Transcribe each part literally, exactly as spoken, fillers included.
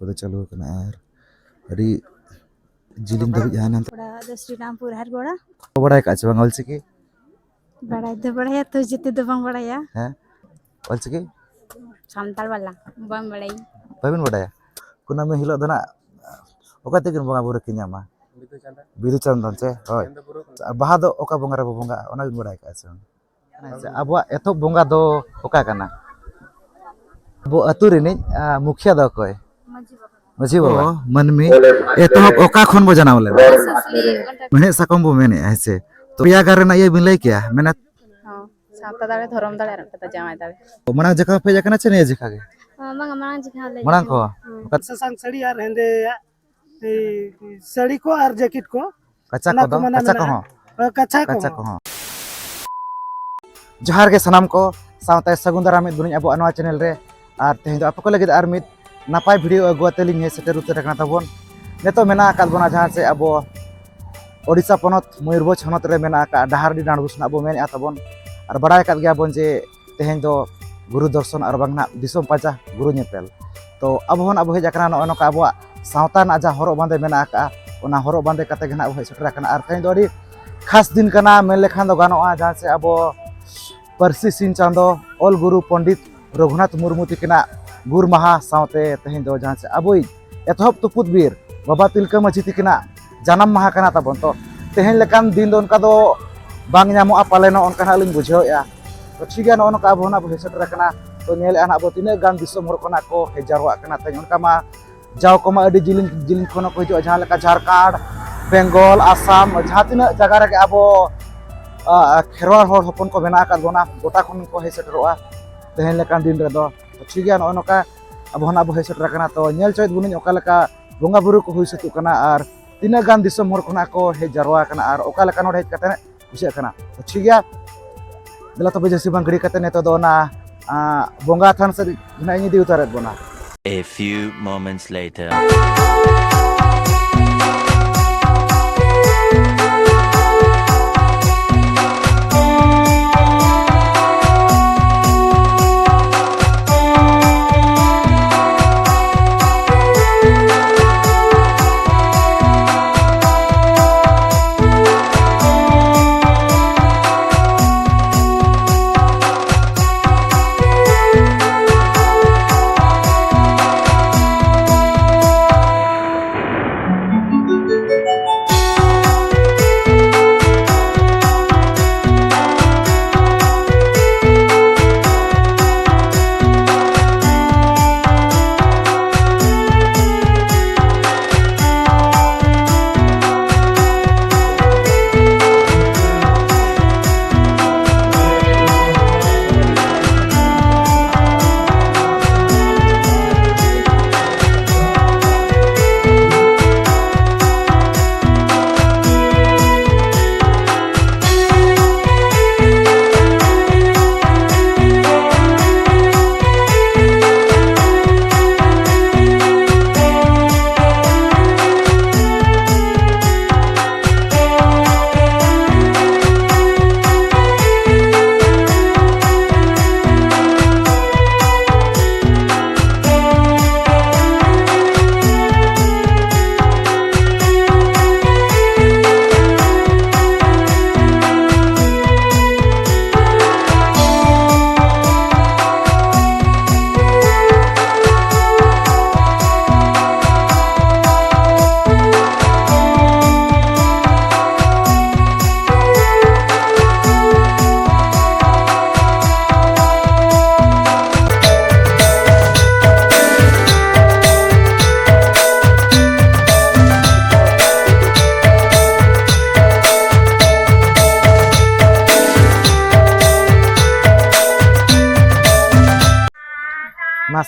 ᱠᱚᱫᱚ ᱪᱟᱹᱞᱩ ᱟᱠᱟᱱᱟ ᱟᱨ ᱟᱹᱰᱤ ᱡᱤᱞᱤᱧ ᱫᱷᱟᱹᱵᱤᱡ ᱦᱟᱱᱟ ᱱᱟᱱᱛᱮ᱾ ᱚᱲᱟᱜ ᱫᱚ ᱥᱨᱤᱨᱟᱢᱯᱩᱨ ᱦᱟᱨᱜᱚᱲᱟ᱾ ᱵᱟᱲᱟᱭ ᱠᱟᱜ ᱪᱮ ᱵᱟᱝ ᱚᱞᱪᱤᱠᱤ? ᱵᱟᱲᱟᱭ ᱫᱚ ᱵᱟᱲᱟᱭᱟ ᱛᱚ, ᱡᱮᱛᱮ ᱫᱚ ᱵᱟᱝ ᱵᱟᱲᱟᱭᱟ᱾ ᱦᱮᱸ, ᱚᱞᱪᱤᱠᱤ? ᱥᱟᱱᱛᱟᱲ ᱵᱟᱞᱟ ᱵᱟᱝ ᱵᱟᱲᱟᱭᱟ᱾ ᱵᱟᱵᱤᱱ ᱵᱟᱲᱟᱭᱟ? ᱠᱩᱱᱟᱹᱢᱤ ᱦᱤᱞᱳᱜ ᱫᱚ ᱱᱟᱜ ᱚᱠᱟ ᱛᱮᱠᱤᱱ ᱵᱚᱸᱜᱟ ᱵᱩᱨᱩ ᱠᱤᱱ ᱧᱟᱢᱟ? ᱵᱤᱫᱩ ᱪᱟᱸᱫᱟᱱ᱾ ᱵᱤᱫᱩ ᱪᱟᱸᱫᱟᱱ ᱪᱮ? ᱦᱳᱭ᱾ ᱪᱟᱸᱫᱚ ᱵᱩᱨᱩ ᱠᱟᱱᱟ᱾ ᱟᱨ ᱵᱟᱦᱟ ᱫᱚ ᱚᱠᱟ ᱵᱚᱸᱜᱟ ᱨᱮᱵᱚ ᱵᱚᱸᱜᱟᱜᱼᱟ, ᱚᱱᱟ ᱵᱤᱱ ᱵᱟᱲᱟᱭ ᱠᱟᱜᱼᱟ ᱥᱮ ᱵᱟᱝ? ᱟᱪᱪᱷᱟ, ᱟᱵᱚᱣᱟᱜ ᱮᱛᱚᱦᱚᱵ ᱵᱚᱸᱜᱟ ᱫᱚ ᱚᱠᱟ ᱠᱟᱱᱟ? ᱟᱵᱚ ᱟᱹᱛᱩ ᱨᱤᱱᱤᱡ, ᱟ, ᱢᱩᱠᱷᱤᱭᱟᱹ ᱫᱚ ᱚᱠᱚᱭ? ᱢᱟᱺᱡᱷᱤ ᱵᱟᱵᱟ᱾ ᱚ, ᱢᱟᱹᱱᱢᱤ ᱮᱛᱚᱦᱚᱵ ᱚᱠᱟ ᱠᱷᱚᱱ ᱵᱚ ᱡᱟᱱᱟᱢ ᱞᱮᱱᱟ? ᱢᱮᱲᱦᱮᱫ ᱥᱟᱠᱚᱢ ᱵᱚ ᱢᱮᱱᱮᱫᱼᱟ, ᱦᱮᱸ ᱥᱮ? ᱛᱚ, ᱯᱮᱭᱟ ᱜᱟᱨ ᱨᱮᱱᱟᱜ ᱤᱭᱟᱹ ᱵᱤᱱ ᱞᱟᱹᱭ ᱠᱮᱭᱟ, ᱢᱮᱱᱮᱫ? ᱦᱚᱸ, ᱥᱟᱶᱛᱟ ᱫᱟᱲᱮ, ᱫᱷᱚᱨᱚᱢ ᱫᱟᱲᱮ ᱟᱨ ᱢᱤᱫᱴᱟᱝ ᱫᱚ ᱡᱟᱶᱟᱭ ᱫᱟᱲᱮ᱾ ᱛᱚ, ᱢᱟᱲᱟᱝ ᱡᱚᱠᱷᱟ ᱯᱮ ᱦᱮᱡ ᱟᱠᱟᱱᱟ ᱪᱮ ᱱᱤᱭᱟᱹ ᱡᱚᱠᱷᱟ ᱜᱮ? ᱦᱚᱸ, ᱵᱟᱝᱟ, ᱢᱟᱲᱟᱝ ᱡᱚᱠᱷᱟ ᱦᱚᱸᱞᱮ ᱦᱮᱡ ᱢᱟᱲᱟᱝ ᱟᱠᱟᱱᱟ᱾ ᱠᱚ? ᱦᱚᱸ᱾ ᱚᱠᱟ ᱥᱟᱥᱟᱝ ᱥᱟᱹᱲᱤ ᱟᱨ ᱦᱮᱸᱫᱮᱭᱟᱜ, ᱮᱭ, ᱥᱟᱹᱲᱤ ᱠᱚ ᱟᱨ ᱡᱮᱠᱮᱴ ᱠᱚ᱾ ᱠᱟᱪᱟ ᱚᱱᱟ ᱠᱚ ᱠᱚᱫᱚ, ᱢᱟᱱᱟ ᱠᱟᱪᱟ ᱢᱮᱱᱟᱜᱼᱟ᱾ ᱠᱚᱦᱚᱸ? ᱦᱳᱭ, ᱠᱟᱪᱟ ᱠᱟᱪᱟ ᱠᱚᱦᱚᱸ᱾ ᱠᱚᱦᱚᱸ᱾ ᱡᱚᱦᱟᱨ ᱜᱮ ᱥᱟᱱᱟᱢ ᱠᱚ, ᱥᱟᱶᱛᱮ ᱥᱟᱹᱜᱩᱱ ᱫᱟᱨᱟᱢ ᱢᱤᱫ ᱵᱚᱱᱟᱹᱧ ᱟᱵᱚᱣᱟᱜ ᱱᱚᱣᱟ ᱪᱮᱱᱮᱞ ᱨᱮ᱾ ᱟᱨ ᱛᱮᱦᱮᱧ ᱫᱚ ᱟᱯᱮ ᱠᱚ ᱞᱟᱹᱜᱤᱫ ᱟᱨ ᱢᱤᱫ ᱱᱟᱯᱟᱭ ᱵᱷᱤᱰᱤᱭᱳ ᱟᱹᱜᱩ ᱟᱛᱮ ᱞᱤᱧ ᱦᱮᱡ ᱥᱮᱴᱮᱨ ᱩᱛᱟᱹᱨ ᱟᱠᱟᱱᱟ ᱛᱟᱵᱚᱱ᱾ ᱱᱤᱛᱚᱜ ᱢᱮᱱᱟᱜ ᱟᱠᱟᱫ ᱵᱚᱱᱟ ᱡᱟᱦᱟᱸ ᱪᱮ ᱟᱵᱚ ᱳᱰᱤᱥᱟ ᱯᱚᱱᱚᱛ ᱢᱚᱭᱩᱨᱵᱷᱚᱸᱡᱽ ᱦᱚᱱᱚᱛ ᱨᱮ ᱢᱮᱱᱟᱜ ᱟᱠᱟᱫ ᱰᱟᱦᱟᱨᱰᱤ ᱰᱟᱸᱰᱵᱩᱥ ᱨᱮᱱᱟᱜ ᱵᱚ ᱢᱮᱱᱮᱫᱼᱟ ᱛᱟᱵᱚᱱ᱾ ᱟᱨ ᱵᱟᱲᱟᱭ ᱟᱠᱟᱫ ᱜᱮᱭᱟᱵᱚᱱ ᱡᱮ ᱛᱮᱦᱮᱧ ᱫᱚ ᱜᱩᱨᱩ ᱫᱚᱨᱥᱚᱱ ᱟᱨ ᱵᱟᱝ ᱱᱟᱜ ᱫᱤᱥᱚᱢ ᱯᱟᱸᱡᱟ, ᱜᱩᱨᱩ ᱧᱮᱯᱮᱞ᱾ ᱛᱚ ᱟᱵᱚ ᱦᱚᱸ ᱱᱟᱜ ᱵᱚ ᱦᱮᱡ ᱟᱠᱟᱱᱟ ᱱᱚᱜᱼᱚᱭ ᱱᱚᱝᱠᱟ ᱟᱵᱚᱣᱟᱜ ᱥᱟᱶᱛᱟ ᱨᱮᱱᱟᱜ ᱡᱟᱦᱟᱸ ᱦᱚᱨᱚᱜ ᱵᱟᱸᱫᱮ ᱢᱮᱱᱟᱜ ᱟᱠᱟᱫᱼᱟ, ᱚᱱᱟ ᱦᱚᱨᱚᱜ ᱵᱟᱸᱫᱮ ᱠᱟᱛᱮ ᱜᱮ ᱱᱟᱜ ᱵᱚ ᱦᱮᱡ ᱥᱮᱴᱮᱨ ᱟᱠᱟᱱᱟ᱾ ᱟᱨ ᱛᱮᱦᱮᱧ ᱫᱚ ᱟᱹᱰᱤ ᱠᱷᱟᱥ ᱫᱤᱱ ᱠᱟᱱᱟ ᱢᱮᱱ ᱞᱮᱠᱷᱟᱱ ᱫᱚ ᱜᱟᱱᱚᱜᱼᱟ, ᱡᱟᱦᱟᱸ ᱪᱮ ᱟᱵᱚ ᱯᱟᱹᱨᱥᱤ ᱥᱤᱧ ᱪᱟᱸᱫᱚ ᱚᱞ ᱜᱩᱨᱩ ᱯᱚᱱᱰᱤᱛ ᱨᱚᱜᱷᱩᱱᱟᱛᱷ ᱢᱩᱨᱢᱩ ᱛᱤᱠᱤᱱᱟᱜ ᱜᱩᱨ ᱢᱟᱦᱟ ᱥᱟᱶᱛᱮ ᱛᱮᱦᱮᱧ ᱫᱚ ᱡᱟᱦᱟᱸ ᱪᱮ ᱟᱵᱚᱭᱤᱡ ᱮᱛᱚᱦᱚᱵ ᱛᱩᱯᱩᱫ ᱵᱤᱨ ᱵᱟᱵᱟ ᱛᱤᱞᱠᱟᱹ ᱢᱟᱹᱡᱷᱤ ᱛᱤᱠᱤᱱᱟᱜ ᱡᱟᱱᱟᱢ ᱢᱟᱦᱟ ᱠᱟᱱᱟ ᱛᱟᱵᱚᱱ᱾ ᱛᱚ ᱛᱮᱦᱮᱧ ᱞᱮᱠᱟᱱ ᱫᱤᱱ ᱫᱚ ᱚᱱᱠᱟ ᱫᱚ ᱵᱟᱝ ᱧᱟᱢᱚᱜᱼᱟ ᱯᱟᱞᱮᱱᱚᱜ, ᱚᱱᱠᱟ ᱱᱟᱜ ᱞᱤᱧ ᱵᱩᱡᱷᱟᱹᱣᱮᱫᱼᱟ᱾ ᱛᱚ ᱴᱷᱤᱠ ᱜᱮᱭᱟ, ᱱᱚᱜᱼᱚ ᱱᱚᱝᱠᱟ ᱟᱵᱚ ᱱᱟᱜ ᱵᱚ ᱦᱮᱡ ᱥᱮᱴᱮᱨ ᱟᱠᱟᱱᱟ᱾ ᱛᱚ ᱧᱮᱞᱮᱫᱼᱟ ᱱᱟᱜ ᱵᱚ ᱛᱤᱱᱟᱹᱜ ᱜᱟᱱ ᱫᱤᱥᱚᱢ ᱦᱚᱲ ᱠᱷᱚᱱᱟᱜ ᱠᱚ ᱦᱮᱡ ᱡᱟᱨᱣᱟᱜ ᱠᱟᱱᱟ ᱛᱮᱦᱮᱧ᱾ ᱚᱱᱠᱟ ᱢᱟ ᱡᱟᱣ ᱠᱚᱢᱟ ᱟᱹᱰᱤ ᱡᱤᱞᱤᱧ ᱡᱤᱞᱤᱧ ᱠᱷᱚᱱ ᱦᱚᱸᱠᱚ ᱦᱤᱡᱩᱜᱼᱟ, ᱡᱟᱦᱟᱸ ᱞᱮᱠᱟ ᱡᱷᱟᱲᱠᱷᱚᱸᱰ, ᱵᱮᱝᱜᱚᱞ, ᱟᱥᱟᱢ, ᱡᱟᱦᱟᱸ ᱛᱤᱱᱟᱹᱜ ᱡᱟᱭᱜᱟ ᱨᱮᱜᱮ ᱟᱵᱚ, ᱟ, ᱠᱷᱮᱨᱣᱟᱲ ᱦᱚᱲ ᱦᱚᱯᱚᱱ ᱠᱚ ᱢᱮᱱᱟᱜ ᱟᱠᱟᱫ ᱵᱚᱱᱟ, ᱜᱚᱴᱟ ᱠᱷᱚᱱ ᱠᱚ ᱦᱮᱡ ᱥᱮᱴᱮᱨᱚᱜᱼᱟ ᱛᱮᱦᱮᱧ ᱞᱮᱠᱟᱱ ᱫᱤᱱ ᱨᱮᱫᱚ᱾ ᱴᱷᱤᱠ ᱜᱮᱭᱟ, ᱱᱚᱜᱼᱚᱭ ᱱᱚᱝᱠᱟ ᱟᱵᱚ ᱦᱚᱸ ᱱᱟᱜ ᱵᱚ ᱦᱮᱡ ᱥᱮᱴᱮᱨ ᱟᱠᱟᱱᱟ᱾ ᱛᱚ ᱧᱮᱞ ᱪᱚᱭᱮᱫ ᱵᱚᱱᱟᱹᱧ ᱚᱠᱟ ᱞᱮᱠᱟ ᱵᱚᱸᱜᱟ ᱵᱩᱨᱩ ᱠᱚ ᱦᱩᱭ ᱥᱟᱹᱛᱚᱜ ᱠᱟᱱᱟ ᱟᱨ ᱛᱤᱱᱟᱹᱜ ᱜᱟᱱ ᱫᱤᱥᱚᱢ ᱦᱚᱲ ᱠᱷᱚᱱᱟᱜ ᱠᱚ ᱦᱮᱡ ᱡᱟᱨᱣᱟ ᱟᱠᱟᱱᱟ ᱟᱨ ᱚᱠᱟ ᱞᱮᱠᱟ ᱱᱚᱰᱮ ᱦᱮᱡ ᱠᱟᱛᱮ ᱵᱩᱡᱷᱟᱹᱜ ᱠᱟᱱᱟ᱾ ᱛᱚ ᱴᱷᱤᱠ ᱜᱮᱭᱟ, ᱫᱮᱞᱟ ᱛᱚᱵᱮ ᱡᱟᱹᱥᱛᱤ ᱵᱟᱝ ᱜᱷᱟᱹᱲᱤ ᱠᱟᱛᱮ ᱱᱤᱛᱚᱜ ᱫᱚ ᱚᱱᱟ, ᱟ, ᱵᱚᱸᱜᱟ ᱛᱷᱟᱱ ᱥᱮᱫ ᱱᱟᱜ ᱤᱧ ᱤᱫᱤ ᱩᱛᱟᱹᱨᱮᱫ ᱵᱚᱱᱟ᱾ A few moments later.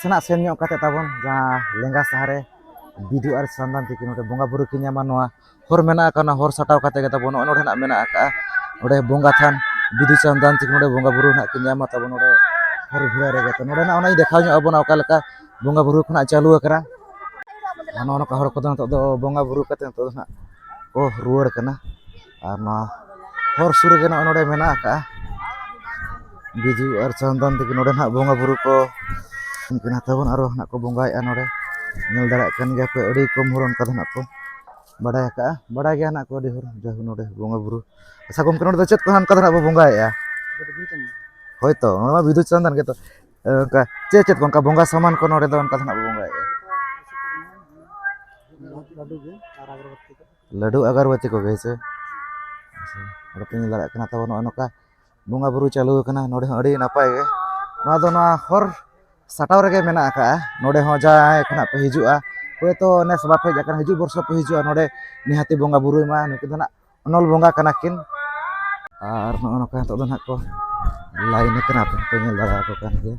ᱱᱟᱜ ᱥᱮᱱ ᱧᱚᱜ ᱠᱟᱛᱮ ᱛᱟᱵᱚᱱ ᱡᱟᱦᱟᱸ ᱞᱮᱸᱜᱟ ᱥᱟᱦᱟ ᱨᱮ ᱵᱤᱫᱩ ᱟᱨ ᱪᱟᱸᱫᱟᱱ ᱛᱤᱠᱤᱱ ᱱᱚᱰᱮ ᱵᱚᱸᱜᱟ ᱵᱩᱨᱩ ᱠᱤᱱ ᱧᱟᱢᱟ, ᱱᱚᱣᱟ ᱦᱚᱨ ᱢᱮᱱᱟᱜ ᱟᱠᱟᱫ, ᱚᱱᱟ ᱦᱚᱨ ᱥᱟᱴᱟᱣ ᱠᱟᱛᱮ ᱜᱮ ᱛᱟᱵᱚᱱ ᱱᱚᱜᱼᱚᱭ ᱱᱚᱰᱮ ᱱᱟᱜ ᱢᱮᱱᱟᱜ ᱟᱠᱟᱫᱼᱟ᱾ ᱚᱸᱰᱮ ᱵᱚᱸᱜᱟ ᱛᱷᱟᱱ, ᱵᱤᱫᱩ ᱪᱟᱸᱫᱟᱱ ᱛᱤᱠᱤᱱ ᱱᱚᱰᱮ ᱵᱚᱸᱜᱟ ᱵᱩᱨᱩ ᱱᱟᱜ ᱠᱤᱱ ᱧᱟᱢᱟ ᱛᱟᱵᱚᱱ ᱱᱚᱰᱮ ᱦᱚᱨ ᱵᱷᱤᱲᱟ ᱨᱮᱜᱮ᱾ ᱛᱚ ᱱᱚᱰᱮ ᱱᱟᱜ ᱚᱱᱟᱧ ᱫᱮᱠᱷᱟᱣ ᱧᱚᱜ ᱟᱵᱚᱱᱟ ᱚᱠᱟ ᱞᱮᱠᱟ ᱵᱚᱸᱜᱟ ᱵᱩᱨᱩ ᱠᱷᱚᱱᱟᱜ ᱪᱟᱹᱞᱩ ᱟᱠᱟᱱᱟ᱾ ᱟᱨ ᱱᱚᱜᱼᱚ ᱱᱚᱝᱠᱟ ᱦᱚᱲ ᱠᱚᱫᱚ ᱱᱤᱛᱚᱜ ᱫᱚ ᱵᱚᱸᱜᱟ ᱵᱩᱨᱩ ᱠᱟᱛᱮ ᱱᱤᱛᱚᱜ ᱫᱚ ᱱᱟᱜ ᱠᱚ ᱨᱩᱣᱟᱹᱲ ᱠᱟᱱᱟ᱾ ᱟᱨ ᱱᱚᱣᱟ ᱦᱚᱨ ᱥᱩᱨ ᱨᱮᱜᱮ ᱱᱚᱜᱼᱚᱭ ᱱᱚᱰᱮ ᱢᱮᱱᱟᱜ ᱟᱠᱟᱫᱼᱟ ᱵᱤᱡᱩ ᱟᱨ ᱪᱚᱱᱫᱚᱱ ᱛᱟᱹᱠᱤᱱ ᱱᱚᱰᱮ ᱱᱟᱜ ᱵᱚᱸᱜᱟ ᱵᱩᱨᱩ ᱠᱚ ᱠᱟᱱᱟ ᱛᱟᱵᱚᱱ, ᱟᱨᱚ ᱱᱟᱜ ᱠᱚ ᱵᱚᱸᱜᱟᱭᱮᱫᱼᱟ ᱱᱚᱰᱮ᱾ ᱧᱮᱞ ᱫᱟᱲᱮᱭᱟᱜ ᱠᱟᱱ ᱜᱮᱭᱟ ᱯᱮ, ᱟᱹᱰᱤ ᱠᱚᱢ ᱦᱚᱲ ᱚᱱᱠᱟ ᱫᱚ ᱱᱟᱜ ᱠᱚ ᱵᱟᱰᱟᱭ ᱟᱠᱟᱫᱼᱟ᱾ ᱵᱟᱰᱟᱭ ᱜᱮᱭᱟ ᱱᱟᱜ ᱠᱚ ᱟᱹᱰᱤ ᱦᱚᱲ, ᱡᱟᱭᱦᱳᱠ ᱱᱚᱰᱮ ᱵᱚᱸᱜᱟ ᱵᱩᱨᱩ᱾ ᱟᱪᱪᱷᱟ ᱜᱚᱢᱠᱮ, ᱱᱚᱰᱮ ᱫᱚ ᱪᱮᱫ ᱠᱚ ᱦᱟᱸᱜ ᱚᱱᱠᱟ ᱫᱚ ᱱᱟᱜ ᱵᱚ ᱵᱚᱸᱜᱟᱭᱮᱫᱼᱟ? ᱦᱳᱭ ᱛᱚ, ᱱᱚᱰᱮ ᱢᱟ ᱵᱤᱫᱩ ᱪᱟᱸᱫᱟᱱ ᱜᱮᱛᱚ᱾ ᱮ, ᱚᱱᱠᱟ ᱪᱮᱫ ᱪᱮᱫ ᱠᱚ ᱚᱱᱠᱟ ᱵᱚᱸᱜᱟ ᱥᱟᱢᱟᱱ ᱠᱚ ᱱᱚᱰᱮ ᱫᱚ ᱚᱱᱠᱟ ᱫᱚ ᱱᱟᱜ ᱵᱚ ᱵᱚᱸᱜᱟᱭᱮᱫᱼᱟ? ᱞᱟᱹᱰᱩ ᱜᱮ ᱟᱨ ᱟᱜᱚᱨᱵᱟᱹᱛᱤ ᱠᱚ᱾ ᱞᱟᱹᱰᱩ ᱟᱜᱚᱨᱵᱟᱹᱛᱤ ᱠᱚᱜᱮ, ᱦᱮᱸ ᱥᱮ? ᱟᱪᱪᱷᱟ, ᱱᱚᱰᱮ ᱯᱮ ᱧᱮᱞ ᱫᱟᱲᱮᱭᱟᱜ ᱠᱟᱱᱟ ᱛᱟᱵᱚᱱ ᱱᱚᱜᱼᱚᱭ ᱱᱚᱝᱠᱟ ᱵᱚᱸᱜᱟ ᱵᱩᱨᱩ ᱪᱟᱹᱞᱩ ᱟᱠᱟᱱᱟ᱾ ᱱᱚᱰᱮ ᱦᱚᱸ ᱟᱹᱰᱤ ᱱᱟᱯᱟᱭ ᱜᱮ᱾ ᱱᱚᱣᱟ ᱫᱚ ᱱᱚᱣᱟ ᱦᱚᱨ ᱥᱟᱴᱟᱣ ᱨᱮᱜᱮ ᱢᱮᱱᱟᱜ ᱟᱠᱟᱫᱼᱟ᱾ ᱱᱚᱰᱮ ᱦᱚᱸ ᱡᱟᱦᱟᱸᱭ ᱠᱷᱚᱱᱟᱜ ᱯᱮ ᱦᱤᱡᱩᱜᱼᱟ, ᱦᱳᱭᱛᱳ ᱱᱮᱥ ᱵᱟᱯᱮ ᱦᱮᱡ ᱟᱠᱟᱱᱟ, ᱦᱤᱡᱩᱜ ᱵᱚᱨᱥᱚ ᱯᱮ ᱦᱤᱡᱩᱜᱼᱟ, ᱱᱚᱰᱮ ᱱᱤᱦᱟᱹᱛᱤ ᱵᱚᱸᱜᱟ ᱵᱩᱨᱩᱭ ᱢᱟ᱾ ᱱᱩᱠᱤᱱ ᱫᱚ ᱱᱟᱜ ᱚᱱᱚᱞ ᱵᱚᱸᱜᱟ ᱠᱟᱱᱟ ᱠᱤᱱ᱾ ᱟᱨ ᱱᱚᱜᱼᱚ ᱱᱚᱝᱠᱟ ᱱᱤᱛᱚᱜ ᱫᱚ ᱱᱟᱜ ᱠᱚ ᱞᱟᱭᱤᱱ ᱟᱠᱟᱱᱟ, ᱟᱯᱮ ᱦᱚᱸᱯᱮ ᱧᱮᱞ ᱫᱟᱲᱮᱭᱟᱠᱚ ᱠᱟᱱ ᱜᱮᱭᱟ᱾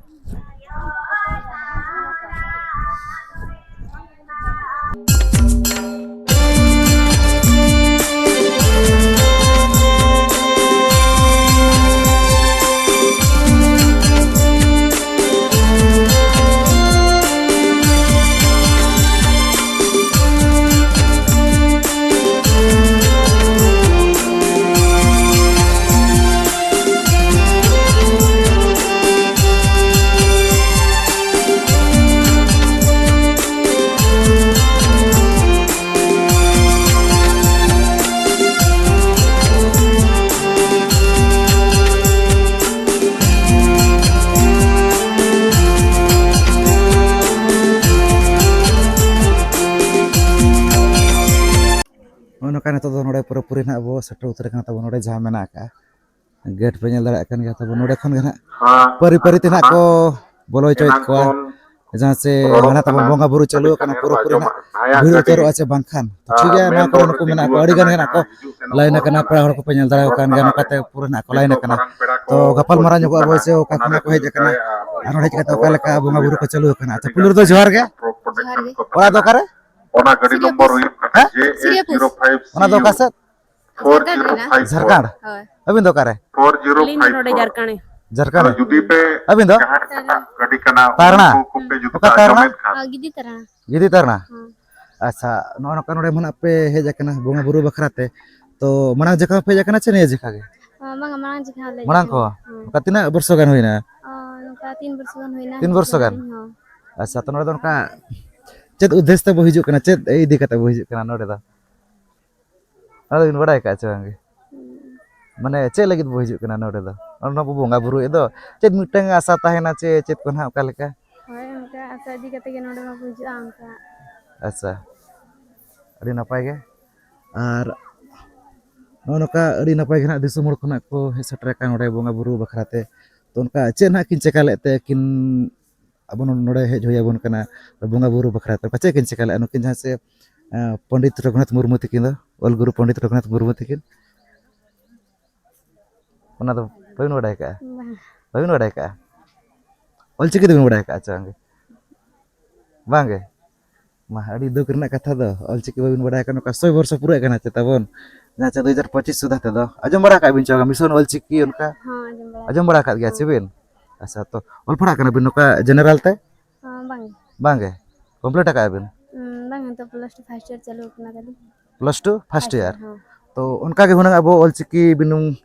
ᱱᱚᱜᱼᱚ ᱱᱚᱝᱠᱟ ᱱᱤᱛᱚᱜ ᱫᱚ ᱱᱚᱰᱮ ᱯᱩᱨᱟᱹᱯᱩᱨᱤ ᱱᱟᱜ ᱵᱚ ᱥᱮᱴᱮᱨ ᱩᱛᱟᱹᱨ ᱠᱟᱱᱟ ᱛᱟᱵᱚ᱾ ᱱᱚᱰᱮ ᱡᱟᱦᱟᱸ ᱢᱮᱱᱟᱜ ᱟᱠᱟᱫᱼᱟ, ᱜᱮᱴ ᱯᱮ ᱧᱮᱞ ᱫᱟᱲᱮᱭᱟᱜ ᱠᱟᱱ ᱜᱮᱭᱟ ᱛᱟᱵᱚ᱾ ᱱᱚᱰᱮ ᱠᱷᱚᱱ ᱜᱮ ᱱᱟᱜ ᱯᱟᱹᱨᱤ ᱯᱟᱹᱨᱤ ᱛᱮ ᱱᱟᱜ ᱠᱚ ᱵᱚᱞᱚ ᱦᱚᱪᱚᱭᱮᱫ ᱠᱚᱣᱟ᱾ ᱡᱟᱦᱟᱸ ᱥᱮ ᱦᱟᱱᱟ ᱛᱟᱵᱚᱱ ᱵᱚᱸᱜᱟ ᱵᱩᱨᱩ ᱪᱟᱹᱞᱩ ᱟᱠᱟᱱᱟ, ᱯᱩᱨᱟᱹᱯᱩᱨᱤ ᱱᱟᱜ ᱵᱷᱤᱲ ᱩᱛᱟᱹᱨᱚᱜᱼᱟ ᱪᱮ ᱵᱟᱝᱠᱷᱟᱱ᱾ ᱛᱚ ᱴᱷᱤᱠ ᱜᱮᱭᱟ, ᱱᱚᱣᱟ ᱠᱚᱨᱮ ᱱᱩᱠᱩ ᱢᱮᱱᱟᱜ ᱠᱚᱣᱟ, ᱟᱹᱰᱤ ᱜᱟᱱ ᱜᱮ ᱱᱟᱜ ᱠᱚ ᱞᱟᱭᱤᱱ ᱟᱠᱟᱱᱟ, ᱯᱮᱲᱟ ᱦᱚᱲ ᱠᱚᱯᱮ ᱧᱮᱞ ᱫᱟᱲᱮᱭᱟᱠᱚ ᱠᱟᱱ ᱜᱮᱭᱟ, ᱱᱚᱝᱠᱟᱛᱮ ᱯᱩᱨᱟᱹ ᱱᱟᱜ ᱠᱚ ᱞᱟᱭᱤᱱ ᱟᱠᱟᱱᱟ᱾ ᱛᱚ ᱜᱟᱯᱟᱞ ᱢᱟᱨᱟᱣ ᱧᱚᱜᱚᱜᱼᱟ ᱵᱚ ᱥᱮ ᱚᱠᱟ ᱠᱷᱚᱱᱟᱜ ᱠᱚ ᱦᱮᱡ ᱟᱠᱟᱱᱟ ᱟᱨ ᱱᱚᱰᱮ ᱦᱮᱡ ᱠᱟᱛᱮ ᱚᱠᱟ ᱞᱮᱠᱟ ᱵᱚᱸᱜᱟ ᱵᱩᱨᱩ ᱠᱚ ᱪᱟᱹᱞᱩ ᱟᱠᱟᱱᱟ᱾ ᱟᱪᱪᱷᱟ, ᱯᱩᱭᱞᱩ ᱨᱮᱫᱚ ᱡᱚᱦᱟᱨ ᱜᱮ᱾ ᱡᱚᱦᱟᱨ ᱜᱮ᱾ ᱚᱲᱟᱜ ᱫᱚ ᱚᱠᱟᱨᱮ? ᱚᱱᱟ ᱜᱟᱹᱰᱤ ᱱᱚᱢᱵᱚᱨ ᱦᱩᱭᱩᱜ ᱠᱟᱱᱟ ᱦᱮᱸ? ᱡᱮ ᱮ ᱥᱤᱨᱤᱭᱟᱯᱩᱨ᱾ ᱡᱤᱨᱳ ᱯᱷᱟᱭᱤᱵᱷ ᱚᱱᱟ ᱫᱚ ᱚᱠᱟ ᱥᱮᱫ? ᱡᱷᱟᱲᱠᱷᱚᱸᱰ ᱨᱮᱱᱟᱜ᱾ ᱡᱷᱟᱨᱠᱷᱟᱸᱰ? ᱦᱳᱭ᱾ ᱟᱹᱵᱤᱱ ᱫᱚ ᱚᱠᱟᱨᱮ? ᱟᱹᱞᱤᱧ ᱫᱚ ᱱᱚᱰᱮ ᱡᱷᱟᱨᱠᱷᱟᱸᱰ᱾ ᱡᱷᱟᱨᱠᱷᱟᱸᱰ? ᱟᱹᱵᱤᱱ ᱫᱚ? ᱛᱟᱨᱱᱟ᱾ ᱚᱠᱟ ᱛᱟᱨᱱᱟ? ᱦᱚᱸ, ᱜᱤᱫᱤ ᱛᱟᱨᱱᱟ᱾ ᱜᱤᱫᱤ ᱛᱟᱨᱱᱟ? ᱦᱚᱸ᱾ ᱟᱪᱪᱷᱟ, ᱱᱚᱜᱼᱚ ᱱᱚᱝᱠᱟ ᱱᱚᱰᱮ ᱢᱟ ᱱᱟᱜ ᱯᱮ ᱦᱮᱡ ᱟᱠᱟᱱᱟ ᱵᱚᱸᱜᱟ ᱵᱩᱨᱩ ᱵᱟᱠᱷᱨᱟ ᱛᱮ, ᱛᱚ ᱢᱟᱲᱟᱝ ᱡᱚᱠᱷᱟ ᱯᱮ ᱦᱮᱡ ᱟᱠᱟᱱᱟ ᱪᱮ ᱱᱤᱭᱟᱹ ᱡᱚᱠᱷᱟ ᱜᱮ? ᱦᱚᱸ, ᱵᱟᱝᱟ, ᱢᱟᱲᱟᱝ ᱡᱚᱠᱷᱟ ᱞᱮ ᱦᱮᱡ ᱢᱟᱲᱟᱝ ᱟᱠᱟᱱᱟ᱾ ᱠᱚ? ᱦᱚᱸ᱾ ᱚᱱᱠᱟ ᱛᱤᱱᱟᱹᱜ ᱵᱚᱨᱥᱚ ᱜᱟᱱ ᱦᱩᱭᱱᱟ? ᱚ, ᱱᱚᱝᱠᱟ ᱛᱤᱱ ᱵᱚᱨᱥᱚ ᱜᱟᱱ ᱦᱩᱭᱱᱟ᱾ ᱛᱤᱱ ᱵᱚᱨᱥᱚ ᱜᱟᱱ? ᱦᱚᱸ᱾ ᱟᱪᱪᱷᱟ, ᱛᱚ ᱱᱚᱰᱮ ᱫᱚ ᱚᱱᱠᱟ ᱪᱮᱫ ᱩᱫᱽᱫᱮᱥ ᱛᱮ ᱵᱚ ᱦᱤᱡᱩᱜ ᱠᱟᱱᱟ, ᱪᱮᱫ ᱤᱫᱤ ᱠᱟᱛᱮ ᱵᱚ ᱦᱤᱡᱩᱜ ᱠᱟᱱᱟ ᱱᱚᱰᱮ ᱫᱚ? ᱚᱱᱟ ᱫᱚᱵᱤᱱ ᱵᱟᱲᱟᱭ ᱠᱟᱜᱼᱟ ᱪᱮ ᱵᱟᱝᱜᱮ? ᱦᱩᱸ᱾ ᱢᱟᱱᱮ ᱪᱮᱫ ᱞᱟᱹᱜᱤᱫ ᱵᱚ ᱦᱤᱡᱩᱜ ᱠᱟᱱᱟ ᱱᱚᱰᱮ ᱫᱚ? ᱚᱱᱟ ᱵᱚ ᱵᱚᱸᱜᱟ ᱵᱩᱨᱩᱭᱮᱫ ᱫᱚ, ᱪᱮᱫ ᱢᱤᱫᱴᱟᱝ ᱟᱥᱟ ᱛᱟᱦᱮᱱᱟ ᱪᱮ ᱪᱮᱫ ᱠᱚ ᱱᱟᱦᱟᱜ ᱚᱠᱟ ᱞᱮᱠᱟ? ᱦᱳᱭ, ᱚᱱᱠᱟ ᱟᱥᱟ ᱤᱫᱤ ᱠᱟᱛᱮ ᱜᱮ ᱱᱚᱰᱮ ᱢᱟᱵᱚ ᱦᱤᱡᱩᱜᱼᱟ, ᱚᱱᱠᱟ᱾ ᱟᱪᱪᱷᱟ, ᱟᱹᱰᱤ ᱱᱟᱯᱟᱭ ᱜᱮ᱾ ᱟᱨ ᱱᱚᱜᱼᱚ ᱱᱚᱝᱠᱟ ᱟᱹᱰᱤ ᱱᱟᱯᱟᱭ ᱜᱮ ᱱᱟᱦᱟᱜ ᱫᱤᱥᱚᱢ ᱦᱚᱲ ᱠᱷᱚᱱᱟᱜ ᱠᱚ ᱦᱮᱡ ᱥᱮᱴᱮᱨ ᱟᱠᱟᱱ ᱱᱚᱰᱮ ᱵᱚᱸᱜᱟ ᱵᱩᱨᱩ ᱵᱟᱠᱷᱨᱟ ᱛᱮ᱾ ᱛᱚ ᱚᱱᱠᱟ ᱪᱮᱫ ᱱᱟᱦᱟᱜ ᱠᱤᱱ ᱪᱮᱠᱟ ᱞᱮᱫ ᱛᱮ ᱟᱹᱠᱤᱱ ᱟᱵᱚ ᱱᱚ-, ᱱᱚᱰᱮ ᱦᱮᱡ ᱦᱩᱭ ᱟᱵᱚᱱ ᱠᱟᱱᱟ ᱵᱚᱸᱜᱟ ᱵᱩᱨᱩ ᱵᱟᱠᱷᱨᱟ ᱛᱮ? ᱚᱠᱟ ᱪᱮᱫ ᱠᱤᱱ ᱪᱮᱠᱟ ᱞᱮᱫᱼᱟ ᱱᱩᱠᱤᱱ ᱡᱟᱦᱟᱸ ᱥᱮ, ᱮᱸ, ᱯᱚᱱᱰᱤᱛ ᱨᱚᱜᱷᱩᱱᱟᱛᱷ ᱢᱩᱨᱢᱩ ᱛᱟᱹᱠᱤᱱ ᱫᱚ, ᱚᱞ ᱜᱩᱨᱩ ᱯᱚᱱᱰᱤᱛ ᱨᱚᱜᱷᱩᱱᱟᱛᱷ ᱢᱩᱨᱢᱩ ᱛᱟᱹᱠᱤᱱ? ᱚᱱᱟ ᱫᱚ ᱵᱟᱹᱵᱤᱱ ᱵᱟᱰᱟᱭ ᱠᱟᱜᱼᱟ? ᱵᱟᱝ᱾ ᱵᱟᱹᱵᱤᱱ ᱵᱟᱰᱟᱭ ᱠᱟᱜᱼᱟ? ᱚᱞ ᱪᱤᱠᱤ ᱫᱚᱵᱤᱱ ᱵᱟᱰᱟᱭ ᱠᱟᱜᱼᱟ ᱪᱮ ᱵᱟᱝᱜᱮ? ᱵᱟᱝᱜᱮ? ᱢᱟ, ᱟᱹᱰᱤ ᱫᱩᱠ ᱨᱮᱱᱟᱜ ᱠᱟᱛᱷᱟ ᱫᱚ, ᱚᱞ ᱪᱤᱠᱤ ᱵᱟᱹᱵᱤᱱ ᱵᱟᱰᱟᱭ ᱠᱟᱜᱼᱟ, ᱱᱚᱝᱠᱟ ᱥᱚᱭ ᱵᱚᱨᱥᱚ ᱯᱩᱨᱟᱹᱜ ᱠᱟᱱᱟ ᱪᱮ ᱛᱟᱵᱚᱱ? ᱡᱟᱦᱟᱸ ᱪᱮ ᱫᱩ ᱦᱟᱡᱟᱨ ᱯᱚᱸᱪᱤᱥ ᱥᱩᱫᱷᱟ ᱛᱮᱫᱚ᱾ ᱟᱸᱡᱚᱢ ᱵᱟᱲᱟ ᱠᱟᱜ ᱵᱤᱱ ᱪᱮ ᱵᱟᱝ? ᱢᱤᱥᱚᱱ ᱚᱞ ᱪᱤᱠᱤ ᱚᱱᱠᱟ? ᱦᱚᱸ, ᱟᱸᱡᱚᱢ ᱵᱟᱲᱟ ᱟᱸᱡᱚᱢ ᱵᱟᱲᱟ ᱟᱠᱟᱫ ᱜᱮᱭᱟ ᱦᱚᱸ᱾ ᱪᱮ ᱵᱤᱱ? ᱟᱪᱪᱷᱟ, ᱛᱚ ᱚᱞ ᱯᱟᱲᱦᱟᱜ ᱠᱟᱱᱟ ᱵᱤᱱ ᱱᱚᱝᱠᱟ ᱡᱮᱱᱟᱨᱟᱞ ᱛᱮ? ᱦᱚᱸ, ᱵᱟᱝ᱾ ᱵᱟᱝᱜᱮ? ᱠᱚᱢᱯᱞᱤᱴ ᱟᱠᱟᱫ ᱵᱤᱱ? ᱩᱸ, ᱵᱟᱝ, ᱱᱤᱛᱚᱜ ᱯᱞᱟᱥ ᱴᱩ ᱯᱷᱟᱥᱴ ᱤᱭᱟᱨ ᱪᱟᱹᱞᱩ ᱟᱠᱟᱱᱟ ᱛᱟᱹᱞᱤᱧ᱾ Plus two first first year? Year, ᱦᱚᱸ᱾ ᱛᱚ ᱚᱱᱠᱟ ᱜᱮ ᱦᱩᱱᱟᱹᱝ ᱟᱵᱚ ᱚᱞ ᱪᱤᱠᱤ ᱵᱤᱱ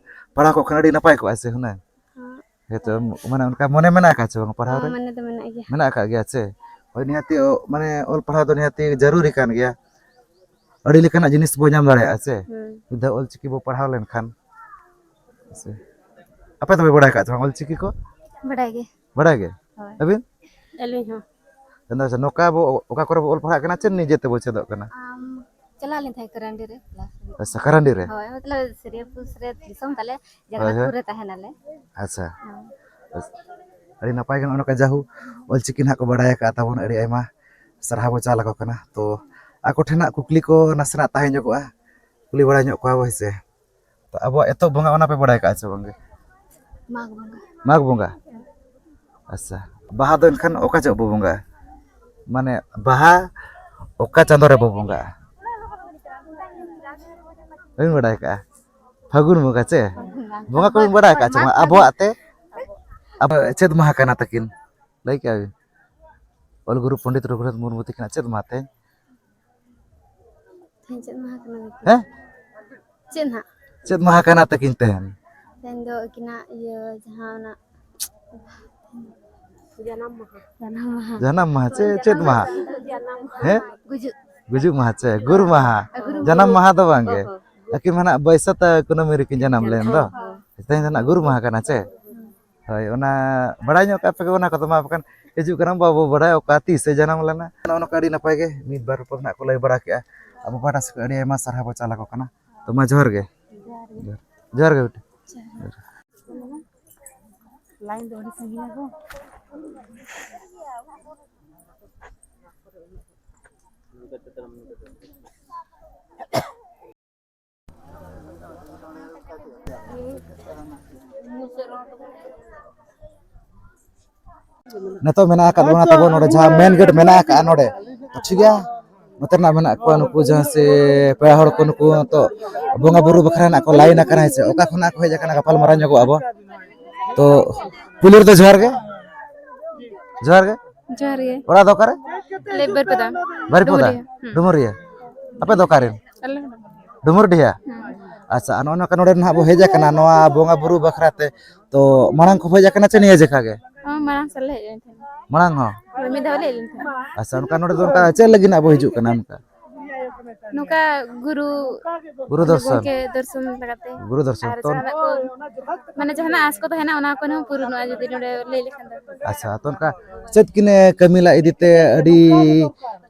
ᱯᱟᱲᱦᱟᱣ ᱠᱚᱜ ᱠᱷᱟᱱ ᱟᱹᱰᱤ ᱱᱟᱯᱟᱭ ᱠᱚᱜᱼᱟ ᱥᱮ ᱦᱩᱱᱟᱹᱝ? ᱦᱚᱸ᱾ ᱦᱮᱸᱛᱚ, ᱢᱟᱱᱮ ᱚᱱᱠᱟ ᱢᱚᱱᱮ ᱢᱮᱱᱟᱜ ᱟᱠᱟᱫ ᱪᱮ ᱵᱟᱝ ᱯᱟᱲᱦᱟᱣ ᱦᱚᱸ, ᱨᱮ? ᱢᱚᱱᱮ ᱫᱚ ᱢᱮᱱᱟᱜ ᱜᱮᱭᱟ᱾ ᱢᱮᱱᱟᱜ ᱟᱠᱟᱫ ᱜᱮᱭᱟ ᱪᱮ? ᱦᱳᱭ, ᱱᱤᱦᱟᱹᱛᱤ, ᱚ, ᱢᱟᱱᱮ ᱚᱞ ᱯᱟᱲᱦᱟᱣ ᱫᱚ ᱱᱤᱦᱟᱹᱛᱤ ᱡᱟᱹᱨᱩᱨᱤ ᱠᱟᱱ ᱜᱮᱭᱟ᱾ ᱟᱹᱰᱤ ᱞᱮᱠᱟᱱᱟᱜ ᱡᱤᱱᱤᱥ ᱵᱚ ᱧᱟᱢ ᱫᱟᱲᱮᱭᱟᱜᱼᱟ ᱪᱮ? ᱦᱩᱸ᱾ ᱢᱤᱫ ᱫᱷᱟᱣ ᱚᱞ ᱪᱤᱠᱤ ᱵᱚ ᱯᱟᱲᱦᱟᱣ ᱞᱮᱱᱠᱷᱟᱱ᱾ ᱦᱮᱸ ᱥᱮ? ᱟᱯᱮ ᱫᱚᱯᱮ ᱵᱟᱲᱟᱭ ᱟᱠᱟᱫ ᱪᱮ ᱵᱟᱝ ᱚᱞ ᱪᱤᱠᱤ ᱠᱚ? ᱵᱟᱰᱟᱭ ᱜᱮ᱾ ᱵᱟᱰᱟᱭ ᱜᱮ? ᱦᱳᱭ᱾ ᱟᱹᱵᱤᱱ? ᱟᱹᱞᱤᱧ ᱦᱚᱸ᱾ ᱟᱫᱚ ᱱᱚᱝᱠᱟ ᱵᱚ ᱚᱠᱟ ᱠᱚᱨᱮ ᱵᱚ ᱚᱞ ᱯᱟᱲᱦᱟᱜ ᱠᱟᱱᱟ ᱪᱮ ᱱᱤᱡᱮ ᱛᱮᱵᱚ ᱪᱮᱫᱚᱜ ᱠᱟᱱᱟ? ᱟᱢ, ᱪᱟᱞᱟᱣ ᱞᱮᱱ ᱛᱟᱦᱮᱸᱫ ᱠᱟᱨᱟᱱᱰᱤ ᱨᱮ, ᱠᱞᱟᱥ ᱨᱮ᱾ ᱟᱪᱪᱷᱟ, ᱠᱟᱨᱟᱱᱰᱤ ᱨᱮ? ᱦᱳᱭ, ᱢᱚᱛᱞᱚᱵ ᱥᱤᱨᱤᱭᱟᱯᱩᱨ ᱨᱮ ᱫᱤᱥᱚᱢ ᱛᱟᱞᱮ, ᱦᱳᱭ, ᱦᱳᱭ᱾ ᱡᱚᱜᱚᱱᱱᱟᱛᱷᱯᱩᱨ ᱨᱮ ᱛᱟᱦᱮᱱᱟᱞᱮ᱾ ᱟᱪᱪᱷᱟ᱾ ᱦᱳᱭ᱾ ᱟᱪᱪᱷᱟ᱾ ᱟᱹᱰᱤ ᱱᱟᱯᱟᱭ ᱜᱮ ᱱᱚᱜᱼᱚ ᱱᱚᱝᱠᱟ ᱡᱟᱦᱩ ᱚᱞᱪᱤᱠᱤ ᱱᱟᱦᱟᱜ ᱠᱚ ᱵᱟᱲᱟᱭ ᱟᱠᱟᱫ ᱛᱟᱵᱚᱱ, ᱟᱹᱰᱤ ᱟᱭᱢᱟ ᱥᱟᱨᱦᱟᱣ ᱵᱚ ᱪᱟᱞ ᱟᱠᱚ ᱠᱟᱱᱟ᱾ ᱛᱚ ᱟᱠᱚ ᱴᱷᱮᱱ ᱦᱟᱸᱜ ᱠᱩᱠᱞᱤ ᱠᱚ ᱱᱟᱥᱮᱱᱟᱜ ᱛᱟᱦᱮᱸ ᱧᱚᱜᱚᱜᱼᱟ, ᱠᱩᱞᱤ ᱵᱟᱲᱟ ᱧᱚᱜ ᱠᱚᱣᱟ ᱵᱚ, ᱦᱮᱸ ᱥᱮ᱾ ᱛᱚ ᱟᱵᱚᱣᱟᱜ ᱮᱛᱚᱦᱚᱵ ᱵᱚᱸᱜᱟ ᱚᱱᱟ ᱯᱮ ᱵᱟᱲᱟᱭ ᱠᱟᱜᱼᱟ ᱥᱮ ᱵᱟᱝᱜᱮ? ᱢᱟᱜᱽ ᱵᱚᱸᱜᱟ᱾ ᱢᱟᱜᱽ ᱵᱚᱸᱜᱟ? ᱟᱪᱪᱷᱟ, ᱵᱟᱦᱟ ᱫᱚ ᱮᱱᱠᱷᱟᱱ ᱚᱠᱟ ᱡᱚᱦᱚᱜ ᱵᱚ ᱵᱚᱸᱜᱟᱜᱼᱟ? ᱢᱟᱱᱮ ᱵᱟᱦᱟ ᱚᱠᱟ ᱪᱟᱸᱫᱳ ᱨᱮᱵᱚ ᱵᱚᱸᱜᱟᱜᱼᱟ? ᱵᱟᱹᱵᱤᱱ ᱵᱟᱲᱟᱭ ᱠᱟᱜᱼᱟ? ᱯᱷᱟᱹᱜᱩᱱ ᱵᱚᱸᱜᱟ ᱪᱮ? ᱵᱚᱸᱜᱟ ᱠᱚᱵᱤᱱ ᱵᱟᱲᱟᱭ ᱠᱟᱜᱼᱟ ᱪᱮ ᱵᱟᱝ? ᱟᱵᱚᱣᱟᱜ ᱛᱮ ᱟᱵᱚ ᱪᱮᱫ ᱢᱟᱦᱟ ᱠᱟᱱᱟ ᱛᱟᱹᱠᱤᱱ? ᱞᱟᱹᱭ ᱠᱮᱜᱼᱟ ᱵᱤᱱ? ᱚᱞ ᱜᱩᱨᱩ ᱯᱚᱱᱰᱤᱛ ᱨᱚᱜᱷᱩᱱᱟᱛᱷ ᱢᱩᱨᱢᱩ ᱛᱟᱹᱠᱤᱱᱟᱜ ᱪᱮᱫ ᱢᱟᱦᱟ ᱛᱮ? ᱛᱮᱦᱮᱧ ᱪᱮᱫ ᱢᱟᱦᱟ ᱠᱟᱱᱟ ᱛᱟᱹᱠᱤᱱ? ᱦᱮᱸ? ᱪᱮᱫ ᱱᱟᱦᱟᱜ? ᱪᱮᱫ ᱢᱟᱦᱟ ᱠᱟᱱᱟ ᱛᱟᱹᱠᱤᱱ ᱛᱮᱦᱮᱧ? ᱛᱮᱦᱮᱧ ᱫᱚ ᱟᱹᱠᱤᱱᱟᱜ ᱤᱭᱟᱹ ᱡᱟᱦᱟᱸ ᱚᱱᱟ ᱡᱟᱱᱟᱢ ᱢᱟᱦᱟ᱾ ᱡᱟᱱᱟᱢ ᱢᱟᱦᱟ᱾ ᱡᱟᱱᱟᱢ ᱢᱟᱦᱟ ᱪᱮ ᱪᱮᱫ ᱢᱟᱦᱟ? ᱡᱟᱱᱟᱢ ᱢᱟᱦᱟ᱾ ᱦᱮᱸ? ᱜᱩᱡᱩᱜ᱾ ᱜᱩᱡᱩᱜ ᱢᱟᱦᱟ ᱪᱮ ᱜᱩᱨ ᱢᱟᱦᱟ? ᱜᱩᱨ ᱡᱟᱱᱟᱢ ᱢᱟᱦᱟ᱾ ᱢᱟᱦᱟ ᱫᱚ ᱵᱟᱝ ᱜᱮ᱾ ᱚ, ᱦᱚᱸ᱾ ᱟᱹᱠᱤᱱ ᱢᱟ ᱱᱟᱜ ᱵᱟᱹᱭᱥᱟᱹᱛ ᱠᱩᱱᱟᱹᱢᱤ ᱨᱮᱠᱤᱱ ᱡᱟᱱᱟᱢ ᱞᱮᱱ ᱫᱚ᱾ ᱦᱚᱸ, ᱦᱚᱸ᱾ ᱛᱮᱦᱮᱧ ᱫᱚ ᱱᱟᱜ ᱜᱩᱨ ᱢᱟᱦᱟ ᱠᱟᱱᱟ ᱪᱮ? ᱦᱳᱭ, ᱚᱱᱟ ᱵᱟᱲᱟᱭ ᱧᱚᱜ ᱠᱟᱜ ᱯᱮ ᱜᱮ, ᱚᱱᱟ ᱠᱚᱫᱚ ᱢᱟ ᱵᱟᱠᱷᱟᱱ ᱦᱤᱡᱩᱜ ᱠᱟᱱᱟ ᱵᱟᱵᱚ ᱵᱟᱲᱟᱭᱟ ᱚᱠᱟ ᱛᱤᱥᱮ ᱡᱟᱱᱟᱢ ᱞᱮᱱᱟ᱾ ᱱᱚᱜᱼᱚ ᱱᱚᱝᱠᱟ ᱟᱹᱰᱤ ᱱᱟᱯᱟᱭ ᱜᱮ ᱢᱤᱫ ᱵᱟᱨ ᱨᱚᱯᱚᱲ ᱱᱟᱜ ᱠᱚ ᱞᱟᱹᱭ ᱵᱟᱲᱟ ᱠᱮᱜᱼᱟ᱾ ᱟᱵᱚ ᱯᱟᱦᱴᱟ ᱥᱮᱫ ᱠᱷᱚᱱ ᱟᱹᱰᱤ ᱟᱭᱢᱟ ᱥᱟᱨᱦᱟᱣ ᱵᱚ ᱪᱟᱞ ᱟᱠᱚ ᱠᱟᱱᱟ᱾ ᱛᱚ ᱢᱟ ᱡᱚᱦᱟᱨ ᱜᱮ᱾ ᱡᱚᱦᱟᱨ ᱜᱮ᱾ ᱡᱚᱦᱟᱨ ᱜᱮ ᱵᱤᱴᱤ᱾ ᱡᱚᱦᱟᱨ᱾ ᱞᱟᱭᱤᱱ ᱫᱚ ᱟᱹᱰᱤ ᱥᱟᱺᱜᱤᱧᱟ ᱜᱚ᱾ ᱱᱤᱛᱚᱜ ᱢᱮᱱᱟᱜ ᱟᱠᱟᱫ ᱵᱚᱱᱟ ᱛᱟᱵᱚᱱ ᱱᱚᱰᱮ ᱡᱟᱦᱟᱸ ᱢᱮᱱ ᱜᱮᱴ ᱢᱮᱱᱟᱜ ᱟᱠᱟᱫᱼᱟ ᱱᱚᱰᱮ, ᱴᱷᱤᱠ ᱜᱮᱭᱟ᱾ ᱱᱚᱛᱮ ᱨᱮᱱᱟᱜ ᱢᱮᱱᱟᱜ ᱠᱚᱣᱟ ᱱᱩᱠᱩ ᱡᱟᱦᱟᱸ ᱥᱮ ᱯᱮᱲᱟ ᱦᱚᱲ ᱠᱚ, ᱱᱩᱠᱩ ᱱᱤᱛᱚᱜ ᱵᱚᱸᱜᱟ ᱵᱩᱨᱩ ᱵᱟᱠᱷᱨᱟ ᱨᱮᱱᱟᱜ ᱠᱚ ᱞᱟᱭᱤᱱ ᱟᱠᱟᱱᱟ, ᱦᱮᱸ ᱥᱮ? ᱚᱠᱟ ᱠᱷᱚᱱᱟᱜ ᱠᱚ ᱦᱮᱡ ᱟᱠᱟᱱᱟ, ᱜᱟᱯᱟᱞ ᱢᱟᱨᱟᱣ ᱧᱚᱜᱚᱜ ᱟᱵᱚ᱾ ᱛᱚ ᱯᱩᱭᱞᱩ ᱨᱮᱫᱚ ᱡᱚᱦᱟᱨ ᱜᱮ, ᱡᱚᱦᱟᱨ ᱜᱮ᱾ ᱡᱚᱦᱟᱨ ᱜᱮ᱾ ᱚᱲᱟᱜ ᱫᱚ ᱚᱠᱟᱨᱮ? ᱟᱞᱮ ᱵᱟᱹᱨᱤᱯᱟᱫᱟ᱾ ᱵᱟᱹᱨᱤᱯᱟᱫᱟ? ᱰᱩᱢᱩᱨᱤᱭᱟᱹ? ᱦᱩᱸ᱾ ᱰᱩᱢᱩᱨᱤᱭᱟᱹ? ᱦᱩᱸ᱾ ᱟᱯᱮ ᱫᱚ ᱚᱠᱟᱨᱮᱱ? ᱟᱞᱮ ᱦᱚᱸ ᱰᱩᱢᱩᱨᱤᱭᱟᱹ᱾ ᱰᱩᱢᱩᱨᱰᱤᱦᱟ? ᱦᱩᱸ᱾ ᱟᱪᱪᱷᱟ, ᱟᱨ ᱱᱚᱜᱼᱚ ᱱᱚᱝᱠᱟ ᱱᱚᱰᱮ ᱱᱟᱦᱟᱜ ᱵᱚ ᱦᱮᱡ ᱟᱠᱟᱱᱟ ᱱᱚᱣᱟ ᱵᱚᱸᱜᱟ ᱵᱩᱨᱩ ᱵᱟᱠᱷᱨᱟ ᱛᱮ, ᱛᱚ ᱢᱟᱲᱟᱝ ᱠᱷᱚᱱ ᱦᱮᱡ ᱟᱠᱟᱱᱟ ᱪᱮ ᱱᱤᱭᱟᱹ ᱡᱮᱠᱷᱟ ᱜᱮ? ᱦᱚᱸ, ᱢᱟᱲᱟᱝ ᱥᱮᱫ ᱞᱮ ᱦᱮᱡ ᱞᱮᱱ ᱛᱟᱦᱮᱱᱟ᱾ ᱢᱟᱲᱟᱝ ᱦᱚᱸ? ᱦᱳᱭ, ᱢᱤᱫ ᱫᱷᱟᱣ ᱞᱮ ᱦᱮᱡ ᱞᱮᱱ ᱛᱟᱦᱮᱱᱟ᱾ ᱟᱪᱪᱷᱟ, ᱚᱱᱠᱟ ᱱᱚᱰᱮ ᱫᱚ ᱚᱱᱠᱟ ᱪᱮᱫ ᱞᱟᱹᱜᱤᱫ ᱱᱟᱜ ᱵᱚ ᱦᱤᱡᱩᱜ ᱠᱟᱱᱟ ᱚᱱᱠᱟ? ᱱᱚᱝᱠᱟ ᱜᱩᱨᱩ ᱜᱩᱨᱩ ᱫᱚᱨᱥᱚᱱ᱾ ᱜᱚᱢᱠᱮ ᱫᱚᱨᱥᱚᱱ ᱞᱮᱠᱟᱛᱮ᱾ ᱜᱩᱨᱩ ᱫᱚᱨᱥᱚᱱ᱾ ᱟᱨ ᱛᱚ ᱡᱟᱦᱟᱱᱟᱜ ᱠᱚ, ᱢᱟᱱᱮ ᱡᱟᱦᱟᱱᱟᱜ ᱟᱸᱥ ᱠᱚ ᱛᱟᱦᱮᱱᱟ, ᱚᱱᱟ ᱠᱚ ᱦᱚᱸ ᱯᱩᱨᱩᱱᱚᱜᱼᱟ ᱡᱩᱫᱤ ᱱᱚᱰᱮ ᱞᱟᱹᱭ ᱞᱮᱠᱷᱟᱱ ᱫᱚ᱾ ᱟᱪᱪᱷᱟ, ᱛᱚ ᱚᱱᱠᱟ ᱪᱮᱫ ᱠᱤᱱ ᱠᱟᱹᱢᱤ ᱞᱟᱹᱜᱤᱫ ᱛᱮ ᱟᱹᱰᱤ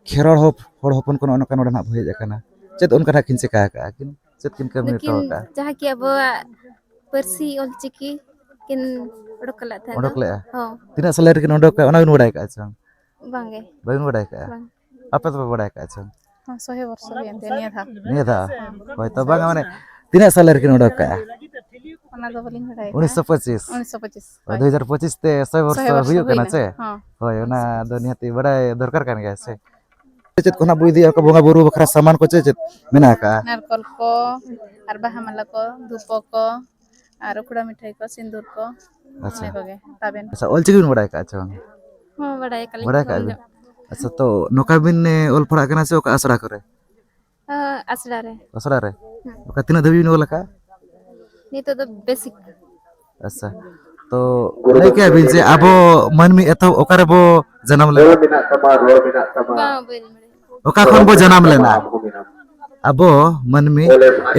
ᱠᱷᱮᱨᱣᱟᱲ ᱦᱚᱯ-, ᱦᱚᱲ ᱦᱚᱯᱚᱱ ᱠᱚ ᱱᱚᱜᱼᱚ ᱱᱚᱝᱠᱟ ᱱᱚᱰᱮ ᱱᱟᱜ ᱵᱚ ᱦᱮᱡ ᱟᱠᱟᱱᱟ? ᱪᱮᱫ ᱚᱱᱠᱟᱱᱟᱜ ᱠᱤᱱ ᱪᱮᱠᱟ ᱟᱠᱟᱫᱼᱟ ᱠᱤᱱ? ᱪᱮᱫ ᱠᱤᱱ ᱠᱟᱹᱢᱤ ᱦᱚᱴᱚ ᱱᱩᱠᱤᱱ ᱟᱠᱟᱫᱼᱟ? ᱡᱟᱦᱟᱸ ᱠᱤ ᱟᱵᱚᱣᱟᱜ ᱯᱟᱹᱨᱥᱤ ᱚᱞᱪᱤᱠᱤ ᱠᱤᱱ ᱚᱰᱚᱠ ᱠᱟᱞᱮ ᱛᱟᱦᱮᱸ ᱚᱰᱚᱠ ᱫᱚ᱾ ᱞᱮᱜᱼᱟ? ᱦᱚᱸ᱾ ᱛᱤᱱᱟᱹᱜ ᱥᱟᱞᱮ ᱨᱮᱠᱤᱱ ᱚᱰᱚᱠ ᱠᱟᱜᱼᱟ, ᱚᱱᱟ ᱵᱤᱱ ᱵᱟᱲᱟᱭ ᱠᱟᱜᱼᱟ ᱥᱮ ᱵᱟᱝ? ᱵᱟᱝᱜᱮ᱾ ᱵᱟᱹᱵᱤᱱ ᱵᱟᱲᱟᱭ ᱠᱟᱜᱼᱟ? ᱵᱟᱝ᱾ ᱟᱯᱮ ᱫᱚᱯᱮ ᱵᱟᱲᱟᱭ ᱠᱟᱜᱼᱟ ᱥᱮ ᱵᱟᱝ? ᱦᱚᱸ, ᱥᱚᱭ ᱵᱚᱨᱥᱚ ᱦᱩᱭᱮᱱ ᱛᱟᱭᱟ ᱱᱤᱭᱟᱹ ᱫᱷᱟᱣ᱾ ᱱᱤᱭᱟᱹ ᱫᱷᱟᱣ? ᱦᱚᱸ᱾ ᱦᱳᱭ, ᱛᱚ ᱵᱟᱝᱟ, ᱢᱟᱱᱮ ᱛᱤᱱᱟᱹᱜ ᱥᱟᱞᱮ ᱨᱮᱠᱤᱱ ᱚᱰᱚᱠ ᱠᱟᱜᱼᱟ? ᱚᱱᱟ ᱫᱚ ᱵᱟᱹᱞᱤᱧ ᱵᱟᱲᱟᱭ ᱠᱟᱜᱼᱟ᱾ ᱩᱱᱤᱥᱥᱚ ᱯᱚᱸᱪᱤᱥ? ᱩᱱᱤᱥᱥᱚ ᱯᱚᱸᱪᱤᱥ, ᱦᱳᱭ᱾ ᱫᱩ ᱦᱟᱡᱟᱨ ᱯᱚᱸᱪᱤᱥ ᱛᱮ ᱥᱚᱭ ᱵᱚᱨᱥᱚ ᱥᱚᱭ ᱵᱚᱨᱥᱚ ᱦᱩᱭᱩᱜ ᱠᱟᱱᱟ ᱦᱩᱭᱱᱟ᱾ ᱥᱮ? ᱦᱚᱸ᱾ ᱦᱳᱭ, ᱚᱱᱟ ᱫᱚ ᱱᱤᱦᱟᱹᱛᱤ ᱵᱟᱲᱟᱭ ᱫᱚᱨᱠᱟᱨ ᱠᱟᱱ ᱜᱮᱭᱟ ᱥᱮ? ᱪᱮᱫ ᱠᱚ ᱱᱟᱜ ᱵᱚ ᱤᱫᱤᱭᱟ, ᱚᱱᱠᱟ ᱵᱚᱸᱜᱟ ᱵᱩᱨᱩ ᱵᱟᱠᱷᱨᱟ ᱥᱟᱢᱟᱱ ᱠᱚ ᱪᱮᱫ ᱪᱮᱫ ᱢᱮᱱᱟᱜ ᱟᱠᱟᱜᱼᱟ? ᱱᱟᱨᱠᱚᱞ ᱠᱚ, ᱟᱨ ᱵᱟᱦᱟ ᱢᱟᱞᱟ ᱠᱚ, ᱫᱷᱩᱯᱚ ᱠᱚ, ᱟᱨ ᱩᱠᱷᱲᱟ ᱢᱤᱴᱷᱟᱹᱭ ᱠᱚ, ᱥᱤᱸᱫᱩᱨ ᱠᱚ, ᱟᱪᱪᱷᱟ᱾ ᱤᱱᱟᱹ ᱠᱚᱜᱮ᱾ ᱛᱟᱵᱮᱱ? ᱟᱪᱪᱷᱟ, ᱚᱞ ᱪᱤᱠᱤ ᱵᱤᱱ ᱵᱟᱲᱟᱭ ᱠᱟᱜᱼᱟ ᱪᱮ ᱵᱟᱝ? ᱦᱚᱸ, ᱵᱟᱲᱟᱭ ᱠᱟᱞᱤᱧ ᱵᱟᱲᱟᱭ ᱠᱚᱢ ᱠᱟᱜᱼᱟ ᱵᱤᱱ? ᱧᱚᱜ᱾ ᱟᱪᱪᱷᱟ, ᱛᱚ ᱱᱚᱝᱠᱟ ᱵᱤᱱ, ᱮ, ᱚᱞ ᱯᱟᱲᱦᱟᱜ ᱠᱟᱱᱟ ᱥᱮ ᱚᱠᱟ ᱟᱥᱲᱟ ᱠᱚᱨᱮ? ᱟᱸ, ᱟᱥᱲᱟ ᱨᱮ᱾ ᱟᱥᱲᱟ ᱨᱮ? ᱦᱮᱸ᱾ ᱚᱠᱟ ᱛᱤᱱᱟᱹᱜ ᱫᱷᱟᱹᱵᱤᱡ ᱵᱤᱱ ᱚᱞ ᱟᱠᱟᱜᱼᱟ? ᱱᱤᱛᱚᱜ ᱫᱚ ᱵᱮᱥᱤᱠ᱾ ᱟᱪᱪᱷᱟ, ᱛᱚ ᱞᱟᱹᱭ ᱠᱮᱜᱼᱟ ᱵᱤᱱ ᱡᱮ ᱟᱵᱚ ᱢᱟᱹᱱᱢᱤ ᱮᱛᱚᱦᱚᱵ ᱚᱠᱟ ᱨᱮᱵᱚ ᱡᱟᱱᱟᱢ ᱞᱮᱱᱟ? ᱵᱟᱝ, ᱵᱟᱹᱧ ᱵᱟᱲᱟᱭᱟ᱾ ᱚᱠᱟ ᱠᱷᱚᱱ ᱵᱚ ᱡᱟᱱᱟᱢ ᱞᱮᱱᱟ? ᱟᱵᱚ ᱢᱟᱹᱱᱢᱤ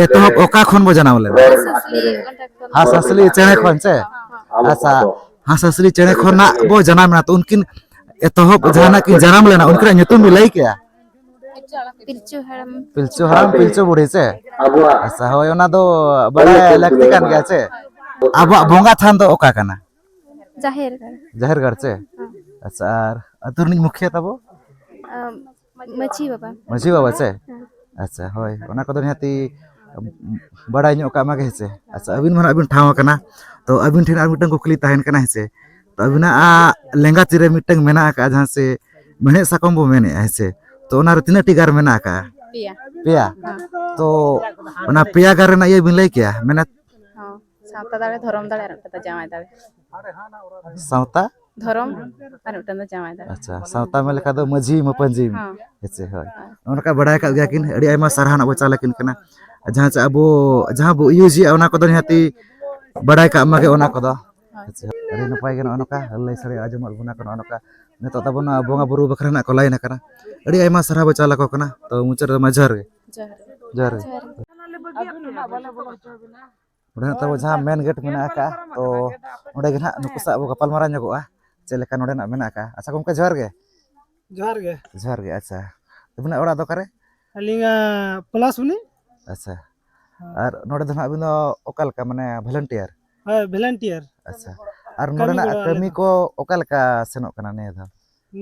ᱮᱛᱚᱦᱚᱵ ᱚᱠᱟ ᱠᱷᱚᱱ ᱵᱚ ᱡᱟᱱᱟᱢ ᱞᱮᱱᱟ? ᱦᱟᱸᱥ ᱦᱟᱸᱥᱞᱤ ᱚᱸᱰᱮ ᱠᱷᱚᱱ᱾ ᱦᱟᱸᱥ ᱦᱟᱸᱥᱞᱤ ᱪᱮᱬᱮ ᱠᱷᱚᱱ ᱥᱮ? ᱦᱚᱸ᱾ ᱟᱪᱪᱷᱟ, ᱦᱟᱸᱥ ᱦᱟᱸᱥᱞᱤ ᱪᱮᱬᱮ ᱠᱷᱚᱱᱟᱜ ᱵᱚ ᱡᱟᱱᱟᱢ ᱮᱱᱟ, ᱛᱚ ᱩᱱᱠᱤᱱ ᱮᱛᱚᱦᱚᱵ ᱡᱟᱦᱟᱱᱟᱜ ᱠᱤᱱ ᱡᱟᱱᱟᱢ ᱞᱮᱱᱟ, ᱩᱱᱠᱤᱱᱟᱜ ᱧᱩᱛᱩᱢ ᱵᱤᱱ ᱞᱟᱹᱭ ᱠᱮᱭᱟ? ᱯᱤᱞᱪᱩ ᱦᱟᱲᱟᱢ᱾ ᱯᱤᱞᱪᱩ ᱦᱟᱲᱟᱢ, ᱯᱤᱞᱪᱩ ᱵᱩᱲᱦᱤ ᱥᱮ? ᱟᱪᱪᱷᱟ, ᱦᱳᱭ, ᱚᱱᱟ ᱫᱚ ᱵᱟᱲᱟᱭ ᱞᱟᱹᱠᱛᱤ ᱠᱟᱱ ᱜᱮᱭᱟ ᱥᱮ? ᱟᱵᱚᱣᱟᱜ ᱵᱚᱸᱜᱟ ᱛᱷᱟᱱ ᱫᱚ ᱚᱠᱟ ᱠᱟᱱᱟ? ᱡᱟᱦᱮᱨ ᱜᱟᱲ᱾ ᱡᱟᱦᱮᱨ ᱜᱟᱲ ᱥᱮ? ᱦᱮᱸ᱾ ᱟᱪᱪᱷᱟ, ᱟᱨ ᱟᱹᱛᱩ ᱨᱤᱱᱤᱡ ᱢᱩᱠᱷᱤᱭᱟᱹ ᱛᱟᱵᱚ? ᱟᱢ, ᱢᱟᱹᱡᱷᱤ ᱵᱟᱵᱟ᱾ ᱢᱟᱹᱡᱷᱤ ᱵᱟᱵᱟ ᱥᱮ? ᱦᱮᱸ᱾ ᱟᱪᱪᱷᱟ, ᱦᱳᱭ, ᱚᱱᱟ ᱠᱚᱫᱚ ᱱᱤᱦᱟᱹᱛᱤ ᱵᱟᱲᱟᱭ ᱧᱚᱜ ᱠᱟᱜ ᱢᱟᱜᱮ, ᱦᱮᱸ ᱥᱮ? ᱟᱪᱪᱷᱟ, ᱟᱹᱵᱤᱱ ᱢᱟ ᱱᱟᱜ ᱵᱤᱱ ᱴᱷᱟᱶ ᱟᱠᱟᱱᱟ, ᱛᱚ ᱟᱹᱵᱤᱱ ᱴᱷᱮᱱ ᱟᱨ ᱢᱤᱫᱴᱟᱝ ᱠᱩᱠᱞᱤ ᱛᱟᱦᱮᱱ ᱠᱟᱱᱟ, ᱦᱮᱸ ᱥᱮ? ᱛᱚ ᱟᱹᱵᱤᱱᱟᱜ ᱞᱮᱸᱜᱟ ᱛᱤᱨᱮ ᱢᱤᱫᱴᱟᱝ ᱢᱮᱱᱟᱜ ᱟᱠᱟᱫᱼᱟ, ᱡᱟᱦᱟᱸ ᱥᱮ ᱢᱮᱲᱦᱮᱫ ᱥᱟᱠᱚᱢ ᱵᱚ ᱢᱮᱱᱮᱫᱼᱟ, ᱦᱮᱸ ᱥᱮ? ᱛᱚ ᱚᱱᱟᱨᱮ ᱛᱤᱱᱟᱹᱜ ᱴᱤ ᱜᱟᱨ ᱢᱮᱱᱟᱜ ᱟᱠᱟᱫᱼᱟ? ᱯᱮᱭᱟ᱾ ᱯᱮᱭᱟ? ᱦᱮᱸ᱾ ᱛᱚ ᱚᱱᱟ ᱯᱮᱭᱟ ᱜᱟᱨ ᱨᱮᱱᱟᱜ ᱤᱭᱟᱹ ᱵᱤᱱ ᱞᱟᱹᱭ ᱠᱮᱭᱟ? ᱢᱮᱱᱮᱫ ᱦᱚᱸ, ᱥᱟᱶᱛᱟ ᱫᱟᱲᱮ, ᱫᱷᱚᱨᱚᱢ ᱫᱟᱲᱮ, ᱟᱨ ᱢᱤᱫᱴᱟᱝ ᱫᱚ ᱡᱟᱶᱟᱭ ᱫᱟᱲᱮ᱾ ᱥᱟᱶᱛᱟ? ᱫᱷᱚᱨᱚᱢ, ᱟᱨ ᱢᱤᱫᱴᱟᱝ ᱫᱚ ᱡᱟᱶᱟᱭ ᱫᱟᱲᱮ᱾ ᱟᱪᱪᱷᱟ, ᱥᱟᱶᱛᱟ ᱢᱮᱱ ᱞᱮᱠᱷᱟᱱ ᱫᱚ ᱢᱟᱹᱡᱷᱤ ᱢᱟᱹᱯᱟᱹᱱᱡᱷᱤ᱾ ᱦᱚᱸ᱾ ᱦᱮᱸ ᱥᱮ, ᱦᱳᱭ᱾ ᱦᱳᱭ᱾ ᱚᱱᱠᱟ ᱵᱟᱲᱟᱭ ᱠᱟᱜ ᱜᱮᱭᱟ ᱠᱤᱱ, ᱟᱹᱰᱤ ᱟᱭᱢᱟ ᱥᱟᱨᱦᱟᱣ ᱱᱟᱜ ᱵᱚ ᱪᱟᱞ ᱟᱹᱠᱤᱱ ᱠᱟᱱᱟ᱾ ᱡᱟᱦᱟᱸ ᱪᱮ ᱟᱵᱚ, ᱡᱟᱦᱟᱸ ᱵᱚ ᱤᱭᱩᱡᱽ ᱮᱜᱼᱟ, ᱚᱱᱟ ᱠᱚᱫᱚ ᱱᱤᱦᱟᱹᱛᱤ ᱵᱟᱲᱟᱭ ᱠᱟᱜ ᱢᱟᱜᱮ ᱚᱱᱟ ᱠᱚᱫᱚ᱾ ᱦᱳᱭ᱾ ᱟᱪᱪᱷᱟ, ᱟᱹᱰᱤ ᱱᱟᱯᱟᱭ ᱜᱮ ᱱᱚᱜᱼᱚ ᱱᱚᱝᱠᱟ ᱞᱟᱹᱭ ᱥᱟᱰᱮ ᱟᱸᱡᱚᱢᱟᱜ ᱵᱚᱱᱟ ᱠᱚ ᱱᱚᱜᱼᱚ ᱱᱚᱝᱠᱟ᱾ ᱱᱤᱛᱚᱜ ᱛᱟᱵᱚᱱ ᱱᱚᱣᱟ ᱵᱚᱸᱜᱟ ᱵᱩᱨᱩ ᱵᱟᱠᱷᱨᱟ ᱱᱟᱜ ᱠᱚ ᱞᱟᱭᱤᱱ ᱟᱠᱟᱱᱟ᱾ ᱟᱹᱰᱤ ᱟᱭᱢᱟ ᱥᱟᱨᱦᱟᱣ ᱵᱚ ᱪᱟᱞ ᱟᱠᱚ ᱠᱟᱱᱟ᱾ ᱛᱚ ᱢᱩᱪᱟᱹᱫ ᱨᱮᱫᱚ ᱢᱟ ᱡᱚᱦᱟᱨ ᱜᱮ᱾ ᱡᱚᱦᱟᱨ ᱜᱮ᱾ ᱡᱚᱦᱟᱨ ᱜᱮ᱾ ᱡᱚᱦᱟᱨ ᱜᱮ᱾ ᱚᱸᱰᱮ ᱱᱟᱜ ᱛᱟᱵᱚ ᱡᱟᱦᱟᱸ ᱢᱮᱱ ᱜᱮᱴ ᱢᱮᱱᱟᱜ ᱟᱠᱟᱫᱼᱟ, ᱛᱚ ᱚᱸᱰᱮ ᱜᱮ ᱱᱟᱦᱟᱜ ᱱᱩᱠᱩ ᱥᱟᱶ ᱵᱚ ᱜᱟᱯᱟᱞ ᱢᱟᱨᱟᱣ ᱧᱚᱜᱚᱜᱼᱟ, ᱪᱮᱫ ᱞᱮᱠᱟ ᱱᱚᱰᱮᱱᱟᱜ ᱢᱮᱱᱟᱜ ᱟᱠᱟᱫᱼᱟ᱾ ᱟᱪᱪᱷᱟ ᱜᱚᱢᱠᱮ, ᱡᱚᱦᱟᱨ ᱜᱮ᱾ ᱡᱚᱦᱟᱨ ᱜᱮ᱾ ᱡᱚᱦᱟᱨ ᱜᱮ, ᱟᱪᱪᱷᱟ᱾ ᱟᱹᱵᱤᱱᱟᱜ ᱚᱲᱟᱜ ᱫᱚ ᱚᱠᱟᱨᱮ? ᱟᱹᱞᱤᱧᱟᱜ ᱯᱚᱞᱟᱥᱵᱩᱱᱤ᱾ ᱟᱪᱪᱷᱟ᱾ ᱦᱮᱸ᱾ ᱟᱨ ᱱᱚᱰᱮ ᱫᱚ ᱱᱟᱦᱟᱜ ᱟᱹᱵᱤᱱ ᱫᱚ ᱚᱠᱟ ᱞᱮᱠᱟ, ᱢᱟᱱᱮ volunteer? ᱦᱳᱭ, volunteer᱾ ᱟᱪᱪᱷᱟ᱾ ᱟᱨ ᱠᱟᱹᱢᱤ ᱱᱚᱰᱮᱱᱟᱜ ᱜᱚᱲᱚ ᱟᱞᱮ ᱠᱟᱹᱢᱤ ᱫᱚ᱾ ᱠᱚ ᱚᱠᱟ ᱞᱮᱠᱟ ᱥᱮᱱᱚᱜ ᱠᱟᱱᱟ ᱱᱤᱭᱟᱹ ᱫᱷᱟᱣ?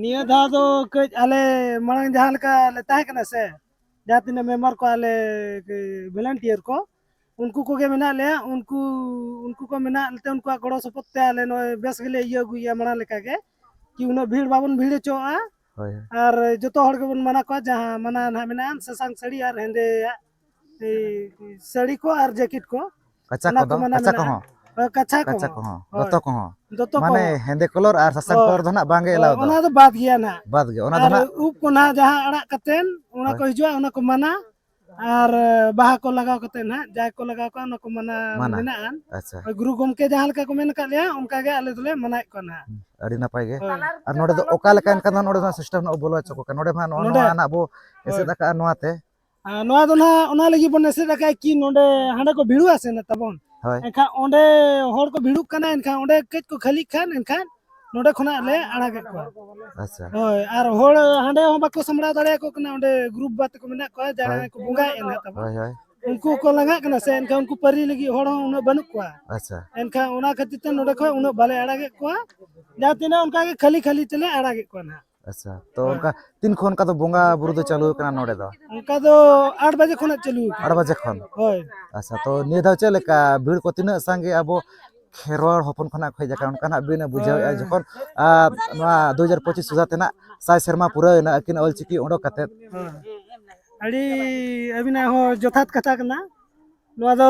ᱱᱤᱭᱟᱹ ᱫᱷᱟᱣ ᱫᱚ ᱠᱟᱹᱡ ᱟᱞᱮ ᱢᱟᱲᱟᱝ ᱡᱟᱦᱟᱸ ᱞᱮᱠᱟ ᱞᱮ ᱛᱟᱦᱮᱸ ᱠᱟᱱᱟ ᱥᱮ, ᱡᱟᱦᱟᱸ ᱛᱤᱱᱟᱹᱜ ᱢᱮᱢᱵᱟᱨ ᱠᱚ ᱟᱞᱮ ᱵᱷᱚᱞᱮᱱᱴᱤᱭᱟᱨ ᱠᱚ, ᱩᱱᱠᱩ ᱠᱚᱜᱮ ᱢᱮᱱᱟᱜ ᱞᱮᱭᱟ᱾ ᱩᱱᱠᱩ, ᱩᱱᱠᱩ ᱠᱚ ᱢᱮᱱᱟᱜ ᱞᱮᱛᱮ ᱩᱱᱠᱩᱣᱟᱜ ᱜᱚᱲᱚ ᱥᱚᱯᱚᱦᱚᱫ ᱛᱮ ᱟᱞᱮ ᱱᱚᱜᱼᱚᱭ ᱵᱮᱥ ᱜᱮᱞᱮ ᱤᱭᱟᱹ ᱟᱹᱜᱩᱭᱮᱫᱼᱟ ᱢᱟᱲᱟᱝ ᱞᱮᱠᱟᱜᱮ, ᱠᱤ ᱩᱱᱟᱹᱜ ᱵᱷᱤᱲ ᱵᱟᱵᱚᱱ ᱵᱷᱤᱲ ᱦᱚᱪᱚᱣᱟᱜᱼᱟ᱾ ᱦᱳᱭ, ᱦᱳᱭ᱾ ᱟᱨ ᱡᱚᱛᱚ ᱦᱚᱲ ᱜᱮᱵᱚᱱ ᱢᱟᱱᱟ ᱠᱚᱣᱟ, ᱡᱟᱦᱟᱸ ᱢᱟᱱᱟ ᱱᱟᱦᱟᱜ ᱢᱮᱱᱟᱜᱼᱟ, ᱥᱟᱥᱟᱝ ᱥᱟᱹᱲᱤ ᱟᱨ ᱦᱮᱸᱫᱮᱭᱟᱜ, ᱮᱭ, ᱥᱟᱹᱲᱤ ᱠᱚ ᱟᱨ ᱡᱮᱠᱮᱴ ᱠᱚ, ᱠᱟᱪᱟ ᱚᱱᱟ ᱠᱚ ᱠᱚᱫᱚ? ᱢᱟᱱᱟ ᱠᱟᱪᱟ ᱢᱮᱱᱟᱜᱼᱟ᱾ ᱠᱚᱦᱚᱸ? ᱦᱳᱭ, ᱠᱟᱪᱷᱟ ᱠᱟᱪᱟ ᱠᱚᱦᱚᱸ᱾ ᱠᱚᱦᱚᱸ, ᱦᱳᱭ᱾ ᱫᱚᱛᱚ ᱠᱚᱦᱚᱸ? ᱫᱚᱛᱚ ᱢᱟᱱᱮ ᱠᱚᱦᱚᱸ᱾ ᱦᱮᱸᱫᱮ ᱠᱚᱞᱚᱨ ᱟᱨ ᱥᱟᱥᱟᱝ ᱦᱳᱭ᱾ ᱠᱚᱞᱚᱨ ᱫᱚ ᱱᱟᱜ ᱵᱟᱝ ᱜᱮ ᱦᱳᱭ, ᱮᱞᱟᱣ ᱫᱚ? ᱚᱱᱟ ᱫᱚ ᱵᱟᱫ ᱜᱮᱭᱟ ᱱᱟᱜ᱾ ᱵᱟᱫ ᱜᱮ, ᱚᱱᱟ ᱫᱚ ᱟᱨ ᱱᱟᱜ ᱩᱵ ᱠᱚ ᱱᱟᱜ ᱡᱟᱦᱟᱸ ᱟᱲᱟᱜ ᱠᱟᱛᱮᱱ, ᱚᱱᱟ ᱦᱳᱭ᱾ ᱠᱚ ᱦᱤᱡᱩᱜᱼᱟ, ᱚᱱᱟ ᱠᱚ ᱢᱟᱱᱟ᱾ ᱟᱨ ᱵᱟᱦᱟ ᱠᱚ ᱞᱟᱜᱟᱣ ᱠᱟᱛᱮ ᱱᱟᱜ, ᱡᱟᱭ ᱠᱚ ᱞᱟᱜᱟᱣ ᱠᱟᱜᱼᱟ, ᱚᱱᱟ ᱠᱚ ᱢᱟᱱᱟ ᱢᱟᱱᱟ᱾ ᱢᱮᱱᱟᱜᱼᱟ᱾ ᱟᱪᱪᱷᱟ᱾ ᱦᱳᱭ, ᱜᱩᱨᱩ ᱜᱚᱢᱠᱮ ᱡᱟᱦᱟᱸ ᱞᱮᱠᱟ ᱠᱚ ᱢᱮᱱ ᱟᱠᱟᱫ ᱞᱮᱭᱟ, ᱚᱱᱠᱟ ᱜᱮ ᱟᱞᱮ ᱫᱚᱞᱮ ᱢᱟᱱᱟᱣᱮᱫ ᱠᱚᱣᱟ ᱱᱟᱜ᱾ ᱦᱩᱸ, ᱟᱹᱰᱤ ᱱᱟᱯᱟᱭ ᱜᱮ᱾ ᱦᱳᱭ᱾ ᱟᱨ ᱱᱚᱰᱮ ᱫᱚ ᱚᱠᱟ ᱞᱮᱠᱟ ᱮᱱᱠᱷᱟᱱ ᱫᱚ ᱱᱚᱰᱮ ᱫᱚ system ᱱᱟᱜ ᱵᱚᱞᱚ ᱦᱚᱪᱚ ᱠᱚ ᱠᱟᱱᱟ? ᱱᱚᱰᱮ ᱢᱟ ᱱᱚᱜᱼᱚ ᱱᱚᱰᱮ? ᱱᱚᱣᱟ ᱱᱟᱜ ᱵᱚ ᱦᱳᱭ᱾ ᱮᱥᱮᱫ ᱟᱠᱟᱫᱼᱟ ᱱᱚᱣᱟ ᱛᱮ᱾ ᱟᱨ ᱱᱚᱣᱟ ᱫᱚ ᱱᱟᱦᱟᱜ ᱚᱱᱟ ᱞᱟᱹᱜᱤᱫ ᱵᱚᱱ ᱮᱥᱮᱫ ᱟᱠᱟᱫᱼᱟ ᱠᱤ ᱱᱚᱰᱮ ᱦᱟᱸᱰᱮ ᱠᱚ ᱵᱷᱤᱲᱚᱜᱼᱟ ᱥᱮ ᱱᱮᱛᱟ ᱵᱚᱱ᱾ ᱦᱳᱭ᱾ ᱮᱱᱠᱷᱟᱱ ᱚᱸᱰᱮ ᱦᱚᱲ ᱠᱚ ᱵᱷᱤᱲᱚᱜ ᱠᱟᱱᱟ, ᱮᱱᱠᱷᱟᱱ ᱚᱸᱰᱮ ᱠᱟᱹᱡ ᱠᱚ ᱠᱷᱟᱹᱞᱤᱜ ᱠᱷᱟᱱ, ᱮᱱᱠᱷᱟᱱ ᱱᱚᱰᱮ ᱠᱷᱚᱱᱟᱜ ᱞᱮ ᱟᱲᱟᱜᱮᱫ ᱠᱚᱣᱟ᱾ ᱟᱪᱪᱷᱟ᱾ ᱦᱳᱭ, ᱟᱨ ᱦᱚᱲ ᱦᱟᱸᱰᱮ ᱦᱚᱸ ᱵᱟᱠᱚ ᱥᱟᱢᱵᱲᱟᱣ ᱫᱟᱲᱮᱭᱟᱠᱚ ᱠᱟᱱᱟ, ᱚᱸᱰᱮ ᱜᱨᱩᱯ ᱵᱟᱛᱮ ᱠᱚ ᱢᱮᱱᱟᱜ ᱠᱚᱣᱟ, ᱦᱳᱭ᱾ ᱡᱟᱦᱟᱸᱭ ᱠᱚ ᱵᱚᱸᱜᱟᱭᱮᱫᱼᱟ ᱱᱟᱦᱟᱜ ᱛᱟᱵᱚᱱ᱾ ᱦᱳᱭ, ᱦᱳᱭ᱾ ᱩᱱᱠᱩ ᱠᱚ ᱞᱟᱸᱜᱟᱜ ᱠᱟᱱᱟ ᱥᱮ, ᱮᱱᱠᱷᱟᱱ ᱩᱱᱠᱩ ᱯᱟᱹᱨᱤ ᱞᱟᱹᱜᱤᱫ ᱦᱚᱲ ᱦᱚᱸ ᱩᱱᱟᱹᱜ ᱵᱟᱹᱱᱩᱜ ᱠᱚᱣᱟ᱾ ᱟᱪᱪᱷᱟ᱾ ᱮᱱᱠᱷᱟᱱ ᱚᱱᱟ ᱠᱷᱟᱹᱛᱤᱨ ᱛᱮ ᱱᱚᱰᱮ ᱠᱷᱚᱱ ᱩᱱᱟᱹᱜ ᱵᱟᱞᱮ ᱟᱲᱟᱜᱮᱫ ᱠᱚᱣᱟ, ᱡᱟᱦᱟᱸ ᱛᱤᱱᱟᱹᱜ ᱚᱱᱠᱟ ᱜᱮ ᱠᱷᱟᱹᱞᱤ ᱠᱷᱟᱹᱞᱤ ᱛᱮᱞᱮ ᱟᱲᱟᱜᱮᱫ ᱠᱚᱣᱟ ᱱᱟᱦᱟᱜ᱾ ᱟᱪᱪᱷᱟ, ᱛᱚ ᱦᱳᱭ᱾ ᱚᱱᱠᱟ ᱛᱤᱱ ᱠᱷᱚᱱ ᱚᱱᱠᱟ ᱫᱚ ᱵᱚᱸᱜᱟ ᱵᱩᱨᱩ ᱫᱚ ᱪᱟᱹᱞᱩ ᱟᱠᱟᱱᱟ ᱱᱚᱰᱮ ᱫᱚ? ᱚᱱᱠᱟ ᱫᱚ ᱟᱴ ᱵᱟᱡᱮ ᱠᱷᱚᱱᱟᱜ ᱪᱟᱹᱞᱩ ᱟᱠᱟᱱᱟ᱾ ᱟᱴ ᱵᱟᱡᱮ ᱠᱷᱚᱱ? ᱦᱳᱭ᱾ ᱟᱪᱪᱷᱟ, ᱛᱚ ᱱᱤᱭᱟᱹ ᱫᱷᱟᱣ ᱪᱮᱫ ᱞᱮᱠᱟ ᱵᱷᱤᱲ ᱠᱚ ᱛᱤᱱᱟᱹᱜ ᱥᱟᱸᱜᱮ ᱟᱵᱚ ᱠᱷᱮᱨᱣᱟᱲ ᱦᱚᱯᱚᱱ ᱠᱷᱚᱱᱟᱜ ᱠᱚ ᱦᱮᱡ ᱟᱠᱟᱱ, ᱚᱱᱠᱟᱱᱟᱜ ᱵᱤᱱ ᱵᱩᱡᱷᱟᱹᱣᱮᱫᱼᱟ ᱦᱳᱭ᱾ ᱡᱚᱠᱷᱚᱱ, ᱟᱨ ᱱᱚᱣᱟ ᱫᱩ ᱦᱟᱡᱟᱨ ᱯᱚᱸᱪᱤᱥ ᱥᱩᱫᱷᱟ ᱛᱮᱱᱟᱜ ᱥᱟᱭ ᱥᱮᱨᱢᱟ ᱯᱩᱨᱟᱹᱣ ᱮᱱᱟ ᱟᱹᱠᱤᱱ ᱚᱞᱪᱤᱠᱤ ᱚᱰᱚᱠ ᱠᱟᱛᱮᱫ? ᱦᱳᱭ᱾ ᱟᱹᱰᱤ ᱟᱹᱵᱤᱱᱟᱜ ᱦᱚᱸ ᱡᱚᱛᱷᱟᱛ ᱠᱟᱛᱷᱟ ᱠᱟᱱᱟ᱾ ᱱᱚᱣᱟ ᱫᱚ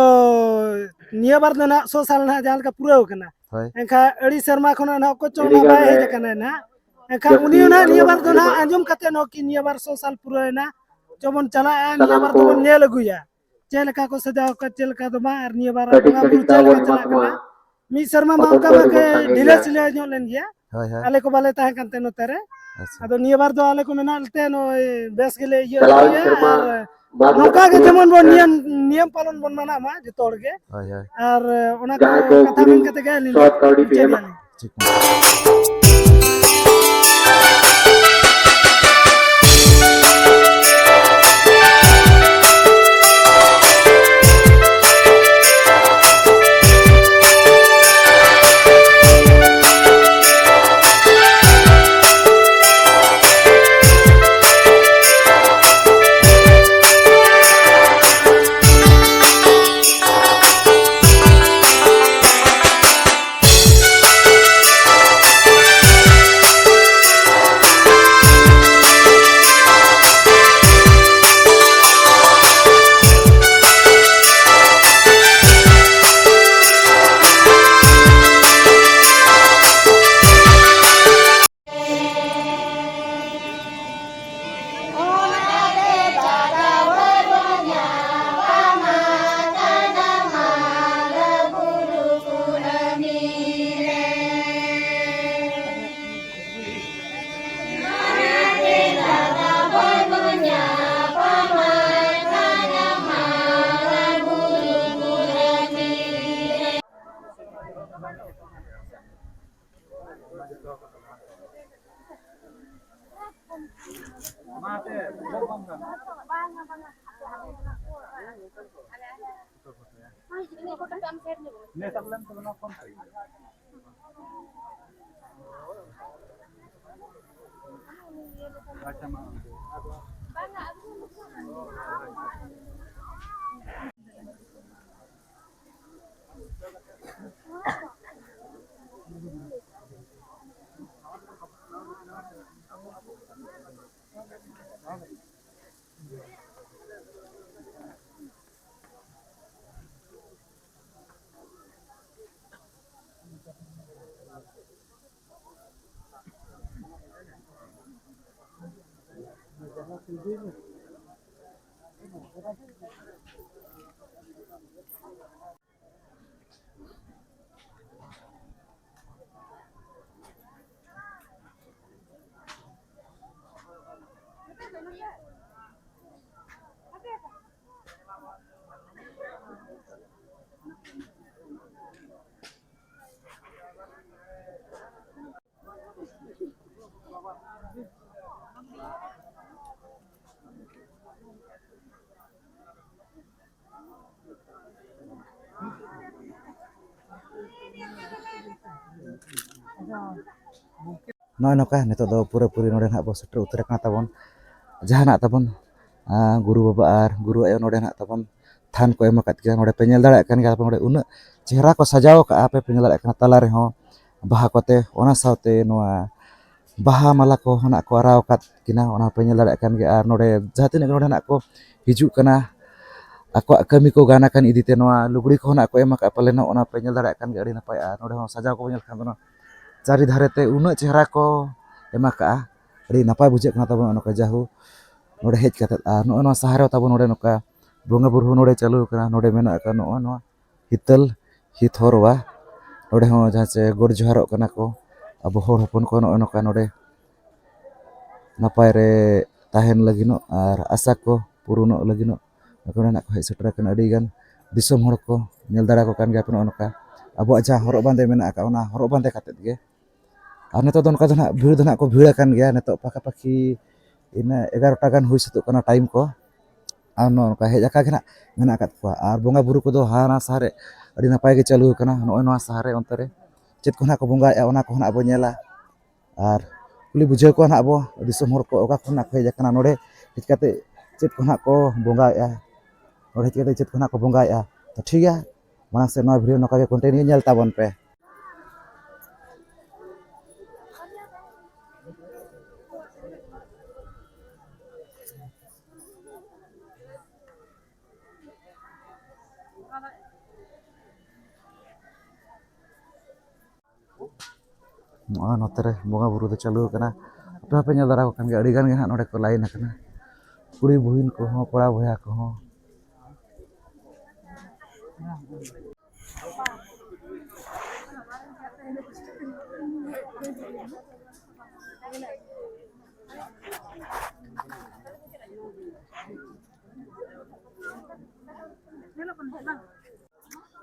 ᱱᱤᱭᱟᱹ ᱵᱟᱨ ᱫᱚ ᱱᱟᱦᱟᱜ ᱥᱚ ᱥᱟᱞ ᱱᱟᱦᱟᱜ ᱡᱟᱦᱟᱸ ᱞᱮᱠᱟ ᱯᱩᱨᱟᱹᱣ ᱠᱟᱱᱟ᱾ ᱦᱳᱭ᱾ ᱮᱱᱠᱷᱟᱱ ᱟᱹᱰᱤ ᱥᱮᱨᱢᱟ ᱠᱷᱚᱱᱟᱜ ᱱᱟᱦᱟᱜ ᱚᱠᱚᱭ ᱪᱚᱝ ᱱᱟᱦᱟᱜ ᱵᱟᱭ ᱦᱮᱡ ᱟᱠᱟᱱᱟ ᱱᱟᱦᱟᱜ᱾ ᱮᱱᱠᱷᱟᱱ ᱩᱱᱤ ᱦᱚᱸ ᱱᱟᱦᱟᱜ ᱱᱤᱭᱟᱹ ᱵᱟᱨ ᱫᱚ ᱱᱟᱦᱟᱜ ᱟᱸᱡᱚᱢ ᱠᱟᱛᱮ ᱱᱚᱜᱼᱚᱭ ᱠᱤ ᱱᱤᱭᱟᱹ ᱵᱟᱨ ᱥᱚ ᱥᱟᱞ ᱯᱩᱨᱟᱹᱣ ᱮᱱᱟ, ᱪᱚ ᱵᱚᱱ ᱪᱟᱞᱟᱜᱼᱟ, ᱱᱤᱭᱟᱹ ᱵᱟᱨ ᱫᱚᱵᱚᱱ ᱧᱮᱞ ᱟᱹᱜᱩᱭᱟ ᱪᱮᱫ ᱞᱮᱠᱟ ᱠᱚ ᱥᱟᱡᱟᱣ ᱟᱠᱟᱫ, ᱪᱮᱫ ᱞᱮᱠᱟ ᱫᱚ ᱵᱟᱝ, ᱟᱨ ᱱᱤᱭᱟᱹ ᱵᱟᱨ ᱵᱚᱸᱜᱟ ᱵᱩᱨᱩ ᱪᱮᱫ ᱞᱮᱠᱟ ᱪᱟᱞᱟᱜ ᱠᱟᱱᱟ᱾ ᱢᱤᱫ ᱥᱮᱨᱢᱟ ᱢᱟ ᱚᱱᱠᱟ ᱢᱟ ᱠᱟᱹᱡ ᱰᱷᱤᱞᱟᱹ ᱥᱤᱞᱟᱹ ᱧᱚᱜ ᱞᱮᱱ ᱜᱮᱭᱟ᱾ ᱦᱳᱭ, ᱦᱳᱭ᱾ ᱟᱞᱮ ᱠᱚ ᱵᱟᱞᱮ ᱛᱟᱦᱮᱸ ᱠᱟᱱ ᱛᱟᱦᱮᱸ ᱱᱚᱛᱮ ᱨᱮ᱾ ᱟᱪᱪᱷᱟ᱾ ᱟᱫᱚ ᱱᱤᱭᱟᱹ ᱵᱟᱨ ᱫᱚ ᱟᱞᱮ ᱠᱚ ᱢᱮᱱᱟᱜ ᱞᱮᱛᱮ ᱱᱚᱜᱼᱚᱭ ᱵᱮᱥ ᱜᱮᱞᱮ ᱤᱭᱟᱹ ᱪᱟᱞᱟᱣᱮᱱ ᱟᱹᱜᱩᱭᱟ, ᱥᱮᱨᱢᱟ ᱟᱨ ᱵᱟᱫ ᱱᱚᱝᱠᱟ ᱜᱮ ᱠᱟᱛᱮ ᱡᱮᱢᱚᱱ ᱵᱚᱱ ᱱᱤᱭᱚᱢ, ᱱᱤᱭᱚᱢ ᱯᱟᱞᱚᱱ ᱵᱚᱱ ᱢᱟᱱᱟᱣ ᱢᱟ ᱡᱚᱛᱚ ᱦᱚᱲ ᱜᱮ᱾ ᱦᱳᱭ, ᱦᱳᱭ᱾ ᱟᱨ ᱚᱱᱟ ᱠᱚ ᱡᱟᱦᱟᱸᱭ ᱠᱚ ᱠᱟᱛᱷᱟ ᱢᱮᱱ ᱠᱩᱲᱤ ᱠᱟᱛᱮ ᱜᱮ ᱟᱹᱞᱤᱧ ᱥᱚ ᱫᱚ ᱠᱟᱹᱣᱰᱤ ᱯᱮ ᱢᱩᱪᱟᱹᱫ ᱮᱢᱟ᱾ ᱮᱫᱼᱟ ᱞᱤᱧ᱾ ᱴᱷᱤᱠ᱾ ᱱᱚᱜᱼᱚᱭ ᱱᱚᱝᱠᱟ ᱱᱤᱛᱚᱜ ᱫᱚ ᱯᱩᱨᱟᱹᱯᱩᱨᱤ ᱱᱚᱰᱮ ᱱᱟᱦᱟᱜ ᱵᱚ ᱥᱮᱴᱮᱨ ᱩᱛᱟᱹᱨ ᱟᱠᱟᱱᱟ ᱛᱟᱵᱚᱱ᱾ ᱡᱟᱦᱟᱱᱟᱜ ᱛᱟᱵᱚᱱ, ᱟᱸ, ᱜᱩᱨᱩ ᱵᱟᱵᱟ ᱟᱨ ᱜᱩᱨᱩ ᱟᱭᱳ ᱱᱚᱰᱮ ᱱᱟᱦᱟᱜ ᱛᱟᱵᱚᱱ ᱛᱷᱟᱱ ᱠᱚ ᱮᱢ ᱟᱠᱟᱫ ᱜᱮᱭᱟ᱾ ᱱᱚᱰᱮ ᱯᱮ ᱧᱮᱞ ᱫᱟᱲᱮᱭᱟᱜ ᱠᱟᱱ ᱜᱮᱭᱟ, ᱱᱚᱰᱮ ᱩᱱᱟᱹᱜ ᱪᱮᱦᱨᱟ ᱠᱚ ᱥᱟᱡᱟᱣ ᱟᱠᱟᱫᱼᱟ, ᱯᱮ, ᱯᱮ ᱧᱮᱞ ᱫᱟᱲᱮᱭᱟᱜ ᱠᱟᱱᱟ᱾ ᱛᱟᱞᱟ ᱨᱮᱦᱚᱸ ᱵᱟᱦᱟ ᱠᱚᱛᱮ, ᱚᱱᱟ ᱥᱟᱶᱛᱮ ᱱᱚᱣᱟ ᱵᱟᱦᱟ ᱢᱟᱞᱟ ᱠᱚ ᱱᱟᱜ ᱠᱚ ᱟᱨᱟᱣ ᱟᱠᱟᱫ ᱠᱤᱱᱟ, ᱚᱱᱟ ᱯᱮ ᱧᱮᱞ ᱫᱟᱲᱮᱭᱟᱜ ᱠᱟᱱ ᱜᱮᱭᱟ᱾ ᱟᱨ ᱱᱚᱰᱮ ᱡᱟᱦᱟᱸ ᱛᱤᱱᱟᱹᱜ ᱜᱮ ᱱᱚᱰᱮ ᱱᱟᱜ ᱠᱚ ᱦᱤᱡᱩᱜ ᱠᱟᱱᱟ, ᱟᱠᱚᱣᱟᱜ ᱠᱟᱹᱢᱤ ᱠᱚ ᱜᱟᱱ ᱟᱠᱟᱱ ᱤᱫᱤ ᱛᱮ ᱱᱚᱣᱟ ᱞᱩᱜᱽᱲᱤ ᱠᱚᱦᱚᱸ ᱱᱟᱜ ᱠᱚ ᱮᱢ ᱟᱠᱟᱫᱼᱟ ᱯᱟᱞᱮᱱ, ᱚᱱᱟ ᱯᱮ ᱧᱮᱞ ᱫᱟᱲᱮᱭᱟᱜ ᱠᱟᱱ ᱜᱮᱭᱟ, ᱟᱹᱰᱤ ᱱᱟᱯᱟᱭ᱾ ᱟᱨ ᱱᱚᱰᱮ ᱦᱚᱸ ᱥᱟᱡᱟᱣ ᱠᱚᱵᱚᱱ ᱧᱮᱞ ᱠᱷᱟᱱ ᱫᱚ ᱱᱚᱣᱟ ᱪᱟᱹᱨᱤ ᱫᱷᱟᱨᱮ ᱛᱮ ᱩᱱᱟᱹᱜ ᱪᱮᱦᱨᱟ ᱠᱚ ᱮᱢ ᱟᱠᱟᱫᱼᱟ, ᱟᱹᱰᱤ ᱱᱟᱯᱟᱭ ᱵᱩᱡᱷᱟᱹᱜ ᱠᱟᱱᱟ ᱛᱟᱵᱚᱱ᱾ ᱚᱱᱟ ᱠᱚ ᱡᱟᱦᱳ ᱱᱚᱰᱮ ᱦᱮᱡ ᱠᱟᱛᱮᱫ, ᱟᱨ ᱱᱚᱜᱼᱚᱭ ᱱᱚᱣᱟ ᱥᱟᱦᱟ ᱨᱮᱦᱚᱸ ᱛᱟᱵᱚᱱ ᱱᱚᱰᱮ ᱱᱚᱝᱠᱟ ᱵᱚᱸᱜᱟ ᱵᱩᱨᱩ ᱦᱚᱸ ᱱᱚᱰᱮ ᱪᱟᱹᱞᱩ ᱟᱠᱟᱱᱟ, ᱱᱚᱰᱮ ᱢᱮᱱᱟᱜ ᱟᱠᱟᱫ ᱱᱚᱜᱼᱚᱭ ᱱᱚᱣᱟ ᱦᱤᱛᱟᱹᱞ ᱦᱤᱛ ᱦᱚᱨᱚᱣᱟ᱾ ᱱᱚᱰᱮ ᱦᱚᱸ ᱡᱟᱦᱟᱸ ᱪᱮ ᱜᱚᱰ ᱡᱚᱦᱟᱨᱚᱜ ᱠᱟᱱᱟ ᱠᱚ ᱟᱵᱚ ᱦᱚᱲ ᱦᱚᱯᱚᱱ ᱠᱚ, ᱱᱚᱜᱼᱚᱭ ᱱᱚᱝᱠᱟ ᱱᱚᱰᱮ ᱱᱟᱯᱟᱭ ᱨᱮ ᱛᱟᱦᱮᱱ ᱞᱟᱹᱜᱤᱫᱚᱜ ᱟᱨ ᱟᱥᱟ ᱠᱚ ᱯᱩᱨᱩᱱᱚᱜ ᱞᱟᱹᱜᱤᱫᱚᱜ᱾ ᱱᱚᱰᱮ ᱱᱟᱜ ᱠᱚ ᱦᱮᱡ ᱥᱮᱴᱮᱨ ᱟᱠᱟᱱᱟ ᱟᱹᱰᱤ ᱜᱟᱱ ᱫᱤᱥᱚᱢ ᱦᱚᱲ ᱠᱚ, ᱧᱮᱞ ᱫᱟᱲᱮ ᱟᱠᱚ ᱠᱟᱱ ᱜᱮᱭᱟ ᱯᱮ᱾ ᱱᱚᱜᱼᱚ ᱱᱚᱝᱠᱟ ᱟᱵᱚᱣᱟᱜ ᱡᱟᱦᱟᱸ ᱦᱚᱨᱚᱜ ᱵᱟᱸᱫᱮ ᱢᱮᱱᱟᱜ ᱟᱠᱟᱫ, ᱚᱱᱟ ᱦᱚᱨᱚᱜ ᱵᱟᱸᱫᱮ ᱠᱟᱛᱮᱫ ᱜᱮ᱾ ᱟᱨ ᱱᱤᱛᱚᱜ ᱫᱚ ᱚᱱᱠᱟ ᱫᱚ ᱱᱟᱜ ᱵᱷᱤᱲ ᱫᱚ ᱱᱟᱜ ᱠᱚ ᱵᱷᱤᱲ ᱟᱠᱟᱱ ᱜᱮᱭᱟ᱾ ᱱᱤᱛᱚᱜ ᱯᱟᱠᱟᱯᱟᱠᱤ ᱤᱱᱟᱹ ᱮᱜᱟᱨᱚᱴᱟ ᱜᱟᱱ ᱦᱩᱭ ᱥᱟᱹᱛᱚᱜ ᱠᱟᱱᱟ ᱴᱟᱭᱤᱢ ᱠᱚ᱾ ᱟᱨ ᱱᱚᱜᱼᱚ ᱱᱚᱝᱠᱟ ᱦᱮᱡ ᱟᱠᱟ ᱜᱮ ᱱᱟᱜ ᱢᱮᱱᱟᱜ ᱟᱠᱟᱫ ᱠᱚᱣᱟ᱾ ᱟᱨ ᱵᱚᱸᱜᱟ ᱵᱩᱨᱩ ᱠᱚᱫᱚ ᱦᱟᱱᱟ ᱥᱟᱦᱟ ᱨᱮ ᱟᱹᱰᱤ ᱱᱟᱯᱟᱭ ᱜᱮ ᱪᱟᱹᱞᱩ ᱟᱠᱟᱱᱟ᱾ ᱱᱚᱜᱼᱚᱭ ᱱᱚᱣᱟ ᱥᱟᱦᱟ ᱨᱮ ᱚᱱᱛᱮ ᱨᱮ ᱪᱮᱫ ᱠᱚ ᱱᱟᱜ ᱠᱚ ᱵᱚᱸᱜᱟᱭᱮᱫᱼᱟ, ᱚᱱᱟ ᱠᱚ ᱱᱟᱜ ᱵᱚ ᱧᱮᱞᱟ᱾ ᱟᱨ ᱠᱩᱞᱤ ᱵᱩᱡᱷᱟᱹᱣ ᱠᱚᱣᱟ ᱱᱟᱜ ᱵᱚ, ᱫᱤᱥᱚᱢ ᱦᱚᱲ ᱠᱚ ᱚᱠᱟ ᱠᱷᱚᱱᱟᱜ ᱠᱚ ᱦᱮᱡ ᱟᱠᱟᱱᱟ, ᱱᱚᱰᱮ ᱦᱮᱡ ᱠᱟᱛᱮ ᱪᱮᱫ ᱠᱚ ᱱᱟᱜ ᱠᱚ ᱵᱚᱸᱜᱟᱭᱮᱫᱼᱟ, ᱱᱚᱰᱮ ᱦᱮᱡ ᱠᱟᱛᱮ ᱪᱮᱫ ᱠᱚ ᱱᱟᱜ ᱠᱚ ᱵᱚᱸᱜᱟᱭᱮᱫᱼᱟ᱾ ᱛᱚ ᱴᱷᱤᱠ ᱜᱮᱭᱟ, ᱢᱟᱲᱟᱝ ᱥᱮᱫ ᱱᱚᱣᱟ ᱵᱷᱤᱰᱤᱭᱳ ᱱᱚᱝᱠᱟ ᱜᱮ ᱠᱚᱱᱴᱤᱱᱤᱭᱩ ᱧᱮᱞ ᱛᱟᱵᱚᱱ ᱯᱮ᱾ ᱱᱚᱜᱼᱚᱭ ᱱᱚᱛᱮ ᱨᱮ ᱵᱚᱸᱜᱟ ᱵᱩᱨᱩ ᱫᱚ ᱪᱟᱹᱞᱩ ᱟᱠᱟᱱᱟ᱾ ᱟᱯᱮ ᱦᱚᱸᱯᱮ ᱧᱮᱞ ᱫᱟᱲᱮᱭᱟᱠᱚ ᱠᱟᱱ ᱜᱮᱭᱟ, ᱟᱹᱰᱤ ᱜᱟᱱ ᱜᱮ ᱦᱟᱸᱜ ᱱᱚᱰᱮ ᱠᱚ ᱞᱟᱭᱤᱱ ᱟᱠᱟᱱᱟ, ᱠᱩᱲᱤ ᱵᱩᱦᱤᱱ ᱠᱚᱦᱚᱸ, ᱠᱚᱲᱟ ᱵᱚᱭᱦᱟ ᱠᱚᱦᱚᱸ᱾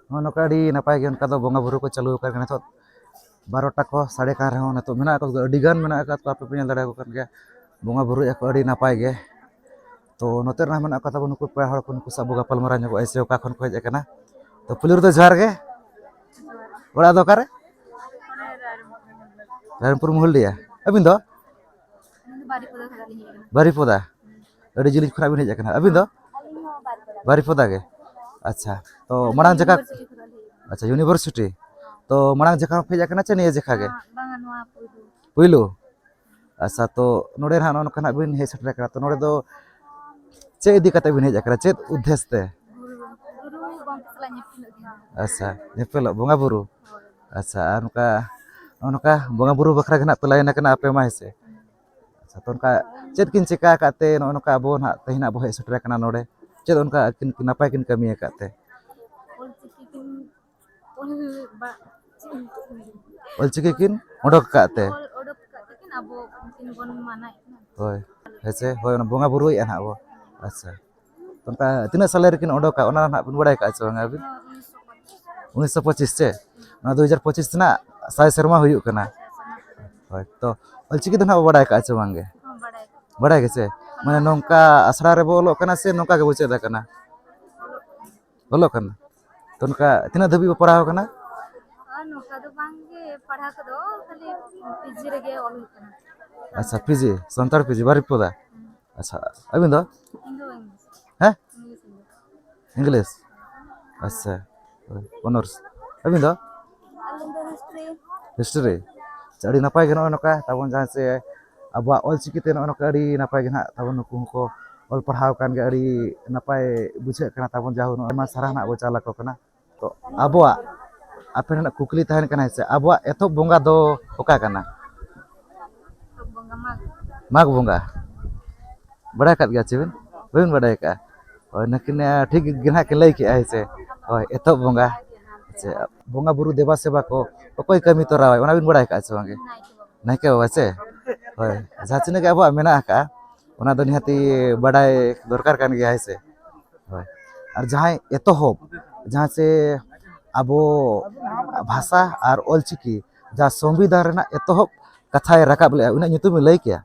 ᱱᱚᱜᱼᱚ ᱱᱚᱝᱠᱟ ᱟᱹᱰᱤ ᱱᱟᱯᱟᱭ ᱜᱮ ᱚᱱᱠᱟ ᱫᱚ ᱵᱚᱸᱜᱟ ᱵᱩᱨᱩ ᱠᱚ ᱪᱟᱹᱞᱩ ᱟᱠᱟᱱ ᱜᱮᱭᱟ᱾ ᱱᱤᱛᱚᱜ ᱵᱟᱨᱚᱴᱟ ᱠᱚ ᱥᱟᱰᱮ ᱠᱟᱱ ᱨᱮᱦᱚᱸ ᱱᱤᱛᱚᱜ ᱢᱮᱱᱟᱜ ᱟᱠᱟᱫ ᱠᱚᱣᱟ, ᱟᱹᱰᱤ ᱜᱟᱱ ᱢᱮᱱᱟᱜ ᱟᱠᱟᱫ ᱠᱚᱣᱟ, ᱟᱯᱮ ᱯᱮ ᱧᱮᱞ ᱫᱟᱲᱮᱭᱟᱠᱚ ᱠᱟᱱ ᱜᱮᱭᱟ, ᱵᱚᱸᱜᱟ ᱵᱩᱨᱩᱭᱮᱫᱼᱟ ᱠᱚ ᱟᱹᱰᱤ ᱱᱟᱯᱟᱭ ᱜᱮ᱾ ᱛᱚ ᱱᱚᱛᱮ ᱨᱮ ᱢᱮᱱᱟᱜ ᱠᱚ ᱛᱟᱵᱚᱱ ᱱᱩᱠᱩ ᱯᱮᱲᱟ ᱦᱚᱲ ᱠᱚ, ᱱᱩᱠᱩ ᱥᱟᱶ ᱵᱚ ᱜᱟᱯᱟᱞ ᱢᱟᱨᱟᱣ ᱧᱚᱜᱚᱜᱼᱟ ᱥᱮ ᱚᱠᱟ ᱠᱷᱚᱱ ᱠᱚ ᱦᱮᱡ ᱟᱠᱟᱱᱟ᱾ ᱛᱚ ᱯᱩᱭᱞᱩ ᱨᱮᱫᱚ ᱡᱚᱦᱟᱨ ᱜᱮ, ᱚᱲᱟᱜ ᱫᱚ ᱚᱠᱟᱨᱮ? ᱨᱟᱭᱨᱚᱝᱯᱩᱨ ᱢᱚᱦᱚᱞᱰᱤᱦᱟ᱾ ᱟᱹᱵᱤᱱ ᱫᱚ? ᱟᱹᱞᱤᱧ ᱫᱚ ᱵᱟᱨᱤᱯᱚᱫᱟ ᱠᱷᱚᱱᱟᱜ ᱞᱤᱧ ᱦᱮᱡ ᱟᱠᱟᱱᱟ᱾ ᱵᱟᱨᱤᱯᱚᱫᱟ? ᱟᱹᱰᱤ ᱡᱤᱞᱤᱧ ᱠᱷᱚᱱᱟᱜ ᱵᱤᱱ ᱦᱮᱡ ᱟᱠᱟᱱᱟ᱾ ᱟᱹᱵᱤᱱ ᱫᱚ? ᱟᱹᱞᱤᱧ ᱦᱚᱸ ᱵᱟᱨᱤᱯᱚᱫᱟ᱾ ᱵᱟᱨᱤᱯᱚᱫᱟ ᱜᱮ? ᱟᱪᱪᱷᱟ, ᱛᱚ ᱟᱹᱞᱤᱧ ᱢᱟᱲᱟᱝ ᱡᱟᱭᱜᱟ, ᱤᱭᱩᱱᱤᱵᱷᱟᱨᱥᱤᱴᱤ ᱠᱷᱚᱱᱟᱜ ᱞᱤᱧ ᱦᱮᱡ ᱟᱠᱟᱱᱟ᱾ ᱟᱪᱪᱷᱟ, ᱤᱭᱩᱱᱤᱵᱷᱟᱨᱥᱤᱴᱤ᱾ ᱛᱚ ᱢᱟᱲᱟᱝ ᱡᱟᱭᱜᱟ ᱯᱮ ᱦᱮᱡ ᱟᱠᱟᱱᱟ ᱪᱮ ᱱᱤᱭᱟᱹ ᱡᱟᱭᱜᱟ ᱜᱮ? ᱵᱟᱝ, ᱵᱟᱝᱟ, ᱱᱚᱣᱟ ᱯᱩᱭᱞᱩ᱾ ᱯᱩᱭᱞᱩ? ᱟᱪᱪᱷᱟ, ᱛᱚ ᱱᱚᱰᱮ ᱱᱟᱦᱟᱜ ᱱᱚᱜᱼᱚ ᱱᱚᱝᱠᱟ ᱱᱟᱜ ᱵᱤᱱ ᱦᱮᱡ ᱥᱮᱴᱮᱨ ᱟᱠᱟᱱᱟ, ᱛᱚ ᱱᱚᱰᱮ ᱫᱚ ᱪᱮᱫ ᱤᱫᱤ ᱠᱟᱛᱮ ᱵᱤᱱ ᱦᱮᱡ ᱟᱠᱟᱱᱟ, ᱪᱮᱫ ᱩᱫᱽᱫᱮᱥ ᱛᱮ? ᱵᱩᱨᱩ, ᱵᱩᱨᱩ ᱜᱚᱢᱠᱮ ᱥᱟᱞᱟᱜ ᱧᱮᱯᱮᱞᱚᱜ ᱜᱮ᱾ ᱟᱪᱪᱷᱟ, ᱧᱮᱯᱮᱞᱚᱜ, ᱵᱚᱸᱜᱟ ᱵᱩᱨᱩ᱾ ᱦᱳᱭ᱾ ᱟᱪᱪᱷᱟ, ᱟᱨ ᱱᱚᱝᱠᱟ, ᱱᱚᱜᱼᱚ ᱱᱚᱝᱠᱟ ᱵᱚᱸᱜᱟ ᱵᱩᱨᱩ ᱵᱟᱠᱷᱨᱟ ᱜᱮ ᱱᱟᱜ ᱯᱮ ᱞᱟᱭᱤᱱ ᱟᱠᱟᱱᱟ ᱟᱯᱮ ᱢᱟ, ᱦᱮᱸ ᱥᱮ? ᱟᱪᱪᱷᱟ, ᱛᱚ ᱚᱱᱠᱟ ᱪᱮᱫ ᱠᱤᱱ ᱪᱮᱠᱟ ᱟᱠᱟᱫ ᱛᱮ ᱱᱚᱜᱼᱚ ᱱᱚᱝᱠᱟ ᱟᱵᱚ ᱱᱟᱦᱟᱜ ᱛᱮᱦᱮᱧ ᱱᱟᱜ ᱵᱚ ᱦᱮᱡ ᱥᱮᱴᱮᱨ ᱟᱠᱟᱱᱟ ᱱᱚᱰᱮ? ᱪᱮᱫ ᱚᱱᱠᱟ ᱟᱹᱠᱤᱱ ᱠᱤᱱ ᱱᱟᱯᱟᱭ ᱠᱤᱱ ᱠᱟᱹᱢᱤ ᱟᱠᱟᱫ ᱛᱮ? ᱚᱞᱪᱤᱠᱤ ᱠᱤᱱ ᱚᱞ ᱵᱟ-, ᱪᱮᱫ ᱤᱧ ᱞᱟᱹᱭᱟ? ᱚᱞᱪᱤᱠᱤ ᱠᱤᱱ ᱚᱰᱚᱠ ᱟᱠᱟᱫ ᱛᱮ? ᱚᱞ ᱚᱰᱚᱠ ᱟᱠᱟᱫ ᱛᱮᱠᱤᱱ ᱟᱵᱚ ᱩᱱᱠᱤᱱ ᱵᱚᱱ ᱢᱟᱱᱟᱭᱮᱫ ᱠᱤᱱᱟ᱾ ᱦᱳᱭ, ᱦᱮᱸ ᱥᱮ? ᱦᱳᱭ, ᱚᱱᱟ ᱵᱚᱸᱜᱟ ᱵᱩᱨᱩᱭᱮᱫᱼᱟ ᱱᱟᱦᱟᱜ ᱵᱚ᱾ ᱟᱪᱪᱷᱟ, ᱚᱱᱠᱟ ᱛᱤᱱᱟᱹᱜ ᱥᱟᱞᱮ ᱨᱮᱠᱤᱱ ᱚᱰᱚᱠᱟ, ᱚᱱᱟ ᱱᱟᱦᱟᱜ ᱵᱤᱱ ᱵᱟᱲᱟᱭ ᱠᱟᱜᱼᱟ ᱪᱮ ᱵᱟᱝᱟ ᱟᱹᱵᱤᱱ? ᱦᱚᱸ, ᱩᱱᱤᱥᱥᱚ ᱯᱚᱸᱪᱤᱥ᱾ ᱩᱱᱤᱥᱥᱚ ᱯᱚᱸᱪᱤᱥ ᱪᱮ? ᱱᱚᱣᱟ ᱫᱩ ᱦᱟᱡᱟᱨ ᱯᱚᱸᱪᱤᱥ ᱨᱮᱱᱟᱜ ᱥᱟᱭ ᱥᱮᱨᱢᱟ ᱦᱩᱭᱩᱜ ᱠᱟᱱᱟ᱾ ᱦᱳᱭ, ᱛᱚ ᱚᱞᱪᱤᱠᱤ ᱫᱚ ᱱᱟᱦᱟᱜ ᱵᱚ ᱵᱟᱲᱟᱭ ᱠᱟᱜᱼᱟ ᱪᱮ ᱵᱟᱝ ᱜᱮ? ᱦᱚᱸ, ᱵᱟᱲᱟᱭ ᱠᱟᱜᱼᱟ᱾ ᱵᱟᱲᱟᱭ ᱜᱮᱥᱮ? ᱢᱟᱱᱮ ᱱᱚᱝᱠᱟ ᱟᱥᱲᱟ ᱨᱮᱵᱚ ᱚᱞᱚᱜ ᱠᱟᱱᱟ ᱥᱮ ᱱᱚᱝᱠᱟ ᱜᱮᱵᱚ ᱪᱮᱫ ᱟᱠᱟᱱᱟ? ᱚᱞᱚᱜ ᱠᱟᱱᱟ᱾ ᱛᱚ ᱱᱚᱝᱠᱟ ᱛᱤᱱᱟᱹᱜ ᱫᱷᱟᱹᱵᱤᱡ ᱵᱚ ᱯᱟᱲᱦᱟᱣ ᱟᱠᱟᱱᱟ? ᱟᱨ ᱱᱚᱝᱠᱟ ᱫᱚ ᱵᱟᱝ ᱜᱮ, ᱯᱟᱲᱦᱟᱣ ᱠᱚᱫᱚ ᱠᱷᱟᱹᱞᱤ ᱯᱤᱡᱤ ᱨᱮᱜᱮ ᱚᱞ ᱦᱩᱭᱩᱜ ᱠᱟᱱᱟ᱾ ᱟᱪᱪᱷᱟ, ᱯᱤᱡᱤ, ᱥᱟᱱᱛᱟᱲ ᱯᱤᱡᱤ ᱵᱟᱨᱤᱯᱚᱫᱟ᱾ ᱟᱪᱪᱷᱟ, ᱟᱹᱵᱤᱱ ᱫᱚ? ᱤᱧ ᱫᱚ ᱤᱝᱞᱤᱥ᱾ ᱦᱮᱸ? ᱤᱝᱞᱤᱥ ᱤᱧ ᱫᱚ᱾ ᱤᱝᱞᱤᱥ? ᱟᱪᱪᱷᱟ, ᱚᱱᱟᱨᱥ᱾ ᱟᱹᱵᱤᱱ ᱫᱚ? ᱟᱹᱞᱤᱧ ᱫᱚ ᱦᱤᱥᱴᱨᱤ᱾ ᱦᱤᱥᱴᱨᱤ᱾ ᱟᱪᱪᱷᱟ, ᱟᱹᱰᱤ ᱱᱟᱯᱟᱭ ᱜᱮ ᱱᱚᱜᱼᱚᱭ ᱱᱚᱝᱠᱟ ᱛᱟᱵᱚᱱ ᱡᱟᱦᱟᱸ ᱥᱮ ᱟᱵᱚᱣᱟᱜ ᱚᱞᱪᱤᱠᱤ ᱛᱮ ᱱᱚᱜᱼᱚᱭ ᱱᱚᱝᱠᱟ ᱟᱹᱰᱤ ᱱᱟᱯᱟᱭ ᱜᱮ ᱱᱟᱦᱟᱜ ᱛᱟᱵᱚᱱ ᱱᱩᱠᱩ ᱦᱚᱸᱠᱚ ᱚᱞ ᱯᱟᱲᱦᱟᱣ ᱟᱠᱟᱱ ᱜᱮᱭᱟ, ᱟᱹᱰᱤ ᱱᱟᱯᱟᱭ ᱵᱩᱡᱷᱟᱹᱜ ᱠᱟᱱᱟ ᱛᱟᱵᱚᱱ᱾ ᱡᱟᱦᱳ, ᱱᱚᱜᱼᱚᱭ ᱟᱭᱢᱟ ᱥᱟᱨᱦᱟᱣ ᱱᱟᱦᱟᱜ ᱵᱚ ᱪᱟᱞ ᱟᱠᱚ ᱠᱟᱱᱟ᱾ ᱛᱚ ᱟᱵᱚᱣᱟᱜ ᱟᱯᱮ ᱴᱷᱮᱱ ᱠᱩᱠᱞᱤ ᱛᱟᱦᱮᱱ ᱠᱟᱱᱟ ᱥᱮ, ᱟᱵᱚᱣᱟᱜ ᱮᱛᱚᱦᱚᱵ ᱵᱚᱸᱜᱟ ᱫᱚ ᱚᱠᱟ ᱠᱟᱱᱟ? ᱮᱛᱚᱦᱚᱵ ᱵᱚᱸᱜᱟ ᱢᱟᱜᱽ᱾ ᱢᱟᱜᱽ ᱵᱚᱸᱜᱟ᱾ ᱵᱟᱲᱟᱭ ᱟᱠᱟᱫ ᱜᱮᱭᱟ ᱪᱮ ᱵᱤᱱ? ᱵᱟᱹᱵᱤᱱ ᱵᱟᱲᱟᱭ ᱟᱠᱟᱫᱼᱟ? ᱦᱳᱭ, ᱱᱩᱠᱤᱱ, ᱮ, ᱴᱷᱤᱠ ᱜᱮ ᱱᱟᱦᱟᱜ ᱠᱤᱱ ᱞᱟᱹᱭ ᱠᱮᱜᱼᱟ, ᱦᱮᱸ ᱥᱮ? ᱦᱳᱭ, ᱮᱛᱚᱦᱚᱵ ᱵᱚᱸᱜᱟ᱾ ᱪᱮ ᱵᱚᱸᱜᱟ ᱵᱩᱨᱩ ᱫᱮᱵᱟ ᱥᱮᱵᱟ ᱠᱚ ᱚᱠᱚᱭ ᱠᱟᱹᱢᱤ ᱛᱚᱨᱟᱣᱟᱭ, ᱚᱱᱟ ᱵᱤᱱ ᱵᱟᱲᱟᱭ ᱟᱠᱟᱫᱼᱟ ᱥᱮ ᱵᱟᱝ ᱜᱮ? ᱱᱟᱭᱠᱮ ᱵᱟᱵᱟ᱾ ᱱᱟᱭᱠᱮ ᱵᱟᱵᱟ ᱥᱮ? ᱦᱳᱭ, ᱡᱟᱦᱟᱸ ᱛᱤᱱᱟᱹᱜ ᱜᱮ ᱟᱵᱚᱣᱟᱜ ᱢᱮᱱᱟᱜ ᱟᱠᱟᱫᱼᱟ, ᱚᱱᱟ ᱫᱚ ᱱᱤᱦᱟᱹᱛᱤ ᱵᱟᱰᱟᱭ ᱫᱚᱨᱠᱟᱨ ᱠᱟᱱ ᱜᱮᱭᱟ, ᱦᱮᱸ ᱥᱮ? ᱦᱳᱭ᱾ ᱟᱨ ᱡᱟᱦᱟᱸᱭ ᱮᱛᱚᱦᱚᱵ, ᱡᱟᱦᱟᱸ ᱥᱮ ᱟᱵᱚ ᱵᱷᱟᱥᱟ ᱟᱨ ᱚᱞᱪᱤᱠᱤ, ᱡᱟᱦᱟᱸ ᱥᱚᱝᱵᱤᱫᱷᱟᱱ ᱨᱮᱱᱟᱜ ᱮᱛᱚᱦᱚᱵ ᱠᱟᱛᱷᱟᱭ ᱨᱟᱠᱟᱵ ᱞᱮᱜᱼᱟ, ᱩᱱᱤᱭᱟᱜ ᱧᱩᱛᱩᱢ ᱵᱤᱱ ᱞᱟᱹᱭ ᱠᱮᱭᱟ?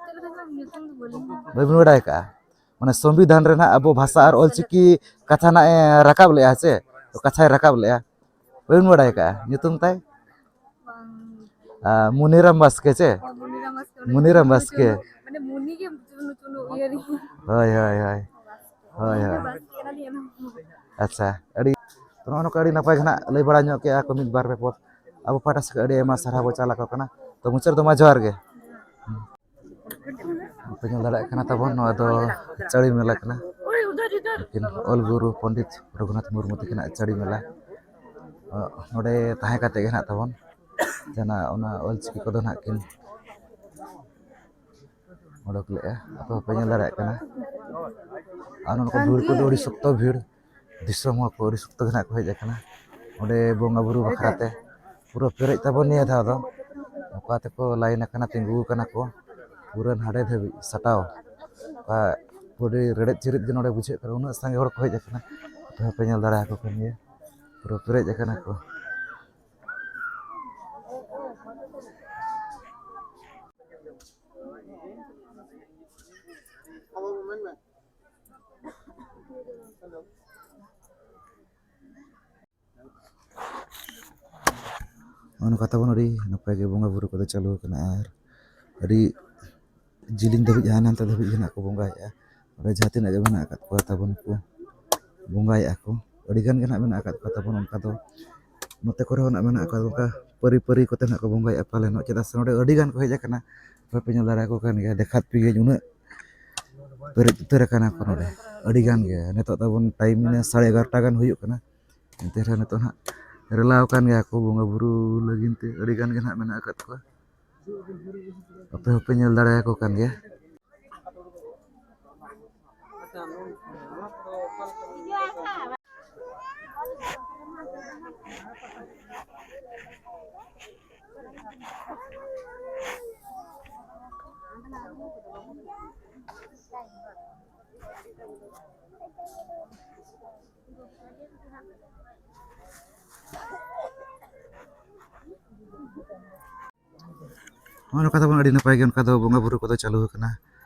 ᱪᱮᱫ ᱞᱮᱠᱟ ᱪᱚᱝ ᱧᱩᱛᱩᱢ ᱫᱚ ᱵᱟᱹᱞᱤᱧ ᱵᱟᱹᱵᱤᱱ ᱵᱟᱲᱟᱭ ᱠᱟᱜᱼᱟ? ᱢᱟᱱᱮ ᱥᱚᱝᱵᱤᱫᱷᱟᱱ ᱨᱮ ᱱᱟᱜ ᱟᱵᱚ ᱵᱷᱟᱥᱟ ᱟᱨ ᱚᱞᱪᱤᱠᱤ ᱠᱟᱛᱷᱟ ᱱᱟᱜ ᱮ ᱨᱟᱠᱟᱵ ᱞᱮᱜᱼᱟ ᱥᱮ? ᱠᱟᱛᱷᱟᱭ ᱨᱟᱠᱟᱵ ᱞᱮᱜᱼᱟ᱾ ᱵᱟᱹᱵᱤᱱ ᱵᱟᱲᱟᱭ ᱠᱟᱜᱼᱟ ᱧᱩᱛᱩᱢ ᱛᱟᱭ? ᱵᱟᱝ᱾ ᱟᱨ ᱢᱩᱱᱤᱨᱟᱢ ᱵᱟᱥᱠᱮ ᱪᱮ? ᱚ, ᱢᱩᱱᱤᱨᱟᱢ ᱵᱟᱥᱠᱮ᱾ ᱢᱩᱱᱤᱨᱟᱢ ᱵᱟᱥᱠᱮ᱾ ᱢᱟᱱᱮ ᱢᱩᱱᱤ ᱜᱮ ᱪᱩᱱᱩ ᱪᱩᱱᱩ ᱩᱭᱦᱟᱹᱨ ᱤᱧ᱾ ᱦᱳᱭ, ᱦᱳᱭ, ᱦᱳᱭ᱾ ᱦᱳᱭ, ᱦᱳᱭ᱾ ᱵᱟᱥᱠᱮ ᱠᱟᱱᱟ ᱞᱤᱧ ᱚᱱᱟ᱾ ᱟᱪᱪᱷᱟ, ᱟᱹᱰᱤ, ᱱᱚᱜᱼᱚ ᱱᱚᱝᱠᱟ ᱟᱹᱰᱤ ᱱᱟᱯᱟᱭ ᱜᱮ ᱱᱟᱜ ᱞᱟᱹᱭ ᱵᱟᱲᱟ ᱧᱚᱜ ᱠᱮᱜᱼᱟ ᱠᱚ ᱢᱤᱫ ᱵᱟᱨ ᱯᱮ ᱯᱚᱫ᱾ ᱟᱵᱚ ᱯᱟᱦᱴᱟ ᱥᱮᱫ ᱠᱷᱚᱱ ᱟᱹᱰᱤ ᱟᱭᱢᱟ ᱥᱟᱨᱦᱟᱣ ᱵᱚ ᱪᱟᱞ ᱟᱠᱚ ᱠᱟᱱᱟ᱾ ᱛᱚ ᱢᱩᱪᱟᱹᱫ ᱨᱮᱫᱚ ᱢᱟ ᱡᱚᱦᱟᱨ ᱜᱮ᱾ ᱟᱯᱮ ᱧᱮᱞ ᱫᱟᱲᱮᱭᱟᱜ ᱠᱟᱱᱟ ᱛᱟᱵᱚᱱ, ᱱᱚᱣᱟ ᱫᱚ ᱪᱟᱹᱲᱤ ᱢᱮᱞᱟ ᱠᱟᱱᱟ᱾ ᱱᱩᱠᱤᱱ ᱚᱞ ᱜᱩᱨᱩ ᱯᱚᱱᱰᱤᱛ ᱨᱚᱜᱷᱩᱱᱟᱛᱷ ᱢᱩᱨᱢᱩ ᱛᱟᱹᱠᱤᱱᱟᱜ ᱪᱟᱹᱲᱤ ᱢᱮᱞᱟ᱾ ᱱᱚᱰᱮ ᱛᱟᱦᱮᱸ ᱠᱟᱛᱮ ᱜᱮ ᱱᱟᱜ ᱛᱟᱵᱚᱱ ᱡᱟᱦᱟᱱᱟᱜ ᱚᱱᱟ ᱚᱞᱪᱤᱠᱤ ᱠᱚᱫᱚ ᱱᱟᱜ ᱠᱤᱱ ᱚᱰᱚᱠ ᱞᱮᱜᱼᱟ᱾ ᱟᱯᱮ ᱦᱚᱸᱯᱮ ᱧᱮᱞ ᱫᱟᱲᱮᱭᱟᱜ ᱠᱟᱱᱟ᱾ ᱟᱨ ᱱᱚᱰᱮ ᱠᱚ ᱵᱷᱤᱲ ᱠᱚᱫᱚ ᱟᱹᱰᱤ ᱥᱚᱠᱛᱚ ᱵᱷᱤᱲ, ᱫᱤᱥᱚᱢ ᱦᱚᱲ ᱠᱚ ᱟᱹᱰᱤ ᱥᱚᱠᱛᱚ ᱜᱮ ᱱᱟᱜ ᱠᱚ ᱦᱮᱡ ᱟᱠᱟᱱᱟ ᱚᱸᱰᱮ ᱵᱚᱸᱜᱟ ᱵᱩᱨᱩ ᱵᱟᱠᱷᱨᱟ ᱛᱮ᱾ ᱯᱩᱨᱟᱹ ᱯᱮᱨᱮᱡ ᱛᱟᱵᱚᱱ ᱱᱤᱭᱟᱹ ᱫᱷᱟᱣ ᱫᱚ᱾ ᱚᱠᱟ ᱛᱮᱠᱚ ᱞᱟᱭᱤᱱ ᱟᱠᱟᱱᱟ, ᱛᱤᱸᱜᱩ ᱟᱠᱟᱱᱟ ᱠᱚ ᱯᱩᱨᱟᱹ ᱦᱟᱸᱰᱮ ᱫᱷᱟᱹᱵᱤᱡ ᱥᱟᱴᱟᱣ᱾ ᱚᱠᱟ ᱟᱹᱰᱤ ᱨᱮᱲᱮᱫ ᱪᱮᱨᱮᱫ ᱜᱮ ᱱᱚᱰᱮ ᱵᱩᱡᱷᱟᱹᱜ ᱠᱟᱱᱟ, ᱩᱱᱟᱹᱜ ᱥᱟᱸᱜᱮ ᱦᱚᱲ ᱠᱚ ᱦᱮᱡ ᱟᱠᱟᱱᱟ᱾ ᱟᱯᱮ ᱦᱚᱸᱯᱮ ᱧᱮᱞ ᱫᱟᱲᱮᱭᱟᱠᱚ ᱠᱟᱱ ᱜᱮᱭᱟ, ᱯᱩᱨᱟᱹ ᱯᱮᱨᱮᱡ ᱟᱠᱟᱱᱟ ᱠᱚ᱾ ᱱᱚᱜᱼᱚ ᱱᱚᱝᱠᱟ ᱛᱟᱵᱚᱱ ᱟᱹᱰᱤ ᱱᱟᱯᱟᱭ ᱜᱮ ᱵᱚᱸᱜᱟ ᱵᱩᱨᱩ ᱠᱚᱫᱚ ᱪᱟᱹᱞᱩ ᱟᱠᱟᱱᱟ, ᱟᱨ ᱟᱹᱰᱤ ᱡᱤᱞᱤᱧ ᱫᱷᱟᱹᱵᱤᱡ, ᱦᱟᱱᱮ ᱦᱟᱱᱛᱮ ᱫᱷᱟᱹᱵᱤᱡ ᱜᱮ ᱱᱟᱜ ᱠᱚ ᱵᱚᱸᱜᱟᱭᱮᱫᱼᱟ᱾ ᱚᱸᱰᱮ ᱡᱟᱦᱟᱸ ᱛᱤᱱᱟᱹᱜ ᱜᱮ ᱢᱮᱱᱟᱜ ᱟᱠᱟᱫ ᱠᱚᱣᱟ ᱛᱟᱵᱚᱱ ᱠᱚ ᱵᱚᱸᱜᱟᱭᱮᱫᱼᱟ ᱠᱚ, ᱟᱹᱰᱤ ᱜᱟᱱ ᱜᱮ ᱱᱟᱜ ᱢᱮᱱᱟᱜ ᱟᱠᱟᱫ ᱠᱚᱣᱟ ᱛᱟᱵᱚᱱ ᱚᱱᱠᱟ ᱫᱚ᱾ ᱱᱚᱛᱮ ᱠᱚᱨᱮ ᱦᱚᱸ ᱱᱟᱜ ᱢᱮᱱᱟᱜ ᱟᱠᱟᱫ ᱚᱱᱠᱟ ᱯᱟᱹᱨᱤ ᱯᱟᱹᱨᱤ ᱠᱚᱛᱮ ᱱᱟᱜ ᱠᱚ ᱵᱚᱸᱜᱟᱭᱮᱫᱼᱟ ᱯᱟᱞᱮᱱᱚᱜ, ᱪᱮᱫᱟᱜ ᱥᱮ ᱱᱚᱰᱮ ᱟᱹᱰᱤ ᱜᱟᱱ ᱠᱚ ᱦᱮᱡ ᱟᱠᱟᱱᱟ᱾ ᱟᱯᱮ ᱯᱮ ᱧᱮᱞ ᱫᱟᱲᱮᱭᱟᱠᱚ ᱠᱟᱱ ᱜᱮᱭᱟ, ᱫᱮᱠᱷᱟᱛ ᱯᱮ ᱜᱮ ᱩᱱᱟᱹᱜ ᱯᱮᱨᱮᱡ ᱩᱛᱟᱹᱨ ᱟᱠᱟᱱᱟ ᱠᱚ ᱱᱚᱰᱮ ᱟᱹᱰᱤ ᱜᱟᱱ ᱜᱮ᱾ ᱱᱤᱛᱚᱜ ᱛᱟᱵᱚᱱ ᱴᱟᱭᱤᱢ ᱤᱱᱟᱹ ᱥᱟᱲᱮ ᱮᱜᱟᱨᱚᱴᱟ ᱜᱟᱱ ᱦᱩᱭᱩᱜ ᱠᱟᱱᱟ, ᱮᱱᱛᱮ ᱨᱮᱦᱚᱸ ᱱᱤᱛᱚᱜ ᱱᱟᱜ ᱨᱮᱞᱟᱣ ᱟᱠᱟᱱ ᱜᱮᱭᱟ ᱠᱚ ᱵᱚᱸᱜᱟ ᱵᱩᱨᱩ ᱞᱟᱹᱜᱤᱫ ᱛᱮ, ᱟᱹᱰᱤ ᱜᱟᱱ ᱜᱮ ᱱᱟᱜ ᱢᱮᱱᱟᱜ ᱟᱠᱟᱫ ᱠᱚᱣᱟ᱾ ᱟᱯᱮ ᱦᱚᱸᱯᱮ ᱧᱮᱞ ᱫᱟᱲᱮᱭᱟᱠᱚ ᱠᱟᱱ ᱜᱮᱭᱟ᱾ ᱱᱚᱜᱼᱚ ᱱᱚᱝᱠᱟ ᱛᱟᱵᱚᱱ ᱟᱹᱰᱤ ᱱᱟᱯᱟᱭ ᱜᱮ ᱚᱱᱠᱟ ᱫᱚ ᱵᱚᱸᱜᱟ ᱵᱩᱨᱩ ᱠᱚᱫᱚ ᱪᱟᱹᱞᱩ ᱟᱠᱟᱱᱟ᱾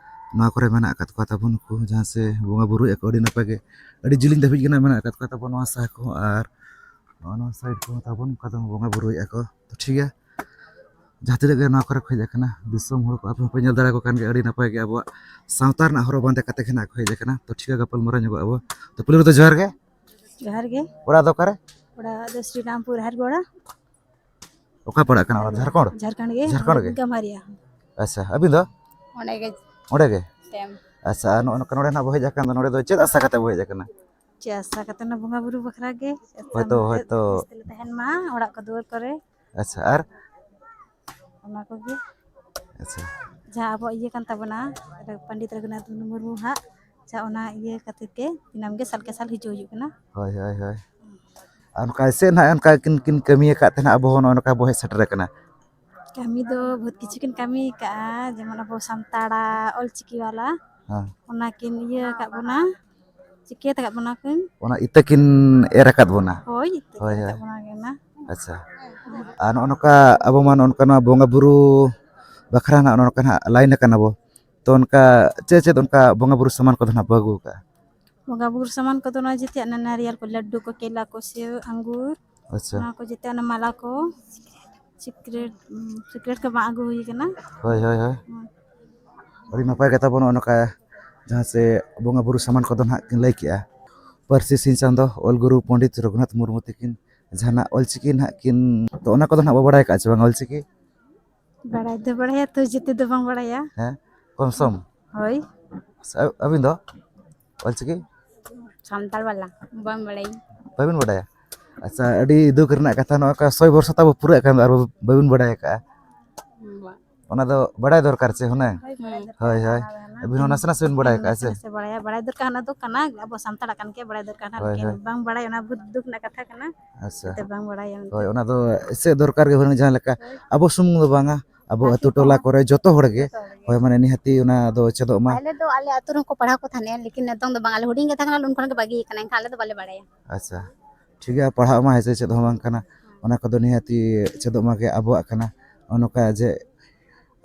ᱱᱚᱣᱟ ᱠᱚᱨᱮ ᱢᱮᱱᱟᱜ ᱟᱠᱟᱫ ᱠᱚᱣᱟ ᱛᱟᱵᱚᱱ ᱩᱱᱠᱩ ᱡᱟᱦᱟᱸ ᱥᱮ ᱵᱚᱸᱜᱟ ᱵᱩᱨᱩᱭᱮᱫ ᱠᱚ ᱟᱹᱰᱤ ᱱᱟᱯᱟᱭ ᱜᱮ, ᱟᱹᱰᱤ ᱡᱤᱞᱤᱧ ᱫᱷᱟᱹᱵᱤᱡ ᱜᱮ ᱱᱟᱜ ᱢᱮᱱᱟᱜ ᱟᱠᱟᱫ ᱠᱚᱣᱟ ᱛᱟᱵᱚᱱ ᱱᱚᱣᱟ ᱥᱟᱦᱟ ᱠᱚᱦᱚᱸ ᱟᱨ ᱱᱚᱜᱼᱚ ᱱᱚᱣᱟ ᱥᱟᱭᱤᱰ ᱠᱚᱦᱚᱸ ᱛᱟᱵᱚᱱ ᱚᱱᱠᱟ ᱫᱚ ᱵᱚᱸᱜᱟ ᱵᱩᱨᱩᱭᱮᱫᱼᱟ ᱠᱚ᱾ ᱛᱚ ᱴᱷᱤᱠ ᱜᱮᱭᱟ, ᱡᱟᱦᱟᱸ ᱛᱤᱱᱟᱹᱜ ᱜᱮ ᱱᱚᱣᱟ ᱠᱚᱨᱮ ᱠᱚ ᱦᱮᱡ ᱟᱠᱟᱱᱟ ᱫᱤᱥᱚᱢ ᱦᱚᱲ ᱠᱚ, ᱟᱯᱮ ᱦᱚᱸᱯᱮ ᱧᱮᱞ ᱫᱟᱲᱮᱭᱟᱠᱚ ᱠᱟᱱ ᱜᱮᱭᱟ, ᱟᱹᱰᱤ ᱱᱟᱯᱟᱭ ᱜᱮ ᱟᱵᱚᱣᱟᱜ ᱥᱟᱶᱛᱟ ᱨᱮᱱᱟᱜ ᱦᱚᱨᱚᱜ ᱵᱟᱸᱫᱮ ᱠᱟᱛᱮ ᱜᱮ ᱱᱟᱜ ᱠᱚ ᱦᱮᱡ ᱟᱠᱟᱱᱟ᱾ ᱛᱚ ᱴᱷᱤᱠ ᱜᱮᱭᱟ, ᱜᱟᱯᱟᱞ ᱢᱟᱨᱟᱣ ᱧᱚᱜᱚᱜ ᱟᱵᱚ᱾ ᱛᱚ ᱯᱩᱭᱞᱩ ᱨᱮᱫᱚ ᱡᱚᱦᱟᱨ ᱜᱮ᱾ ᱡᱚᱦᱟᱨ ᱜᱮ᱾ ᱚᱲᱟᱜ ᱫᱚ ᱚᱠᱟᱨᱮ? ᱚᱲᱟᱜ ᱫᱚ ᱥᱨᱤᱨᱟᱢᱯᱩᱨ ᱦᱟᱨᱜᱚᱲᱟ᱾ ᱚᱠᱟ ᱯᱟᱲᱟᱜ ᱠᱟᱱᱟ ᱚᱲᱟᱜ? ᱡᱷᱟᱲᱠᱷᱚᱸᱰ? ᱡᱷᱟᱲᱠᱷᱚᱸᱰ ᱜᱮ᱾ ᱡᱷᱟᱲᱠᱷᱚᱸᱰ ᱜᱮ? ᱜᱟᱢᱟᱨᱤᱭᱟ᱾ ᱟᱪᱪᱷᱟ, ᱟᱹᱵᱤᱱ ᱫᱚ? ᱚᱸᱰᱮ ᱜᱮ᱾ ᱚᱸᱰᱮ ᱜᱮ? ᱥᱮᱢ᱾ ᱟᱪᱪᱷᱟ, ᱟᱨ ᱱᱚᱜᱼᱚ ᱱᱚᱝᱠᱟ ᱱᱚᱰᱮ ᱱᱟᱜ ᱵᱚ ᱦᱮᱡ ᱟᱠᱟᱱ ᱫᱚ, ᱱᱚᱰᱮ ᱫᱚ ᱪᱮᱫ ᱟᱥᱟ ᱠᱟᱛᱮ ᱵᱚ ᱦᱮᱡ ᱟᱠᱟᱱᱟ? ᱪᱮᱫ ᱟᱥᱟ ᱠᱟᱛᱮ ᱱᱟ ᱵᱚᱸᱜᱟ ᱵᱩᱨᱩ ᱵᱟᱠᱷᱨᱟ ᱜᱮ᱾ ᱦᱚᱭᱛᱳ, ᱦᱚᱭᱛᱳ᱾ ᱵᱮᱥ ᱛᱮᱞᱮ ᱛᱟᱦᱮᱱ ᱢᱟ ᱚᱲᱟᱜ ᱠᱚ ᱫᱩᱣᱟᱹᱨ ᱠᱚᱨᱮ᱾ ᱟᱪᱪᱷᱟ, ᱟᱨ? ᱚᱱᱟ ᱠᱚᱜᱮ᱾ ᱟᱪᱪᱷᱟ᱾ ᱡᱟᱦᱟᱸ ᱟᱵᱚᱣᱟᱜ ᱤᱭᱟᱹ ᱠᱟᱱ ᱛᱟᱵᱚᱱᱟ, ᱯᱚᱱᱰᱤᱛ ᱨᱚᱜᱷᱩᱱᱟᱛᱷ ᱢᱩᱨᱢᱩ ᱦᱟᱸᱜ, ᱟᱪᱪᱷᱟ, ᱚᱱᱟ ᱤᱭᱟᱹ ᱠᱷᱟᱹᱛᱤᱨ ᱛᱮ ᱫᱤᱱᱟᱹᱢ ᱜᱮ ᱥᱟᱞ ᱠᱮ ᱥᱟᱞ ᱦᱤᱡᱩᱜ ᱦᱩᱭᱩᱜ ᱠᱟᱱᱟ᱾ ᱦᱳᱭ, ᱦᱳᱭ, ᱦᱳᱭ᱾ ᱟᱨ ᱚᱱᱠᱟ ᱪᱮᱫ ᱱᱟᱦᱟᱜ ᱚᱱᱠᱟ ᱠᱤᱱ, ᱠᱤᱱ ᱠᱟᱹᱢᱤ ᱟᱠᱟᱫ ᱛᱟᱦᱮᱱᱟ, ᱟᱵᱚ ᱦᱚᱸ ᱱᱚᱜᱼᱚ ᱱᱚᱝᱠᱟ ᱵᱚ ᱦᱮᱡ ᱥᱮᱴᱮᱨ ᱟᱠᱟᱱᱟ? ᱠᱟᱹᱢᱤ ᱫᱚ ᱵᱚᱦᱩᱛ ᱠᱤᱪᱷᱩ ᱠᱤᱱ ᱠᱟᱹᱢᱤ ᱟᱠᱟᱫᱼᱟ, ᱡᱮᱢᱚᱱ ᱟᱵᱚ ᱥᱟᱱᱛᱟᱲᱟᱜ ᱚᱞ ᱪᱤᱠᱤ ᱵᱟᱞᱟ, ᱦᱮᱸ᱾ ᱚᱱᱟ ᱠᱤᱱ ᱤᱭᱟᱹ ᱟᱠᱟᱫ ᱵᱚᱱᱟ, ᱪᱤᱠᱟᱹ ᱟᱠᱟᱫ ᱵᱚᱱᱟ ᱠᱤᱱ᱾ ᱚᱱᱟ ᱤᱛᱟᱹ ᱠᱤᱱ ᱮᱨ ᱟᱠᱟᱫ ᱵᱚᱱᱟ᱾ ᱦᱳᱭ, ᱤᱛᱟᱹ ᱦᱳᱭ, ᱠᱤᱱ ᱦᱳᱭ᱾ ᱟᱠᱟᱫ ᱵᱚᱱᱟ ᱜᱮ ᱚᱱᱟ᱾ ᱟᱪᱪᱷᱟ᱾ ᱟᱨ ᱱᱚᱜᱼᱚ ᱱᱚᱝᱠᱟ ᱟᱵᱚ ᱢᱟ ᱱᱚᱜᱼᱚ ᱱᱚᱝᱠᱟ ᱱᱚᱣᱟ ᱵᱚᱸᱜᱟ ᱵᱩᱨᱩ ᱵᱟᱠᱷᱨᱟ ᱱᱟᱜ ᱱᱚᱜᱼᱚ ᱱᱚᱝᱠᱟ ᱱᱟᱜ ᱞᱟᱭᱤᱱ ᱟᱠᱟᱱᱟ ᱵᱚ᱾ ᱛᱚ ᱚᱱᱠᱟ ᱪᱮᱫ ᱪᱮᱫ ᱚᱱᱠᱟ ᱵᱚᱸᱜᱟ ᱵᱩᱨᱩ ᱥᱟᱢᱟᱱ ᱠᱚᱫᱚ ᱱᱟᱜ ᱯᱮ ᱟᱹᱜᱩ ᱟᱠᱟᱫᱼᱟ? ᱵᱚᱸᱜᱟ ᱵᱩᱨᱩ ᱥᱟᱢᱟᱱ ᱠᱚᱫᱚ ᱱᱚᱣᱟ ᱡᱮᱛᱮᱭᱟᱜ, ᱚᱱᱟ ᱱᱟᱨᱤᱭᱟᱞ ᱠᱚ, ᱞᱟᱹᱰᱩ ᱠᱚ, ᱠᱮᱞᱟ ᱠᱚ, ᱥᱮᱣ, ᱟᱝᱜᱩᱨ, ᱟᱪᱪᱷᱟ᱾ ᱚᱱᱟ ᱠᱚ ᱡᱮᱛᱮ, ᱚᱱᱟ ᱢᱟᱞᱟ ᱠᱚ, ᱥᱤᱠᱨᱮᱴ, ᱩᱸ, ᱥᱤᱠᱨᱮᱴ ᱠᱚ ᱵᱟᱝ ᱟᱹᱜᱩ ᱦᱩᱭ ᱠᱟᱱᱟ᱾ ᱦᱳᱭ, ᱦᱳᱭ, ᱦᱳᱭ᱾ ᱦᱩᱸ᱾ ᱟᱹᱰᱤ ᱱᱟᱯᱟᱭ ᱠᱟᱛᱷᱟ ᱵᱚᱱ ᱱᱚᱜᱼᱚ ᱱᱚᱝᱠᱟ ᱡᱟᱦᱟᱸ ᱥᱮ ᱵᱚᱸᱜᱟ ᱵᱩᱨᱩ ᱥᱟᱢᱟᱱ ᱠᱚᱫᱚ ᱱᱟᱦᱟᱜ ᱠᱤᱱ ᱞᱟᱹᱭ ᱠᱮᱜᱼᱟ᱾ ᱯᱟᱹᱨᱥᱤ ᱥᱤᱧ ᱪᱟᱸᱫᱚ ᱚᱞ ᱜᱩᱨᱩ ᱯᱚᱱᱰᱤᱛ ᱨᱚᱜᱷᱩᱱᱟᱛᱷ ᱢᱩᱨᱢᱩ ᱛᱟᱹᱠᱤᱱ ᱡᱟᱦᱟᱱᱟᱜ ᱚᱞᱪᱤᱠᱤ ᱱᱟᱦᱟᱜ ᱠᱤᱱ, ᱛᱚ ᱚᱱᱟ ᱠᱚᱫᱚ ᱱᱟᱦᱟᱜ ᱵᱚ ᱵᱟᱲᱟᱭ ᱠᱟᱜᱼᱟ ᱪᱮ ᱵᱟᱝ ᱚᱞᱪᱤᱠᱤ? ᱵᱟᱲᱟᱭ ᱫᱚ ᱵᱟᱲᱟᱭᱟ, ᱛᱚ ᱡᱮᱛᱮ ᱫᱚ ᱵᱟᱝ ᱵᱟᱲᱟᱭᱟ᱾ ᱦᱮᱸ, ᱠᱚᱢ ᱥᱚᱢ? ᱦᱳᱭ᱾ ᱟᱪᱪᱷᱟ, ᱟᱹᱵᱤᱱ ᱫᱚ ᱚᱞᱪᱤᱠᱤ? ᱥᱟᱱᱛᱟᱲ ᱵᱟᱞᱟ, ᱵᱟᱝ ᱵᱟᱲᱟᱭᱟᱹᱧ᱾ ᱵᱟᱹᱵᱤᱱ ᱵᱟᱰᱟᱭᱟ? ᱟᱪᱪᱷᱟ, ᱟᱹᱰᱤ ᱫᱩᱠ ᱨᱮᱱᱟᱜ ᱠᱟᱛᱷᱟ, ᱱᱚᱜᱼᱚ ᱱᱚᱝᱠᱟ ᱥᱚᱭ ᱵᱚᱨᱥᱚ ᱛᱟᱵᱚ ᱯᱩᱨᱟᱹᱜ ᱠᱟᱱ ᱫᱚ ᱟᱨ ᱵᱟᱹᱵᱤᱱ ᱵᱟᱰᱟᱭ ᱟᱠᱟᱜᱼᱟ᱾ ᱵᱟ᱾ ᱚᱱᱟ ᱫᱚ ᱵᱟᱰᱟᱭ ᱫᱚᱨᱠᱟᱨ ᱪᱮ ᱦᱩᱱᱟᱹᱝ? ᱦᱳᱭ, ᱵᱟᱰᱟᱭ ᱫᱚᱨᱠᱟᱨ ᱦᱳᱭ, ᱦᱳᱭ᱾ ᱠᱟᱱᱟ᱾ ᱟᱹᱵᱤᱱ ᱦᱚᱸ ᱱᱟᱥᱮ ᱱᱟᱥᱮ ᱵᱤᱱ ᱵᱟᱰᱟᱭ ᱦᱮᱸ, ᱟᱠᱟᱜᱼᱟ ᱱᱟᱥᱮ ᱥᱮ? ᱱᱟᱥᱮ ᱵᱟᱲᱟᱭᱟ᱾ ᱵᱟᱲᱟᱭ ᱫᱚᱨᱠᱟᱨ, ᱚᱱᱟ ᱫᱚ ᱠᱟᱱᱟ, ᱟᱵᱚ ᱥᱟᱱᱛᱟᱲᱟᱜ ᱠᱟᱱ ᱜᱮᱭᱟ, ᱵᱟᱲᱟᱭ ᱫᱚᱨᱠᱟᱨ ᱦᱟᱸᱜ, ᱦᱳᱭ, ᱞᱮᱠᱤᱱ ᱦᱳᱭ᱾ ᱵᱟᱝ ᱵᱟᱲᱟᱭ, ᱚᱱᱟ ᱵᱚᱦᱩᱛ ᱫᱩᱠ ᱨᱮᱱᱟᱜ ᱠᱟᱛᱷᱟ ᱠᱟᱱᱟ᱾ ᱟᱪᱪᱷᱟ᱾ ᱡᱟᱛᱮ ᱵᱟᱝ ᱵᱟᱲᱟᱭᱟ ᱢᱮᱱᱛᱮ᱾ ᱦᱳᱭ, ᱚᱱᱟ ᱫᱚ ᱪᱮᱫ ᱫᱚᱨᱠᱟᱨ ᱜᱮ ᱦᱩᱱᱟᱹᱝ, ᱡᱟᱦᱟᱸ ᱞᱮᱠᱟ ᱦᱳᱭ᱾ ᱟᱵᱚ ᱟᱹᱛᱩ ᱥᱩᱢᱩᱝ ᱫᱚ ᱵᱟᱝᱟ, ᱟᱵᱚ ᱟᱹᱛᱩ ᱟᱹᱛᱩ ᱴᱚᱞᱟ ᱠᱚᱦᱚᱸ, ᱠᱚᱨᱮ ᱡᱚᱛᱚ ᱦᱚᱲ ᱜᱮ᱾ ᱡᱚᱛᱚ ᱦᱚᱲ ᱜᱮ᱾ ᱦᱳᱭ, ᱢᱟᱱᱮ ᱱᱤᱦᱟᱹᱛᱤ ᱚᱱᱟ ᱫᱚ ᱪᱮᱫᱚᱜ ᱢᱟ᱾ ᱟᱞᱮ ᱫᱚ ᱟᱞᱮ ᱟᱹᱛᱩ ᱨᱮᱦᱚᱸ ᱠᱚ ᱯᱟᱲᱦᱟᱣ ᱠᱚ ᱛᱟᱦᱮᱸᱱᱟ, ᱞᱮᱠᱤᱱ ᱱᱤᱛᱚᱝ ᱫᱚ ᱵᱟᱝ, ᱟᱞᱮ ᱦᱩᱰᱤᱧ ᱜᱮ ᱛᱟᱦᱮᱸ ᱠᱟᱱᱟ, ᱩᱱ ᱠᱷᱚᱱ ᱜᱮ ᱵᱟᱹᱜᱤ ᱠᱟᱱᱟ, ᱮᱱᱠᱷᱟᱱ ᱟᱞᱮ ᱫᱚ ᱵᱟᱞᱮ ᱵᱟᱲᱟᱭᱟ᱾ ᱟᱪᱪᱷᱟ, ᱴᱷᱤᱠ ᱜᱮᱭᱟ, ᱯᱟᱲᱦᱟᱜ ᱢᱟ ᱦᱮᱸ ᱥᱮ, ᱪᱮᱫ ᱦᱚᱸ ᱵᱟᱝ ᱠᱟᱱᱟ, ᱚᱱᱟ ᱠᱚᱫᱚ ᱱᱤᱦᱟᱹᱛᱤ ᱪᱮᱫᱚᱜ ᱢᱟ ᱜᱮ ᱟᱵᱚᱣᱟᱜ ᱠᱟᱱᱟ᱾ ᱱᱚᱜᱼᱚ ᱱᱚᱝᱠᱟ ᱡᱮ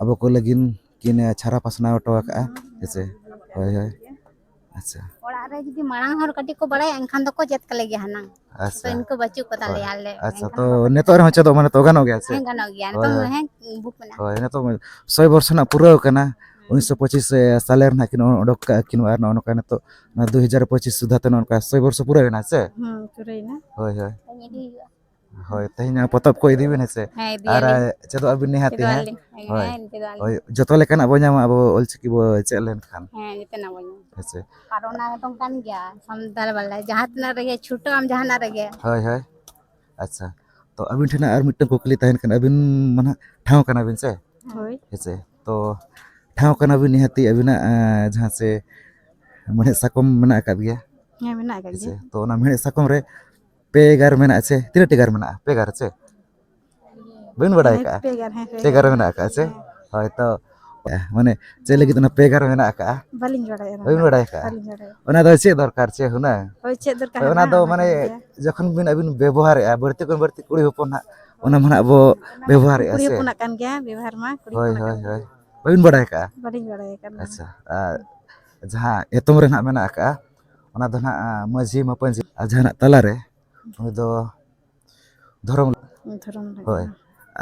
ᱟᱵᱚ ᱠᱚ ᱞᱟᱹᱜᱤᱫ ᱠᱤᱱ ᱪᱷᱟᱨᱟ ᱯᱟᱥᱱᱟᱣ ᱦᱚᱴᱚ ᱟᱠᱟᱜᱼᱟ, ᱦᱮᱸ ᱥᱮ? ᱦᱳᱭ, ᱦᱳᱭ᱾ ᱟᱪᱪᱷᱟ᱾ ᱚᱲᱟᱜ ᱨᱮ ᱡᱩᱫᱤ ᱢᱟᱲᱟᱝ ᱦᱚᱲ ᱠᱟᱹᱴᱤᱡ ᱠᱚ ᱵᱟᱲᱟᱭᱟ, ᱮᱱᱠᱷᱟᱱ ᱫᱚᱠᱚ ᱪᱮᱫ ᱠᱟᱞᱮ ᱜᱮᱭᱟ ᱦᱩᱱᱟᱹᱝ᱾ ᱛᱚ ᱟᱪᱪᱷᱟ᱾ ᱤᱱᱠᱩ ᱵᱟᱹᱪᱩᱜ ᱠᱚ ᱦᱳᱭ᱾ ᱛᱟᱞᱮᱭᱟ ᱟᱞᱮ, ᱟᱪᱪᱷᱟ, ᱮᱱᱠᱷᱟᱱ ᱛᱚ ᱵᱟᱠᱚ ᱪᱮᱫ ᱱᱤᱛᱚᱜ ᱨᱮᱦᱚᱸ ᱠᱟᱞᱮᱭᱟ᱾ ᱪᱮᱫᱚᱜ ᱢᱟ, ᱱᱤᱛᱚᱜ ᱜᱟᱱᱚᱜ ᱜᱮᱭᱟ ᱥᱮ? ᱦᱮᱸ, ᱜᱟᱱᱚᱜ ᱜᱮᱭᱟ᱾ ᱦᱳᱭ, ᱱᱤᱛᱚᱝ ᱫᱚ ᱦᱳᱭ᱾ ᱦᱮᱸ, ᱵᱩᱠ ᱢᱮᱱᱟᱜᱼᱟ᱾ ᱦᱳᱭ, ᱱᱤᱛᱚᱜ ᱥᱚᱭ ᱵᱚᱨᱥᱚ ᱨᱮᱱᱟᱜ ᱯᱩᱨᱟᱹᱣ ᱠᱟᱱᱟ᱾ ᱦᱮᱸ᱾ ᱩᱱᱤᱥᱥᱚ ᱯᱚᱸᱪᱤᱥ ᱥᱟᱞᱮ ᱨᱮ ᱱᱟᱦᱟᱜ ᱠᱤᱱ ᱚᱰᱚᱠ ᱠᱟᱜᱼᱟ ᱠᱤᱱ, ᱟᱨ ᱱᱚᱜᱼᱚ ᱱᱚᱝᱠᱟ ᱱᱤᱛᱚᱜ ᱱᱚᱣᱟ ᱫᱩ ᱦᱟᱡᱟᱨ ᱯᱚᱸᱪᱤᱥ ᱥᱩᱫᱷᱟ ᱛᱮ ᱱᱚᱜᱼᱚ ᱱᱚᱝᱠᱟ ᱥᱚᱭ ᱵᱚᱨᱥᱚ ᱯᱩᱨᱟᱹᱣ ᱮᱱᱟ ᱥᱮ? ᱦᱩᱸ, ᱯᱩᱨᱟᱹᱣ ᱮᱱᱟ᱾ ᱦᱳᱭ, ᱦᱳᱭ᱾ ᱦᱳᱭ, ᱛᱮᱦᱮᱧᱟᱜ ᱯᱚᱛᱚᱵ ᱠᱚ ᱤᱫᱤ ᱵᱤᱱ ᱦᱮᱸ ᱥᱮ? ᱦᱮᱸ, ᱟᱨ ᱤᱫᱤᱭᱟᱞᱤᱧ᱾ ᱪᱮᱫᱚᱜ ᱟᱹᱵᱤᱱ ᱱᱤᱦᱟᱹᱛᱤ, ᱪᱮᱫᱚᱜ ᱦᱮᱸ? ᱟᱹᱞᱤᱧ᱾ ᱦᱮᱸ, ᱦᱳᱭ᱾ ᱦᱮᱸ, ᱪᱮᱫᱚᱜ ᱟᱹᱞᱤᱧ᱾ ᱦᱳᱭ, ᱡᱚᱛᱚ ᱞᱮᱠᱟᱱᱟᱜ ᱵᱚ ᱧᱟᱢᱟ ᱟᱵᱚ ᱚᱞᱪᱤᱠᱤ ᱵᱚ ᱪᱮᱫ ᱞᱮᱱᱠᱷᱟᱱ᱾ ᱦᱮᱸ, ᱡᱚᱛᱚᱱᱟᱜ ᱵᱚ ᱧᱟᱢᱟ᱾ ᱦᱮᱸ ᱥᱮ? ᱟᱨ ᱚᱱᱟ ᱜᱮᱛᱚ ᱠᱟᱱ ᱜᱮᱭᱟ, ᱥᱟᱱᱛᱟᱲ ᱵᱟᱞᱟ, ᱡᱟᱦᱟᱸ ᱛᱤᱱᱟᱹᱜ ᱨᱮᱜᱮ ᱪᱷᱩᱴᱟᱹᱜ ᱟᱢ ᱡᱟᱦᱟᱱᱟᱜ ᱨᱮᱜᱮ᱾ ᱦᱳᱭ, ᱦᱳᱭ᱾ ᱟᱪᱪᱷᱟ, ᱛᱚ ᱟᱹᱵᱤᱱ ᱴᱷᱮᱱ ᱟᱨ ᱢᱤᱫᱴᱟᱝ ᱠᱩᱠᱞᱤ ᱛᱟᱦᱮᱱ ᱠᱟᱱᱟ, ᱟᱹᱵᱤᱱ ᱢᱟ ᱱᱟᱦᱟᱜ ᱴᱷᱟᱶ ᱠᱟᱱᱟ ᱵᱤᱱ ᱥᱮ? ᱦᱳᱭ᱾ ᱦᱮᱸ ᱥᱮ? ᱛᱚ ᱴᱷᱟᱶ ᱠᱟᱱᱟ ᱵᱤᱱ ᱱᱤᱦᱟᱹᱛᱤ, ᱟᱹᱵᱤᱱᱟᱜ, ᱟᱸ, ᱡᱟᱦᱟᱸ ᱥᱮ ᱢᱮᱲᱦᱮᱫ ᱥᱟᱠᱚᱢ ᱢᱮᱱᱟᱜ ᱟᱠᱟᱫ ᱜᱮᱭᱟ᱾ ᱦᱮᱸ, ᱢᱮᱱᱟᱜ ᱟᱠᱟᱫ ᱦᱮᱸ ᱥᱮ? ᱜᱮᱭᱟ᱾ ᱛᱚ ᱚᱱᱟ ᱢᱮᱲᱦᱮᱫ ᱥᱟᱠᱚᱢ ᱨᱮ ᱯᱮ ᱜᱟᱨ ᱢᱮᱱᱟᱜᱼᱟ ᱥᱮ ᱛᱤᱱᱟᱹᱜ ᱴᱤ ᱜᱟᱨ ᱢᱮᱱᱟᱜᱼᱟ? ᱯᱮ ᱜᱟᱨ ᱥᱮ? ᱵᱟᱹᱵᱤᱱ ᱵᱟᱲᱟᱭ ᱦᱮᱸ, ᱟᱠᱟᱜᱼᱟ? ᱯᱮ ᱜᱟᱨ, ᱦᱮᱸ, ᱯᱮ ᱯᱮ ᱜᱟᱨ ᱜᱟᱨ᱾ ᱢᱮᱱᱟᱜ ᱟᱠᱟᱜᱼᱟ ᱥᱮ? ᱦᱮᱸ᱾ ᱦᱳᱭ, ᱛᱚ, ᱢᱟᱱᱮ ᱪᱮᱫ ᱞᱟᱹᱜᱤᱫ ᱚᱱᱟ ᱯᱮ ᱜᱟᱨ ᱢᱮᱱᱟᱜ ᱟᱠᱟᱜᱼᱟ? ᱵᱟᱹᱞᱤᱧ ᱵᱟᱲᱟᱭᱟ ᱚᱱᱟ ᱵᱟᱹᱵᱤᱱ ᱫᱚ᱾ ᱵᱟᱲᱟᱭ ᱟᱠᱟᱜᱼᱟ? ᱵᱟᱹᱞᱤᱧ ᱵᱟᱲᱟᱭᱟ᱾ ᱚᱱᱟ ᱫᱚ ᱪᱮᱫ ᱫᱚᱨᱠᱟᱨ ᱪᱮ ᱦᱩᱱᱟᱹᱝ? ᱦᱳᱭ, ᱪᱮᱫ ᱫᱚᱨᱠᱟᱨ ᱦᱳᱭ, ᱚᱱᱟ ᱦᱮᱱᱟᱜᱼᱟ, ᱫᱚ ᱚᱱᱟ ᱢᱟᱱᱮ ᱠᱟᱱ ᱜᱮᱭᱟ᱾ ᱡᱚᱠᱷᱚᱱ ᱵᱤᱱ ᱟᱹᱵᱤᱱ ᱵᱮᱵᱚᱦᱟᱨᱮᱜᱼᱟ, ᱵᱟᱹᱲᱛᱤ ᱠᱷᱚᱱ ᱵᱟᱹᱲᱛᱤ ᱠᱩᱲᱤ ᱦᱚᱯᱚᱱ ᱦᱟᱸᱜ, ᱚᱱᱟ ᱢᱟ ᱦᱟᱸᱜ ᱵᱚ ᱵᱮᱵᱚᱦᱟᱨᱮᱜᱼᱟ ᱠᱩᱲᱤ ᱥᱮ? ᱦᱚᱯᱚᱱᱟᱜ ᱠᱟᱱ ᱜᱮᱭᱟ, ᱵᱮᱵᱚᱦᱟᱨ ᱢᱟ ᱠᱩᱲᱤ ᱦᱳᱭ, ᱦᱚᱯᱚᱱᱟᱜ ᱦᱳᱭ, ᱠᱟᱱ ᱦᱳᱭ᱾ ᱜᱮᱭᱟ᱾ ᱵᱟᱹᱵᱤᱱ ᱵᱟᱲᱟᱭ ᱟᱠᱟᱜᱼᱟ? ᱵᱟᱹᱞᱤᱧ ᱵᱟᱲᱟᱭ ᱟᱠᱟᱫᱟ᱾ ᱟᱪᱪᱷᱟ, ᱟᱨ ᱡᱟᱦᱟᱸ ᱮᱛᱚᱢ ᱨᱮ ᱱᱟᱦᱟᱜ ᱢᱮᱱᱟᱜ ᱟᱠᱟᱜᱼᱟ, ᱚᱱᱟ ᱫᱚ ᱱᱟᱦᱟᱜ, ᱟ, ᱢᱟᱹᱡᱷᱤ ᱢᱟᱯᱟᱧᱡᱤ, ᱟᱨ ᱡᱟᱦᱟᱸ ᱱᱟᱜ ᱛᱟᱞᱟᱨᱮ, ᱩᱱᱤ ᱫᱚ ᱫᱷᱚᱨᱚᱢ᱾ ᱫᱷᱚᱨᱚᱢ ᱞᱟᱹᱜᱤᱫ᱾ ᱦᱳᱭ᱾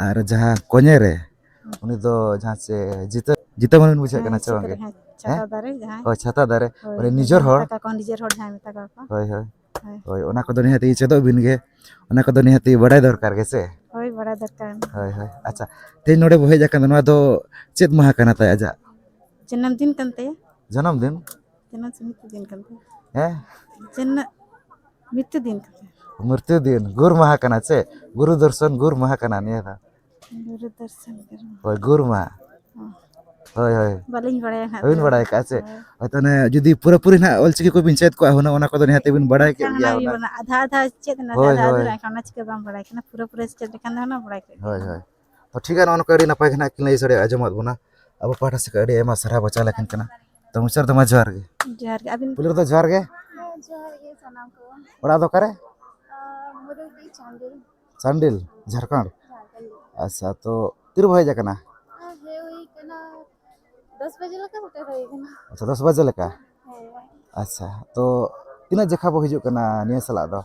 ᱟᱨ ᱡᱟᱦᱟᱸ ᱠᱚᱧᱮ ᱨᱮ, ᱦᱩᱸ᱾ ᱩᱱᱤ ᱫᱚ ᱡᱟᱦᱟᱸ ᱪᱮ ᱡᱤᱛᱟᱹ, ᱡᱤᱛᱟᱹ ᱢᱟᱹᱱ ᱵᱤᱱ ᱵᱩᱡᱷᱟᱹᱜ ᱦᱮᱸ, ᱠᱟᱱᱟ ᱪᱮ ᱪᱤᱛᱟᱹ ᱵᱟᱝᱜᱮ? ᱨᱮ, ᱦᱮᱸ, ᱪᱷᱟᱛᱟ ᱦᱮᱸ? ᱫᱟᱨᱮ ᱡᱟᱦᱟᱸᱭ᱾ ᱦᱳᱭ, ᱪᱷᱟᱛᱟ ᱫᱟᱨᱮ᱾ ᱦᱳᱭ, ᱢᱟᱱᱮ ᱦᱳᱭ, ᱱᱤᱡᱮᱨ ᱦᱚᱲ᱾ ᱢᱮᱛᱟ ᱠᱚᱣᱟ ᱠᱚ, ᱱᱤᱡᱮᱨ ᱦᱚᱲ ᱡᱟᱦᱟᱸᱭ ᱢᱮᱛᱟ ᱠᱚᱣᱟ ᱠᱚ᱾ ᱦᱳᱭ, ᱦᱳᱭ᱾ ᱦᱳᱭ᱾ ᱦᱳᱭ, ᱚᱱᱟ ᱠᱚᱫᱚ ᱱᱤᱦᱟᱹᱛ ᱜᱮ ᱪᱮᱫᱚᱜ ᱵᱤᱱ ᱜᱮ᱾ ᱚᱱᱟ ᱠᱚᱫᱚ ᱱᱤᱦᱟᱹᱛ ᱜᱮ ᱵᱟᱲᱟᱭ ᱫᱚᱨᱠᱟᱨ ᱜᱮ ᱥᱮ? ᱦᱳᱭ, ᱵᱟᱲᱟᱭ ᱫᱚᱨᱠᱟᱨ᱾ ᱦᱳᱭ, ᱦᱳᱭ᱾ ᱟᱪᱪᱷᱟ, ᱛᱮᱦᱮᱧ ᱱᱚᱰᱮ ᱵᱚ ᱦᱮᱡ ᱟᱠᱟᱱ ᱫᱚ, ᱱᱚᱣᱟ ᱫᱚ ᱪᱮᱫ ᱢᱟᱦᱟ ᱠᱟᱱᱟ ᱛᱟᱭ ᱟᱡᱟᱜ? ᱡᱟᱱᱟᱢ ᱫᱤᱱ ᱠᱟᱱ ᱛᱟᱭᱟ᱾ ᱡᱟᱱᱟᱢ ᱫᱤᱱ? ᱡᱟᱱᱟᱢ ᱥᱮ ᱢᱨᱤᱛᱛᱩ ᱫᱤᱱ ᱠᱟᱱ ᱛᱟᱭᱟ? ᱦᱮᱸ? ᱡᱟᱱᱟ-, ᱢᱨᱤᱛᱛᱩ ᱫᱤᱱ ᱠᱟᱱ ᱛᱟᱭᱟ᱾ ᱢᱨᱤᱛᱛᱩ ᱫᱤᱱ, ᱜᱩᱨ ᱢᱟᱦᱟ ᱠᱟᱱᱟ ᱪᱮ? ᱜᱩᱨᱩ ᱫᱚᱨᱥᱚᱱ ᱜᱩᱨ ᱢᱟᱦᱟ ᱠᱟᱱᱟ ᱱᱤᱭᱟᱹ ᱫᱚ᱾ ᱜᱩᱨᱩ ᱫᱚᱨᱥᱚᱱ ᱜᱩᱨ ᱢᱟᱦᱟ᱾ ᱦᱳᱭ, ᱜᱩᱨ ᱢᱟᱦᱟ᱾ ᱦᱚᱸ᱾ ᱦᱳᱭ, ᱦᱳᱭ᱾ ᱵᱟᱹᱞᱤᱧ ᱵᱟᱲᱟᱭᱟ ᱦᱟᱸᱜ ᱵᱟᱹᱵᱤᱱ ᱛᱚᱵᱮ᱾ ᱵᱟᱲᱟᱭ ᱠᱟᱜᱼᱟ ᱪᱮ? ᱦᱳᱭ᱾ ᱦᱳᱭᱛᱚ ᱚᱱᱮ ᱡᱩᱫᱤ ᱯᱩᱨᱟᱹᱯᱩᱨᱤ ᱱᱟᱦᱟᱜ ᱚᱞᱪᱤᱠᱤ ᱠᱚᱵᱤᱱ ᱪᱮᱫ ᱠᱚᱜᱼᱟ ᱦᱩᱱᱟᱹᱝ, ᱚᱱᱟ ᱠᱚᱫᱚ ᱱᱤᱦᱟᱹᱛ ᱵᱤᱱ ᱵᱟᱲᱟᱭ ᱠᱮᱫ ᱮᱱᱠᱷᱟᱱ ᱜᱮᱭᱟ ᱚᱱᱟ ᱦᱩᱭᱩᱜ ᱦᱩᱱᱟᱹᱝ᱾ ᱠᱟᱱᱟ, ᱟᱫᱷᱟ ᱟᱫᱷᱟ ᱪᱮᱫ ᱮᱱᱟ, ᱦᱳᱭ, ᱟᱫᱷᱟ ᱦᱳᱭ᱾ ᱟᱫᱷᱩᱨᱟ, ᱮᱱᱠᱷᱟᱱ ᱚᱱᱟ ᱪᱤᱠᱟᱹ ᱵᱟᱢ ᱵᱟᱲᱟᱭ ᱠᱟᱱᱟ? ᱯᱩᱨᱟᱹᱯᱩᱨᱤ ᱪᱮᱫ ᱞᱮᱠᱷᱟᱱ ᱫᱚ ᱦᱩᱱᱟᱹᱝ ᱵᱟᱲᱟᱭ ᱠᱮᱫ ᱦᱳᱭ, ᱜᱮᱭᱟ᱾ ᱦᱳᱭ᱾ ᱛᱚ ᱴᱷᱤᱠ ᱜᱮᱭᱟ, ᱱᱚᱜᱼᱚ ᱱᱚᱝᱠᱟ ᱟᱹᱰᱤ ᱱᱟᱯᱟᱭ ᱜᱮ ᱱᱟᱦᱟᱜ ᱠᱤᱱ ᱞᱟᱹᱭ ᱥᱟᱰᱮ ᱟᱸᱡᱚᱢᱟᱫ ᱵᱚᱱᱟ᱾ ᱟᱵᱚ ᱯᱟᱦᱴᱟ ᱥᱮᱫ ᱠᱷᱚᱱ ᱟᱹᱰᱤ ᱟᱭᱢᱟ ᱥᱟᱨᱦᱟᱣ ᱵᱚ ᱪᱟᱞ ᱟᱹᱠᱤᱱ ᱠᱟᱱᱟ᱾ ᱛᱚ ᱢᱩᱪᱟᱹᱫ ᱨᱮᱫᱚ ᱢᱟ ᱡᱚᱦᱟᱨ ᱜᱮ᱾ ᱡᱚᱦᱟᱨ ᱜᱮ᱾ ᱟᱹᱵᱤᱱ? ᱯᱩᱭᱞᱩ ᱨᱮᱫᱚ ᱡᱚᱦᱟᱨ ᱜᱮ᱾ ᱦᱮᱸ, ᱡᱚᱦᱟᱨ ᱜᱮ ᱥᱟᱱᱟᱢ ᱠᱚ᱾ ᱚᱲᱟᱜ ᱫᱚ ᱚᱠᱟᱨᱮ? ᱟᱸ, ᱢᱩᱨᱩᱞᱰᱤ ᱪᱟᱱᱰᱤᱞ᱾ ᱪᱟᱱᱰᱤᱞ, ᱡᱷᱟᱲᱠᱷᱚᱸᱰ? ᱡᱷᱟᱲᱠᱷᱚᱸᱰ᱾ ᱟᱪᱪᱷᱟ, ᱛᱚ ᱛᱤᱨᱮᱵᱚ ᱦᱮᱡ ᱟᱠᱟᱱᱟ? ᱟᱸ, ᱦᱮᱡ ᱦᱩᱭ ᱠᱟᱱᱟ ᱫᱚᱥ ᱵᱟᱡᱮ ᱞᱮᱠᱟ ᱥᱮᱴᱮᱨ ᱦᱩᱭ ᱠᱟᱱᱟ᱾ ᱟᱪᱪᱷᱟ, ᱫᱚᱥ ᱵᱟᱡᱮ ᱞᱮᱠᱟ? ᱦᱮᱸ᱾ ᱟᱪᱪᱷᱟ, ᱛᱚ ᱛᱤᱱᱟᱹᱜ ᱡᱮᱠᱷᱟ ᱵᱚ ᱦᱤᱡᱩᱜ ᱠᱟᱱᱟ ᱱᱤᱭᱟᱹ ᱥᱟᱞᱟᱜ ᱫᱚ?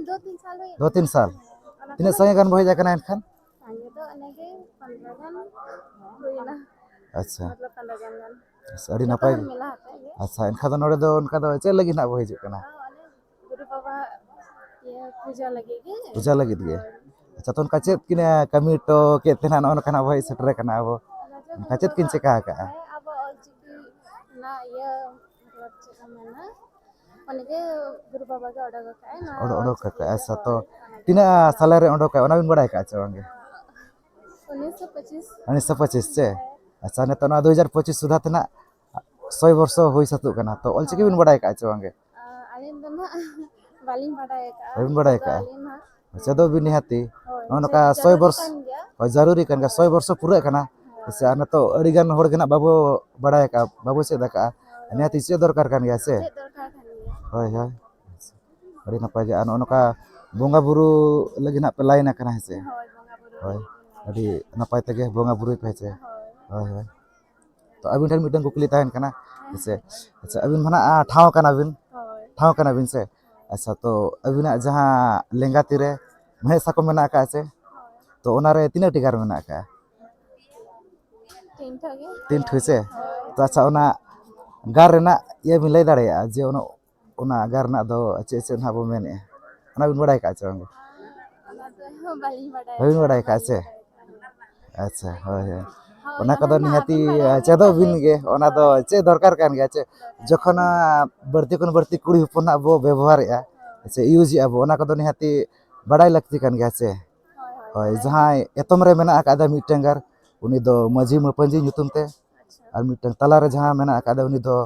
ᱫᱩ ᱛᱤᱱ ᱥᱟᱞ ᱦᱩᱭ ᱫᱩ ᱛᱤᱱ ᱠᱟᱱᱟ᱾ ᱥᱟᱞ? ᱦᱮᱸ, ᱚᱱᱟ ᱛᱤᱱᱟᱹᱜ ᱠᱷᱚᱱ ᱥᱟᱸᱜᱮ ᱜᱟᱱ ᱵᱚ ᱦᱮᱡ ᱟᱠᱟᱱᱟ ᱮᱱᱠᱷᱟᱱ? ᱥᱟᱸᱜᱮ ᱫᱚ ᱚᱱᱮ ᱜᱮ ᱯᱚᱱᱫᱽᱨᱚ ᱜᱟᱱ ᱦᱩᱭᱱᱟ᱾ ᱟᱪᱪᱷᱟ᱾ ᱢᱚᱛᱞᱚᱵ ᱯᱚᱱᱫᱽᱨᱚ ᱜᱟᱱ ᱜᱟᱱ᱾ ᱟᱪᱪᱷᱟ, ᱟᱹᱰᱤ ᱡᱚᱛᱚ ᱱᱟᱯᱟᱭ᱾ ᱦᱚᱲ ᱢᱮᱞᱟ ᱟᱛᱮ ᱜᱮ᱾ ᱟᱪᱪᱷᱟ, ᱮᱱᱠᱷᱟᱱ ᱫᱚ ᱱᱚᱰᱮ ᱫᱚ ᱚᱱᱠᱟ ᱫᱚ ᱪᱮᱫ ᱞᱟᱹᱜᱤᱫ ᱱᱟᱜ ᱵᱚ ᱦᱤᱡᱩᱜ ᱠᱟᱱᱟ? ᱟᱨ ᱚᱱᱮ ᱜᱩᱨᱩ ᱵᱟᱵᱟ, ᱤᱭᱟᱹ, ᱯᱩᱡᱟᱹ ᱞᱟᱹᱜᱤᱫ ᱜᱮ᱾ ᱯᱩᱡᱟᱹ ᱞᱟᱹᱜᱤᱫ ᱜᱮ? ᱦᱳᱭ᱾ ᱟᱪᱪᱷᱟ, ᱛᱚ ᱚᱱᱠᱟ ᱪᱮᱫ ᱠᱤᱱ ᱠᱟᱹᱢᱤ ᱦᱚᱴᱚ ᱠᱮᱫ ᱛᱮ ᱱᱟᱜ ᱱᱚᱜᱼᱚ ᱱᱚᱝᱠᱟ ᱱᱟᱜ ᱵᱚ ᱦᱮᱡ ᱥᱮᱴᱮᱨ ᱟᱠᱟᱱᱟ ᱟᱵᱚ? ᱚᱱᱟ ᱪᱮᱫ ᱚᱱᱠᱟ ᱪᱮᱫ ᱠᱤᱱ ᱵᱟᱵᱟ, ᱪᱮᱠᱟ ᱟᱠᱟᱜᱼᱟ? ᱦᱮᱸ, ᱟᱵᱚ ᱚᱞᱪᱤᱠᱤ ᱨᱮᱱᱟᱜ ᱤᱭᱟᱹ, ᱢᱚᱛᱞᱚᱵ ᱪᱮᱫ ᱠᱚ ᱢᱮᱱᱟ, ᱚᱱᱮ ᱡᱮ ᱜᱩᱨᱩ ᱵᱟᱵᱟ ᱜᱮ ᱚᱰᱚᱠ ᱟᱠᱟᱫᱼᱟᱭ ᱱᱚᱣᱟ ᱚᱰᱚ-, ᱚᱰᱚᱠ ᱚᱞᱪᱤᱠᱤ ᱟᱠᱟᱫᱼᱟᱭ, ᱫᱚ, ᱟᱪᱪᱷᱟ, ᱛᱚ ᱦᱳᱭ, ᱚᱱᱟ ᱜᱮ᱾ ᱛᱤᱱᱟᱹᱜ ᱥᱟᱞᱮ ᱨᱮ ᱚᱰᱚᱠ ᱟᱠᱟᱫᱼᱟ, ᱚᱱᱟ ᱵᱤᱱ ᱵᱟᱲᱟᱭ ᱟᱠᱟᱫᱼᱟ ᱪᱮ ᱵᱟᱝ ᱜᱮ? ᱩᱱᱤᱥᱥᱚ ᱯᱚᱸᱪᱤᱥ᱾ ᱩᱱᱤᱥᱥᱚ ᱯᱚᱸᱪᱤᱥ ᱪᱮ? ᱦᱮᱸ᱾ ᱟᱪᱪᱷᱟ, ᱱᱤᱛᱚᱜ ᱱᱚᱣᱟ ᱫᱩ ᱦᱟᱡᱟᱨ ᱯᱚᱸᱪᱤᱥ ᱥᱩᱫᱷᱟ ᱛᱮ ᱱᱟᱜ ᱥᱚᱭ ᱵᱚᱨᱥᱚ ᱦᱩᱭ ᱥᱟᱹᱛᱚᱜ ᱠᱟᱱᱟ, ᱛᱚ ᱚᱞᱪᱤᱠᱤ ᱵᱤᱱ ᱦᱳᱭ᱾ ᱵᱟᱲᱟᱭ ᱟᱠᱟᱫᱼᱟ ᱪᱮ ᱵᱟᱝ ᱜᱮ? ᱟ, ᱟᱹᱞᱤᱧ ᱫᱚ ᱱᱟᱜ ᱵᱟᱹᱞᱤᱧ ᱵᱟᱰᱟᱭ ᱟᱠᱟᱫᱼᱟ᱾ ᱵᱟᱹᱵᱤᱱ ᱵᱟᱰᱟᱭ ᱟᱫᱚ ᱟᱠᱟᱫᱼᱟ? ᱟᱹᱞᱤᱧ ᱱᱟᱜ ᱪᱮᱫᱚᱜ ᱵᱤᱱ ᱱᱤᱦᱟᱹᱛᱤ᱾ ᱦᱳᱭ, ᱱᱚᱜᱼᱚ ᱱᱚᱝᱠᱟ ᱡᱟᱹᱨᱩ-, ᱥᱚᱭ ᱡᱟᱹᱨᱩᱨᱤ ᱵᱚᱨᱥ-, ᱠᱟᱱ ᱜᱮᱭᱟ᱾ ᱦᱳᱭ, ᱡᱟᱹᱨᱩᱨᱤ ᱠᱟᱱ ᱜᱮᱭᱟ᱾ ᱦᱳᱭ᱾ ᱥᱚᱭ ᱵᱚᱨᱥᱚ ᱯᱩᱨᱟᱹᱜ ᱠᱟᱱᱟ᱾ ᱦᱳᱭ᱾ ᱥᱮ ᱟᱨ ᱱᱤᱛᱚᱜ ᱟᱹᱰᱤ ᱜᱟᱱ ᱦᱚᱲ ᱜᱮ ᱱᱟᱜ ᱵᱟᱵᱚ ᱵᱟᱲᱟᱭ ᱟᱠᱟᱫᱼᱟ, ᱵᱟᱵᱚ ᱪᱮᱫ ᱟᱠᱟᱫᱼᱟ᱾ ᱦᱳᱭ᱾ ᱱᱤᱦᱟᱹᱛᱤ ᱪᱮᱫ ᱫᱚᱨᱠᱟᱨ ᱠᱟᱱ ᱜᱮᱭᱟ ᱥᱮ? ᱪᱮᱫ ᱫᱚᱨᱠᱟᱨ ᱠᱟᱱ ᱜᱮᱭᱟ᱾ ᱦᱳᱭ, ᱦᱳᱭ᱾ ᱟᱹᱰᱤ ᱱᱟᱯᱟᱭ ᱜᱮ᱾ ᱟᱨ ᱱᱚᱜᱼᱚ ᱱᱚᱝᱠᱟ ᱵᱚᱸᱜᱟ ᱵᱩᱨᱩ ᱞᱟᱹᱜᱤᱫ ᱱᱟᱜ ᱯᱮ ᱞᱟᱭᱤᱱ ᱟᱠᱟᱱᱟ, ᱦᱮᱸ ᱥᱮ? ᱦᱳᱭ, ᱵᱚᱸᱜᱟ ᱵᱩᱨᱩ ᱦᱳᱭ᱾ ᱞᱟᱹᱜᱤᱫ ᱵᱚᱱ ᱞᱟᱭᱤᱱ ᱟᱹᱰᱤ ᱟᱠᱟᱱᱟ᱾ ᱱᱟᱯᱟᱭ ᱛᱮᱜᱮ ᱵᱚᱸᱜᱟ ᱵᱩᱨᱩᱭ ᱯᱮ, ᱦᱮᱸ ᱥᱮ? ᱦᱳᱭ᱾ ᱦᱳᱭ, ᱦᱳᱭ᱾ ᱛᱚ ᱟᱹᱵᱤᱱ ᱴᱷᱮᱱ ᱢᱤᱫᱴᱟᱝ ᱠᱩᱠᱞᱤ ᱛᱟᱦᱮᱱ ᱠᱟᱱᱟ, ᱦᱮᱸ ᱥᱮ? ᱟᱪᱪᱷᱟ, ᱟᱹᱵᱤᱱ ᱢᱟ ᱱᱟᱜ, ᱟ, ᱴᱷᱟᱶ ᱠᱟᱱᱟ ᱵᱤᱱ? ᱦᱳᱭ᱾ ᱴᱷᱟᱶ ᱠᱟᱱᱟ ᱵᱤᱱ ᱥᱮ? ᱟᱪᱪᱷᱟ, ᱛᱚ ᱟᱹᱵᱤᱱᱟᱜ ᱡᱟᱦᱟᱸ ᱞᱮᱸᱜᱟ ᱛᱤᱨᱮ ᱢᱮᱲᱦᱮᱫ ᱥᱟᱠᱚᱢ ᱢᱮᱱᱟᱜ ᱟᱠᱟᱫᱼᱟ ᱥᱮ? ᱦᱳᱭ᱾ ᱛᱚ ᱚᱱᱟᱨᱮ ᱛᱤᱱᱟᱹᱜ ᱴᱤ ᱜᱟᱨ ᱢᱮᱱᱟᱜ ᱟᱠᱟᱫᱼᱟ? ᱛᱤᱱ ᱴᱷᱮᱱ ᱜᱮ᱾ ᱛᱤᱱ ᱴᱷᱮᱱ ᱥᱮ? ᱦᱳᱭ᱾ ᱛᱚ ᱟᱪᱪᱷᱟ, ᱚᱱᱟ ᱜᱟᱨ ᱨᱮᱱᱟᱜ ᱤᱭᱟᱹ ᱵᱤᱱ ᱞᱟᱹᱭ ᱫᱟᱲᱮᱭᱟᱜᱼᱟ ᱡᱮ ᱚᱱᱟ, ᱚᱱᱟ ᱜᱟᱨ ᱨᱮᱱᱟᱜ ᱫᱚ ᱪᱮᱫ ᱪᱮᱫ ᱱᱟᱦᱟᱜ ᱵᱚ ᱢᱮᱱᱮᱫᱼᱟ? ᱚᱱᱟ ᱵᱤᱱ ᱵᱟᱲᱟᱭ ᱠᱟᱜᱼᱟ ᱪᱮ ᱵᱟᱝ? ᱚᱱᱟ ᱫᱚ ᱵᱟᱹᱞᱤᱧ ᱵᱟᱲᱟᱭᱟ᱾ ᱵᱟᱹᱵᱤᱱ ᱵᱟᱲᱟᱭ ᱠᱟᱜᱼᱟ ᱪᱮ? ᱟᱪᱪᱷᱟ, ᱦᱳᱭ, ᱦᱳᱭ᱾ ᱦᱳᱭ, ᱚᱱᱟ ᱠᱚᱫᱚ ᱚᱱᱟ ᱱᱤᱦᱟᱹᱛᱤ, ᱵᱟᱹᱞᱤᱧ ᱵᱟᱲᱟᱭᱟ᱾ ᱪᱮᱫᱚᱜ ᱵᱤᱱ ᱜᱮ, ᱚᱱᱟ ᱫᱚ ᱪᱮᱫ ᱫᱚᱨᱠᱟᱨ ᱠᱟᱱ ᱜᱮᱭᱟ ᱪᱮ? ᱫᱚᱨᱠᱟᱨ᱾ ᱡᱚᱠᱷᱚᱱ, ᱟ, ᱵᱟᱹᱲᱛᱤ ᱠᱷᱚᱱ ᱵᱟᱹᱲᱛᱤ ᱠᱩᱲᱤ ᱦᱚᱯᱚᱱ ᱦᱟᱸᱜ ᱵᱚ ᱵᱮᱵᱚᱦᱟᱨᱮᱜᱼᱟ, ᱦᱳᱭ᱾ ᱥᱮ use ᱮᱜᱼᱟ ᱵᱚ, ᱚᱱᱟ ᱠᱚᱫᱚ ᱱᱤᱦᱟᱹᱛᱤ ᱵᱟᱲᱟᱭ ᱞᱟᱹᱠᱛᱤ ᱠᱟᱱ ᱜᱮᱭᱟ ᱪᱮ? ᱦᱳᱭ, ᱦᱳᱭ, ᱦᱳᱭ, ᱵᱟᱲᱟᱭ᱾ ᱡᱟᱦᱟᱸᱭ ᱮᱛᱚᱢ ᱨᱮ ᱢᱮᱱᱟᱜ ᱟᱠᱟᱫᱟ ᱢᱤᱫᱴᱟᱝ ᱜᱟᱨ, ᱩᱱᱤ ᱫᱚ ᱢᱟᱹᱡᱷᱤ ᱢᱟᱹᱯᱟᱹᱱᱡᱤ ᱧᱩᱛᱩᱢ ᱛᱮ, ᱟᱪᱪᱷᱟ᱾ ᱟᱨ ᱢᱤᱫᱴᱟᱝ ᱛᱟᱞᱟ ᱨᱮ ᱡᱟᱦᱟᱸ ᱢᱮᱱᱟᱜ ᱟᱠᱟᱫᱟ, ᱩᱱᱤ ᱫᱚ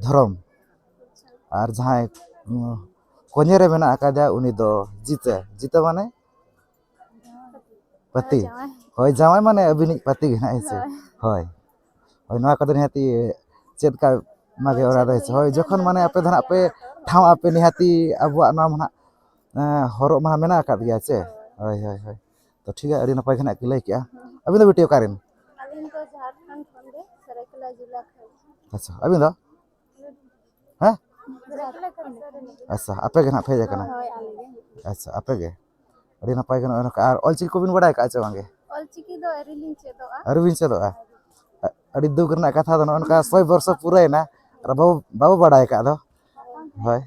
ᱫᱷᱚᱨᱚᱢ᱾ ᱟᱪᱪᱷᱟ᱾ ᱟᱨ ᱡᱟᱦᱟᱸᱭ, ᱩᱸ, ᱠᱚᱧᱮ ᱨᱮ ᱢᱮᱱᱟᱜ ᱟᱠᱟᱫᱮᱭᱟ, ᱩᱱᱤ ᱫᱚ ᱡᱤᱛᱟᱹ᱾ ᱡᱤᱛᱟᱹ ᱢᱟᱱᱮ? ᱯᱟᱹᱛᱤ᱾ ᱡᱟᱶᱟᱭ᱾ ᱦᱳᱭ, ᱡᱟᱶᱟᱭ ᱢᱟᱱᱮ ᱟᱹᱵᱤᱱᱤᱡ ᱯᱟᱹᱛᱤ ᱜᱮ ᱱᱟᱦᱟᱜ, ᱦᱮᱸ ᱥᱮ? ᱦᱳᱭ᱾ ᱦᱳᱭ᱾ ᱦᱳᱭ, ᱱᱚᱣᱟ ᱠᱚᱫᱚ ᱱᱤᱦᱟᱹᱛᱤ ᱪᱮᱫ ᱠᱟᱜ ᱢᱟᱜᱮ ᱦᱳᱭ, ᱚᱱᱟ ᱫᱚ, ᱪᱮᱫ ᱦᱳᱭ, ᱦᱩᱭᱩᱜ ᱡᱚᱠᱷᱚᱱ ᱠᱟᱱᱟ ᱢᱟᱱᱮ ᱟᱯᱮ ᱫᱚ ᱱᱟᱦᱟᱜ ᱯᱮ ᱴᱷᱟᱶ ᱟᱯᱮ, ᱱᱤᱦᱟᱹᱛᱤ ᱟᱵᱚᱣᱟᱜ ᱱᱚᱣᱟ ᱢᱟ ᱱᱟᱦᱟᱜ, ᱮᱸ, ᱦᱚᱨᱚᱜ ᱢᱟ ᱢᱮᱱᱟᱜ ᱟᱠᱟᱫ ᱜᱮᱭᱟ ᱪᱮ? ᱦᱳᱭ᱾ ᱦᱳᱭ, ᱦᱳᱭ, ᱦᱳᱭ᱾ ᱛᱚ ᱴᱷᱤᱠ ᱜᱮᱭᱟ, ᱟᱹᱰᱤ ᱱᱟᱯᱟᱭ ᱜᱮ ᱱᱟᱦᱟᱜ ᱠᱤᱱ ᱞᱟᱹᱭ ᱠᱮᱜᱼᱟ᱾ ᱦᱩᱸ᱾ ᱟᱹᱵᱤᱱ ᱫᱚ ᱵᱤᱴᱤ ᱚᱠᱟ ᱨᱮᱱ? ᱟᱹᱞᱤᱧ ᱫᱚ ᱡᱷᱟᱲᱠᱷᱚᱸᱰ ᱠᱷᱚᱱ ᱜᱮ, ᱥᱟᱹᱨᱟᱹᱭᱠᱮᱞᱟ ᱡᱮᱞᱟ ᱠᱷᱚᱱ᱾ ᱟᱪᱪᱷᱟ, ᱟᱹᱵᱤᱱ ᱫᱚ? ᱦᱮᱸ? ᱟᱪᱪᱷᱟ, ᱟᱯᱮ ᱜᱮ ᱱᱟᱦᱟᱜ ᱯᱮ ᱦᱮᱡ ᱟᱠᱟᱱᱟ? ᱦᱳᱭ, ᱟᱞᱮ ᱜᱮ᱾ ᱟᱪᱪᱷᱟ, ᱟᱯᱮ ᱜᱮ᱾ ᱟᱹᱰᱤ ᱱᱟᱯᱟᱭ ᱜᱮ ᱱᱚᱜᱼᱚᱭ ᱱᱚᱝᱠᱟ᱾ ᱟᱨ ᱚᱞᱪᱤᱠᱤ ᱠᱚᱵᱤᱱ ᱵᱟᱲᱟᱭ ᱟᱠᱟᱫᱼᱟ ᱪᱮ ᱵᱟᱝᱜᱮ? ᱚᱞᱪᱤᱠᱤ ᱫᱚ ᱟᱹᱣᱨᱤ ᱞᱤᱧ ᱪᱮᱫᱚᱜᱼᱟ᱾ ᱟᱹᱣᱨᱤ ᱵᱤᱱ ᱪᱮᱫᱚᱜᱼᱟ? ᱟ-, ᱟᱹᱰᱤ ᱫᱩᱠ ᱨᱮᱱᱟᱜ ᱠᱟᱛᱷᱟ ᱫᱚ ᱱᱚᱜᱼᱚ ᱱᱚᱝᱠᱟ ᱥᱚᱭ ᱵᱚᱨᱥᱚ ᱯᱩᱨᱟᱹᱭᱮᱱᱟ ᱟᱨ ᱵᱟᱵᱚ, ᱵᱟᱵᱚ ᱵᱟᱲᱟᱭ ᱟᱠᱟᱫ ᱫᱚ᱾ ᱦᱳᱭ᱾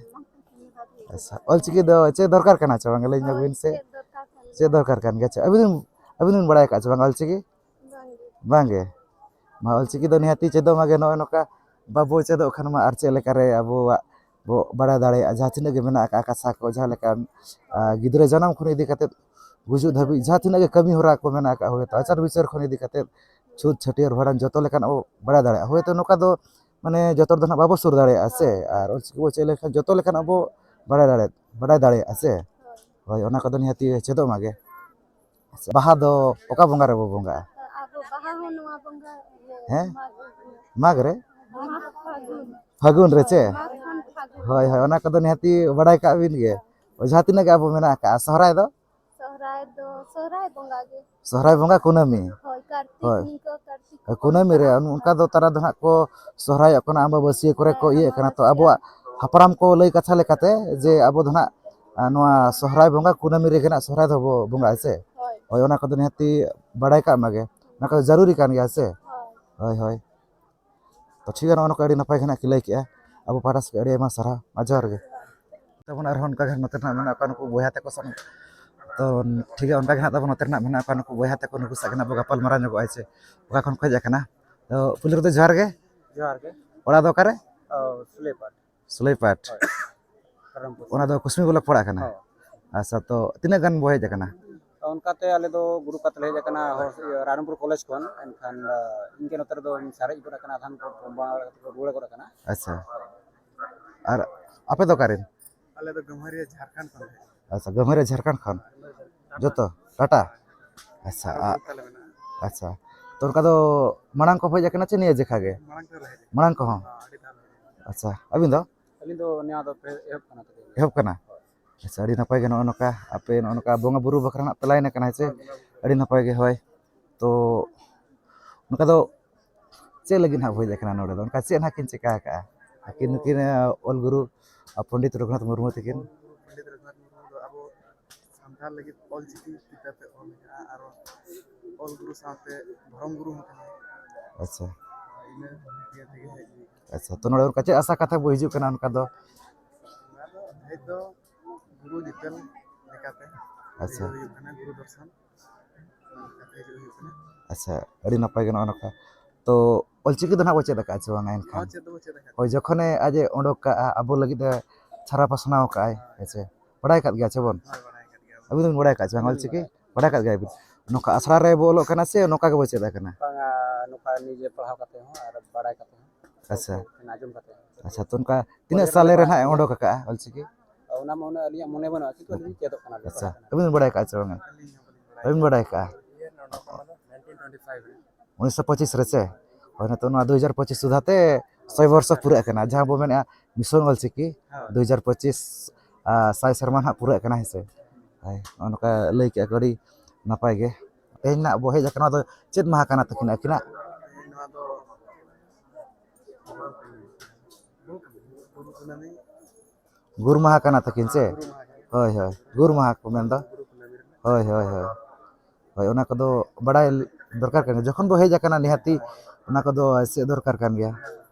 ᱟᱪᱪᱷᱟ, ᱚᱞᱪᱤᱠᱤ ᱫᱚ ᱪᱮᱫ ᱫᱚᱨᱠᱟᱨ ᱠᱟᱱᱟ ᱪᱮ ᱵᱟᱝ? ᱞᱟᱹᱭ ᱧᱚᱜ ᱦᱳᱭ, ᱵᱤᱱ ᱥᱮ᱾ ᱪᱮᱫ ᱫᱚᱨᱠᱟᱨ ᱠᱟᱱ ᱪᱮᱫ ᱜᱮᱭᱟ᱾ ᱫᱚᱨᱠᱟᱨ ᱠᱟᱱ ᱜᱮᱭᱟ ᱪᱮ? ᱟᱹᱵᱤᱱ, ᱟᱹᱵᱤᱱ ᱵᱤᱱ ᱵᱟᱲᱟᱭ ᱟᱠᱟᱫ ᱪᱮ ᱵᱟᱝ ᱚᱞᱪᱤᱠᱤ? ᱵᱟᱝᱜᱮ᱾ ᱵᱟᱝᱜᱮ᱾ ᱢᱟ ᱚᱞᱪᱤᱠᱤ ᱫᱚ ᱱᱤᱦᱟᱹᱛᱤ ᱪᱮᱫᱚᱜ ᱢᱟᱜᱮ᱾ ᱱᱚᱜᱼᱚᱭ ᱱᱚᱝᱠᱟ ᱵᱟᱵᱚ ᱪᱮᱫᱚᱜ ᱠᱷᱟᱱ ᱢᱟ ᱟᱨ ᱪᱮᱫ ᱞᱮᱠᱟᱨᱮ ᱟᱵᱚᱣᱟᱜ ᱵᱚ ᱵᱟᱲᱟᱭ ᱫᱟᱲᱮᱭᱟᱜᱼᱟ? ᱡᱟᱦᱟᱸ ᱛᱤᱱᱟᱹᱜ ᱜᱮ ᱢᱮᱱᱟᱜ ᱟᱠᱟᱫ ᱠᱟᱛᱷᱟ ᱠᱚ, ᱡᱟᱦᱟᱸ ᱞᱮᱠᱟ, ᱟ, ᱜᱤᱫᱽᱨᱟᱹ ᱡᱟᱱᱟᱢ ᱠᱷᱚᱱ ᱤᱫᱤ ᱠᱟᱛᱮᱫ ᱜᱩᱡᱩᱜ ᱫᱷᱟᱹᱵᱤᱡ ᱡᱟᱦᱟᱸ ᱛᱤᱱᱟᱹᱜ ᱜᱮ ᱠᱟᱹᱢᱤ ᱦᱚᱨᱟ ᱠᱚ ᱢᱮᱱᱟᱜ ᱟᱠᱟᱫ, ᱦᱳᱭᱛᱳ ᱟᱪᱟᱨ ᱵᱤᱪᱟᱹᱨ ᱠᱷᱚᱱ ᱤᱫᱤ ᱠᱟᱛᱮᱫ ᱪᱷᱩᱛ ᱪᱷᱟᱹᱴᱭᱟᱹᱨ ᱵᱷᱟᱸᱰᱟᱱ ᱡᱚᱛᱚ ᱞᱮᱠᱟᱱᱟᱜ ᱵᱚ ᱵᱟᱲᱟᱭ ᱫᱟᱲᱮᱭᱟᱜᱼᱟ᱾ ᱦᱳᱭᱛᱳ ᱱᱚᱝᱠᱟ ᱫᱚ ᱢᱟᱱᱮ ᱡᱚᱛᱚ ᱨᱮᱫᱚ ᱱᱟᱦᱟᱜ ᱵᱟᱵᱚ ᱥᱩᱨ ᱫᱟᱲᱮᱭᱟᱜᱼᱟ ᱥᱮ, ᱟᱨ ᱚᱞᱪᱤᱠᱤ ᱵᱚ ᱪᱮᱫ ᱞᱮᱠᱷᱟᱱ ᱡᱚᱛᱚ ᱞᱮᱠᱟᱱᱟᱜ ᱵᱚ ᱵᱟᱲᱟᱭ ᱫᱟᱲᱮᱭᱟᱜ, ᱵᱟᱲᱟᱭ ᱫᱟᱲᱮᱭᱟᱜᱼᱟ ᱥᱮ᱾ ᱦᱳᱭ, ᱚᱱᱟ ᱠᱚᱫᱚ ᱱᱤᱦᱟᱹᱛᱤ ᱪᱮᱫᱚᱜ ᱢᱟᱜᱮ᱾ ᱟᱪᱪᱷᱟ, ᱵᱟᱦᱟ ᱫᱚ ᱚᱠᱟ ᱵᱚᱸᱜᱟ ᱨᱮᱵᱚ ᱵᱚᱸᱜᱟᱜᱼᱟ? ᱟᱵᱚ ᱵᱟᱦᱟ ᱦᱚᱸ ᱱᱚᱣᱟ ᱵᱚᱸᱜᱟ ᱤᱭᱟᱹ ᱦᱮᱸ? ᱢᱟᱜᱽ, ᱢᱟᱜᱽ ᱨᱮ? ᱢᱟᱜᱽ ᱯᱷᱟᱹᱜᱩᱱ᱾ ᱯᱷᱟᱹᱜᱩᱱ ᱨᱮ ᱪᱮ? ᱢᱟᱜᱽ ᱠᱷᱚᱱ ᱯᱷᱟᱹᱜᱩᱱ᱾ ᱦᱳᱭ, ᱦᱳᱭ, ᱚᱱᱟ ᱠᱚᱫᱚ ᱱᱤᱦᱟᱹᱛᱤ ᱵᱟᱲᱟᱭ ᱠᱟᱜ ᱵᱤᱱ ᱜᱮ᱾ ᱡᱟᱦᱟᱸ ᱛᱤᱱᱟᱹᱜ ᱜᱮ ᱟᱵᱚ ᱢᱮᱱᱟᱜ ᱟᱠᱟᱜᱼᱟ, ᱥᱚᱦᱨᱟᱭ ᱫᱚ? ᱥᱚᱦᱨᱟᱭ ᱫᱚ, ᱥᱚᱦᱨᱟᱭ ᱵᱚᱸᱜᱟ ᱜᱮ᱾ ᱥᱚᱦᱨᱟᱭ ᱵᱚᱸᱜᱟ ᱠᱩᱱᱟᱹᱢᱤ? ᱦᱳᱭ, ᱠᱟᱨᱛᱤᱠ ᱦᱳᱭ᱾ ᱱᱤᱝᱠᱟᱹ ᱠᱟᱨᱛᱤᱠ᱾ ᱠᱩᱱᱟᱹᱢᱤ ᱨᱮ ᱚᱱᱠᱟ ᱫᱚ ᱛᱟᱨᱟ ᱫᱚ ᱦᱟᱸᱜ ᱠᱚ ᱥᱚᱦᱨᱟᱭᱚᱜ ᱠᱟᱱᱟ, ᱟᱢᱵᱟᱵᱟᱹᱥᱭᱟᱹ ᱠᱚᱨᱮ ᱠᱚ ᱤᱭᱟᱹᱜ ᱠᱟᱱᱟ᱾ ᱛᱚ ᱟᱵᱚᱣᱟᱜ ᱦᱟᱯᱲᱟᱢ ᱠᱚ ᱞᱟᱹᱭ ᱠᱟᱛᱷᱟ ᱞᱮᱠᱟᱛᱮ ᱡᱮ ᱟᱵᱚ ᱫᱚ ᱦᱟᱸᱜ, ᱟ, ᱱᱚᱣᱟ ᱥᱚᱦᱨᱟᱭ ᱵᱚᱸᱜᱟ ᱠᱩᱱᱟᱹᱢᱤ ᱨᱮᱜᱮ ᱦᱟᱸᱜ ᱥᱚᱦᱨᱟᱭ ᱫᱚᱵᱚ ᱵᱚᱸᱜᱟᱜᱼᱟ ᱥᱮ? ᱦᱳᱭ᱾ ᱦᱳᱭ, ᱚᱱᱟ ᱠᱚᱫᱚ ᱱᱤᱦᱟᱹᱛᱤ ᱵᱟᱲᱟᱭ ᱠᱟᱜ ᱢᱟᱜᱮ, ᱚᱱᱟ ᱠᱚᱫᱚ ᱡᱟᱹᱨᱩᱨᱤ ᱠᱟᱱ ᱜᱮᱭᱟ ᱥᱮ? ᱦᱳᱭ᱾ ᱦᱳᱭ, ᱦᱳᱭ᱾ ᱛᱚ ᱴᱷᱤᱠ ᱜᱮᱭᱟ, ᱱᱚᱜᱼᱚ ᱱᱚᱝᱠᱟ ᱟᱹᱰᱤ ᱱᱟᱯᱟᱭ ᱜᱮ ᱦᱟᱸᱜ ᱠᱤᱱ ᱞᱟᱹᱭ ᱠᱮᱜᱼᱟ᱾ ᱟᱵᱚ ᱯᱟᱦᱴᱟ ᱥᱮᱫ ᱟᱹᱰᱤ ᱟᱭᱢᱟ ᱥᱟᱨᱦᱟᱣ᱾ ᱢᱟ ᱡᱚᱦᱟᱨ ᱜᱮ᱾ ᱛᱟᱵᱚᱱ ᱟᱨᱦᱚᱸ ᱚᱱᱠᱟ ᱜᱮ ᱱᱚᱛᱮ ᱨᱮᱱᱟᱜ ᱢᱮᱱᱟᱜ ᱠᱚᱣᱟ ᱱᱩᱠᱩ ᱵᱚᱭᱦᱟ ᱛᱟᱠᱚ ᱥᱟᱶ᱾ ᱛᱚ ᱴᱷᱤᱠ ᱜᱮᱭᱟ, ᱚᱱᱠᱟ ᱜᱮ ᱦᱟᱸᱜ ᱛᱟᱵᱚᱱ ᱱᱚᱛᱮ ᱨᱮᱱᱟᱜ ᱢᱮᱱᱟᱜ ᱠᱚᱣᱟ ᱱᱩᱠᱩ ᱵᱚᱭᱦᱟ ᱛᱟᱠᱚ, ᱱᱩᱠᱩ ᱥᱟᱶ ᱜᱮ ᱦᱟᱸᱜ ᱵᱚ ᱜᱟᱯᱟᱞ ᱢᱟᱨᱟᱣ ᱧᱚᱜᱚᱜᱼᱟ ᱥᱮ᱾ ᱚᱠᱟ ᱠᱷᱚᱱ ᱠᱚ ᱦᱮᱡ ᱟᱠᱟᱱᱟ? ᱛᱚ ᱯᱩᱭᱞᱩ ᱨᱮᱫᱚ ᱡᱚᱦᱟᱨ ᱜᱮ᱾ ᱡᱚᱦᱟᱨ ᱜᱮ᱾ ᱚᱲᱟᱜ ᱫᱚ ᱚᱠᱟᱨᱮ? ᱚ, ᱥᱩᱞᱟᱹᱭᱯᱟᱴ᱾ ᱥᱩᱞᱟᱹᱭᱯᱟᱴ᱾ ᱦᱳᱭ᱾ ᱠᱟᱨᱟᱢᱯᱩᱨ᱾ ᱚᱱᱟ ᱫᱚ ᱠᱩᱥᱢᱤ ᱵᱞᱚᱠ ᱯᱟᱲᱟᱜ ᱠᱟᱱᱟ? ᱦᱳᱭ᱾ ᱟᱪᱪᱷᱟ, ᱛᱚ ᱛᱤᱱᱟᱹᱜ ᱜᱟᱱ ᱵᱚ ᱦᱮᱡ ᱟᱠᱟᱱᱟ? ᱚᱱᱠᱟᱛᱮ ᱟᱞᱮ ᱫᱚ ᱜᱨᱩᱯ ᱠᱟᱛᱮ ᱞᱮ ᱦᱮᱡ ᱟᱠᱟᱱᱟ, ᱦᱚ-, ᱤᱭᱟᱹ, ᱨᱟᱭᱨᱚᱝᱯᱩᱨ ᱠᱚᱞᱮᱡᱽ ᱠᱷᱚᱱ᱾ ᱮᱱᱠᱷᱟᱱ, ᱟ, ᱤᱧ ᱜᱮ ᱱᱚᱛᱮ ᱨᱮᱫᱚᱧ ᱥᱟᱨᱮᱡ ᱜᱚᱫ ᱟᱠᱟᱱᱟ, ᱟᱫᱷᱟᱱ ᱠᱚ ᱵᱟᱝ ᱠᱟᱛᱮ ᱠᱚ ᱨᱩᱣᱟᱹᱲ ᱜᱚᱫ ᱟᱠᱟᱱᱟ᱾ ᱟᱪᱪᱷᱟ᱾ ᱟᱨ ᱟᱯᱮ ᱫᱚ ᱚᱠᱟᱨᱮᱱ? ᱟᱞᱮ ᱫᱚ ᱜᱟᱹᱢᱦᱟᱹᱨᱤᱭᱟᱹ ᱡᱷᱟᱲᱠᱷᱚᱸᱰ ᱠᱷᱚᱱ ᱞᱮ ᱦᱮᱡ ᱟᱠᱟᱱᱟ᱾ ᱟᱪᱪᱷᱟ, ᱜᱟᱹᱢᱦᱟᱹᱨᱤᱭᱟᱹ ᱡᱷᱟᱲᱠᱷᱚᱸᱰ ᱠᱷᱚᱱ? ᱡᱚᱛᱚ? ᱴᱟᱴᱟ? ᱟᱪᱪᱷᱟ, ᱟᱨ ᱟ-, ᱜᱨᱩᱯ ᱛᱟᱞᱮ ᱢᱮᱱᱟᱜᱼᱟ᱾ ᱟᱪᱪᱷᱟ᱾ ᱛᱚ ᱚᱱᱠᱟ ᱫᱚ ᱢᱟᱲᱟᱝ ᱠᱚ ᱦᱮᱡ ᱟᱠᱟᱱᱟ ᱪᱮ ᱱᱤᱭᱟᱹ ᱡᱮᱠᱷᱟ ᱜᱮ? ᱢᱟᱲᱟᱝ ᱛᱮᱞᱮ ᱦᱮᱡ ᱟᱠᱟᱱᱟ᱾ ᱢᱟᱲᱟᱝ ᱠᱚᱦᱚᱸ? ᱦᱚᱸ, ᱟᱹᱰᱤ ᱫᱷᱟᱣ ᱞᱮ ᱦᱮᱡ ᱟᱠᱟᱱᱟ᱾ ᱟᱪᱪᱷᱟ, ᱟᱹᱵᱤᱱ ᱫᱚ? ᱟᱹᱞᱤᱧ ᱫᱚ ᱱᱚᱣᱟ ᱫᱚ ᱯᱮ-, ᱮᱦᱚᱵ ᱠᱟᱱᱟ ᱛᱟᱹᱞᱤᱧ᱾ ᱮᱦᱚᱵ ᱠᱟᱱᱟ? ᱦᱳᱭ᱾ ᱟᱪᱪᱷᱟ, ᱟᱹᱰᱤ ᱱᱟᱯᱟᱭ ᱜᱮ ᱱᱚᱜᱼᱚ ᱱᱚᱝᱠᱟ ᱟᱯᱮ ᱱᱚᱜᱼᱚ ᱱᱚᱝᱠᱟ ᱵᱚᱸᱜᱟ ᱵᱩᱨᱩ ᱵᱟᱠᱷᱨᱟ ᱱᱟᱜ ᱯᱮ ᱞᱟᱭᱤᱱ ᱟᱠᱟᱱᱟ, ᱦᱮᱸ ᱥᱮ? ᱦᱳᱭ, ᱵᱚᱸᱜᱟ ᱵᱩᱨᱩ᱾ ᱟᱹᱰᱤ ᱱᱟᱯᱟᱭ ᱜᱮ, ᱦᱳᱭ᱾ ᱛᱚ ᱱᱚᱝᱠᱟ ᱫᱚ ᱪᱮᱫ ᱞᱟᱹᱜᱤᱫ ᱱᱟᱦᱟᱜ ᱯᱮ ᱦᱮᱡ ᱟᱠᱟᱱᱟ ᱱᱚᱰᱮ ᱫᱚ? ᱚᱱᱠᱟ ᱪᱮᱫ ᱱᱟᱦᱟᱜ ᱠᱤᱱ ᱪᱤᱠᱟ ᱟᱠᱟᱜᱼᱟ? ᱟᱹᱠᱤᱱ ᱟᱵᱚ ᱱᱩᱠᱤᱱ, ᱚᱞ ᱜᱩᱨᱩ, ᱟᱨ ᱯᱚᱱᱰᱤᱛ ᱨᱚᱜᱷᱩᱱᱟᱛᱷ ᱢᱩᱨᱢᱩ ᱛᱟᱹᱠᱤᱱ᱾ ᱚᱞ ᱜᱩᱨᱩ ᱯᱚᱱᱰᱤᱛ ᱨᱚᱜᱷᱩᱱᱟᱛᱷ ᱢᱩᱨᱢᱩ ᱫᱚ ᱟᱵᱚ ᱥᱟᱱᱛᱟᱲ ᱞᱟᱹᱜᱤᱫ ᱚᱞ ᱪᱤᱠᱤ ᱠᱤᱛᱟᱹᱵ ᱮ ᱚᱞ ᱞᱮᱫᱟ, ᱟᱨ ᱚᱞ ᱜᱩᱨᱩ ᱥᱟᱶᱛᱮ ᱫᱷᱚᱨᱚᱢ ᱜᱩᱨᱩ ᱦᱚᱸ ᱠᱟᱱᱟᱭ᱾ ᱟᱪᱪᱷᱟ᱾ ᱤᱱᱟᱹ ᱤᱭᱟᱹ ᱛᱮᱜᱮ ᱦᱮᱡ ᱦᱩᱭ ᱟᱠᱟᱱᱟ᱾ ᱟᱪᱪᱷᱟ, ᱛᱚ ᱱᱚᱰᱮ ᱚᱱᱠᱟ ᱪᱮᱫ ᱟᱥᱟ ᱠᱟᱛᱮ ᱵᱚ ᱦᱤᱡᱩᱜ ᱠᱟᱱᱟ ᱚᱱᱠᱟ ᱫᱚ? ᱚᱱᱟ ᱫᱚ ᱦᱮᱡ ᱫᱚ ᱜᱩᱨᱩ ᱧᱮᱯᱮᱞ ᱞᱮᱠᱟᱛᱮ ᱟᱪᱪᱷᱟ᱾ ᱦᱤᱡᱩᱜ ᱦᱩᱭᱩᱜ ᱠᱟᱱᱟ, ᱜᱩᱨᱩ ᱫᱚᱨᱥᱚᱱ ᱠᱟᱛᱮ ᱦᱤᱡᱩᱜ ᱦᱩᱭᱩᱜ ᱠᱟᱱᱟ᱾ ᱟᱪᱪᱷᱟ, ᱟᱹᱰᱤ ᱱᱟᱯᱟᱭ ᱜᱮ ᱱᱚᱜᱼᱚ ᱱᱚᱝᱠᱟ᱾ ᱛᱚ ᱚᱞᱪᱤᱠᱤ ᱫᱚ ᱱᱟᱦᱟᱜ ᱵᱚ ᱪᱮᱫ ᱟᱠᱟᱫᱼᱟ ᱪᱮ ᱵᱟᱝᱟ ᱮᱱᱠᱷᱟᱱ? ᱦᱚᱸ, ᱪᱮᱫ ᱫᱚᱵᱚ ᱪᱮᱫ ᱟᱠᱟᱫ ᱦᱳᱭ, ᱜᱮᱭᱟ᱾ ᱡᱚᱠᱷᱚᱱᱮ ᱟᱡ ᱮ ᱚᱰᱚᱠ ᱠᱟᱜᱼᱟ, ᱟᱵᱚ ᱞᱟᱹᱜᱤᱫ ᱮ ᱪᱷᱟᱨᱟ ᱯᱟᱥᱱᱟᱣ ᱠᱟᱜᱼᱟᱭ, ᱦᱮᱸ ᱪᱮ? ᱵᱟᱲᱟᱭ ᱟᱠᱟᱫ ᱜᱮᱭᱟ ᱪᱮ ᱵᱚᱱ? ᱦᱳᱭ, ᱵᱟᱲᱟᱭ ᱟᱠᱟᱫ ᱜᱮᱭᱟ ᱵᱚᱱ᱾ ᱟᱹᱵᱤᱱ ᱫᱚᱵᱤᱱ ᱵᱟᱲᱟᱭ ᱟᱠᱟᱫ ᱪᱮ ᱵᱟᱝ ᱦᱩᱸ, ᱚᱞᱪᱤᱠᱤ? ᱵᱟᱲᱟᱭ ᱟᱠᱟᱫ᱾ ᱵᱟᱲᱟᱭ ᱟᱠᱟᱫ ᱜᱮᱭᱟ ᱵᱤᱱ᱾ ᱱᱚᱝᱠᱟ ᱟᱥᱲᱟ ᱨᱮ ᱵᱚ ᱚᱞᱚᱜ ᱠᱟᱱᱟ ᱥᱮ ᱱᱚᱝᱠᱟ ᱜᱮᱵᱚ ᱪᱮᱫ ᱟᱠᱟᱱᱟ? ᱵᱟᱝᱟ, ᱱᱚᱝᱠᱟ ᱱᱤᱡᱮ ᱯᱟᱲᱦᱟᱣ ᱠᱟᱛᱮ ᱦᱚᱸ ᱟᱨ ᱵᱟᱲᱟᱭ ᱠᱟᱛᱮ ᱦᱚᱸ᱾ ᱟᱪᱪᱷᱟ᱾ ᱦᱚᱲ ᱠᱚ ᱴᱷᱮᱱ ᱟᱸᱡᱚᱢ ᱠᱟᱛᱮ ᱦᱚᱸ᱾ ᱟᱪᱪᱷᱟ, ᱛᱚ ᱚᱱᱠᱟ ᱛᱤᱱᱟᱹᱜ ᱵᱟᱹᱭᱦᱟᱹᱲ ᱥᱟᱞᱮ ᱨᱮ ᱨᱮ ᱵᱟᱝ ᱱᱟᱦᱟᱜ ᱮ ᱟᱸᱡᱚᱢ᱾ ᱚᱰᱚᱠ ᱟᱠᱟᱜᱼᱟ ᱚᱞᱪᱤᱠᱤ? ᱚᱱᱟ ᱢᱟ ᱩᱱᱟᱹᱜ ᱟᱹᱞᱤᱧᱟᱜ ᱢᱚᱱᱮ ᱵᱟᱹᱱᱩᱜᱼᱟ, ᱠᱤᱱᱛᱩ ᱟᱹᱞᱤᱧ ᱞᱤᱧ ᱪᱮᱫᱚᱜ ᱠᱟᱱᱟ ᱟᱪᱪᱷᱟ, ᱵᱮᱯᱟᱨ ᱠᱟᱱᱟ᱾ ᱟᱹᱵᱤᱱ ᱵᱤᱱ ᱵᱟᱲᱟᱭ ᱟᱠᱟᱫᱼᱟ ᱪᱮ ᱵᱟᱝᱟ? ᱟᱹᱞᱤᱧ ᱦᱚᱸ ᱵᱟᱹᱞᱤᱧ ᱵᱟᱲᱟᱭᱟ᱾ ᱵᱟᱹᱵᱤᱱ ᱵᱟᱲᱟᱭ ᱟᱠᱟᱫᱼᱟ? ᱤᱭᱟᱹ ᱱᱚᱰᱮ ᱠᱷᱚᱱ ᱫᱚ nineteen twenty five ᱨᱮ᱾ ᱩᱱᱤᱥᱥᱚ ᱯᱚᱸᱪᱤᱥ ᱨᱮ ᱪᱮ? ᱦᱳᱭ, ᱱᱤᱛᱚᱜ ᱱᱚᱣᱟ ᱫᱩ ᱦᱟᱡᱟᱨ ᱯᱚᱸᱪᱤᱥ ᱥᱩᱫᱷᱟ ᱛᱮ ᱥᱚᱭ ᱵᱚᱨᱥᱚ ᱯᱩᱨᱟᱹᱜ ᱠᱟᱱᱟ, ᱡᱟᱦᱟᱸ ᱵᱚ ᱢᱮᱱᱮᱫᱼᱟ ᱢᱤᱥᱚᱱ ᱚᱞᱪᱤᱠᱤ ᱦᱳᱭ᱾ ᱫᱩ ᱦᱟᱡᱟᱨ ᱯᱚᱸᱪᱤᱥ, ᱟᱨ, ᱥᱟᱭ ᱥᱮᱨᱢᱟ ᱱᱟᱦᱟᱜ ᱯᱩᱨᱟᱹᱜ ᱠᱟᱱᱟ, ᱦᱮᱸ ᱥᱮ? ᱦᱳᱭ, ᱱᱚᱜᱼᱚ ᱱᱚᱝᱠᱟ ᱞᱟᱹᱭ ᱠᱮᱜᱼᱟ ᱠᱚ, ᱟᱹᱰᱤ ᱱᱟᱯᱟᱭ ᱜᱮ᱾ ᱛᱮᱦᱮᱧ ᱱᱟᱜ ᱵᱚ ᱦᱮᱡ ᱟᱠᱟᱱᱟ, ᱱᱚᱣᱟ ᱫᱚ ᱪᱮᱫ ᱢᱟᱦᱟ ᱠᱟᱱᱟ ᱛᱟᱹᱠᱤᱱ ᱟᱹᱠᱤᱱᱟᱜ? ᱛᱮᱦᱮᱧ ᱱᱚᱣᱟ ᱫᱚ ᱜᱩᱨᱩ ᱠᱩᱱᱟᱹᱢᱤ᱾ ᱜᱩᱨ ᱢᱟᱦᱟ ᱠᱟᱱᱟ ᱛᱟᱹᱠᱤᱱ ᱪᱮ? ᱜᱩᱨᱩ ᱢᱟᱦᱟ ᱠᱟᱱᱟ᱾ ᱦᱳᱭ, ᱦᱳᱭ, ᱜᱩᱨ ᱢᱟᱦᱟ ᱠᱚ ᱢᱮᱱᱫᱟ᱾ ᱜᱩᱨᱩ ᱠᱩᱱᱟᱹᱢᱤ ᱨᱮᱱᱟᱜ᱾ ᱦᱳᱭ, ᱦᱳᱭ, ᱦᱳᱭ, ᱦᱳᱭ᱾ ᱦᱳᱭ, ᱚᱱᱟ ᱠᱚᱫᱚ ᱵᱟᱲᱟᱭ ᱫᱚᱨᱠᱟᱨ ᱠᱟᱱ ᱜᱮᱭᱟ, ᱡᱚᱠᱷᱚᱱ ᱵᱚ ᱦᱮᱡ ᱟᱠᱟᱱᱟ ᱱᱤᱦᱟᱹᱛᱤ ᱚᱱᱟ ᱠᱚᱫᱚ ᱪᱮᱫ ᱫᱚᱨᱠᱟᱨ ᱠᱟᱱ ᱜᱮᱭᱟ᱾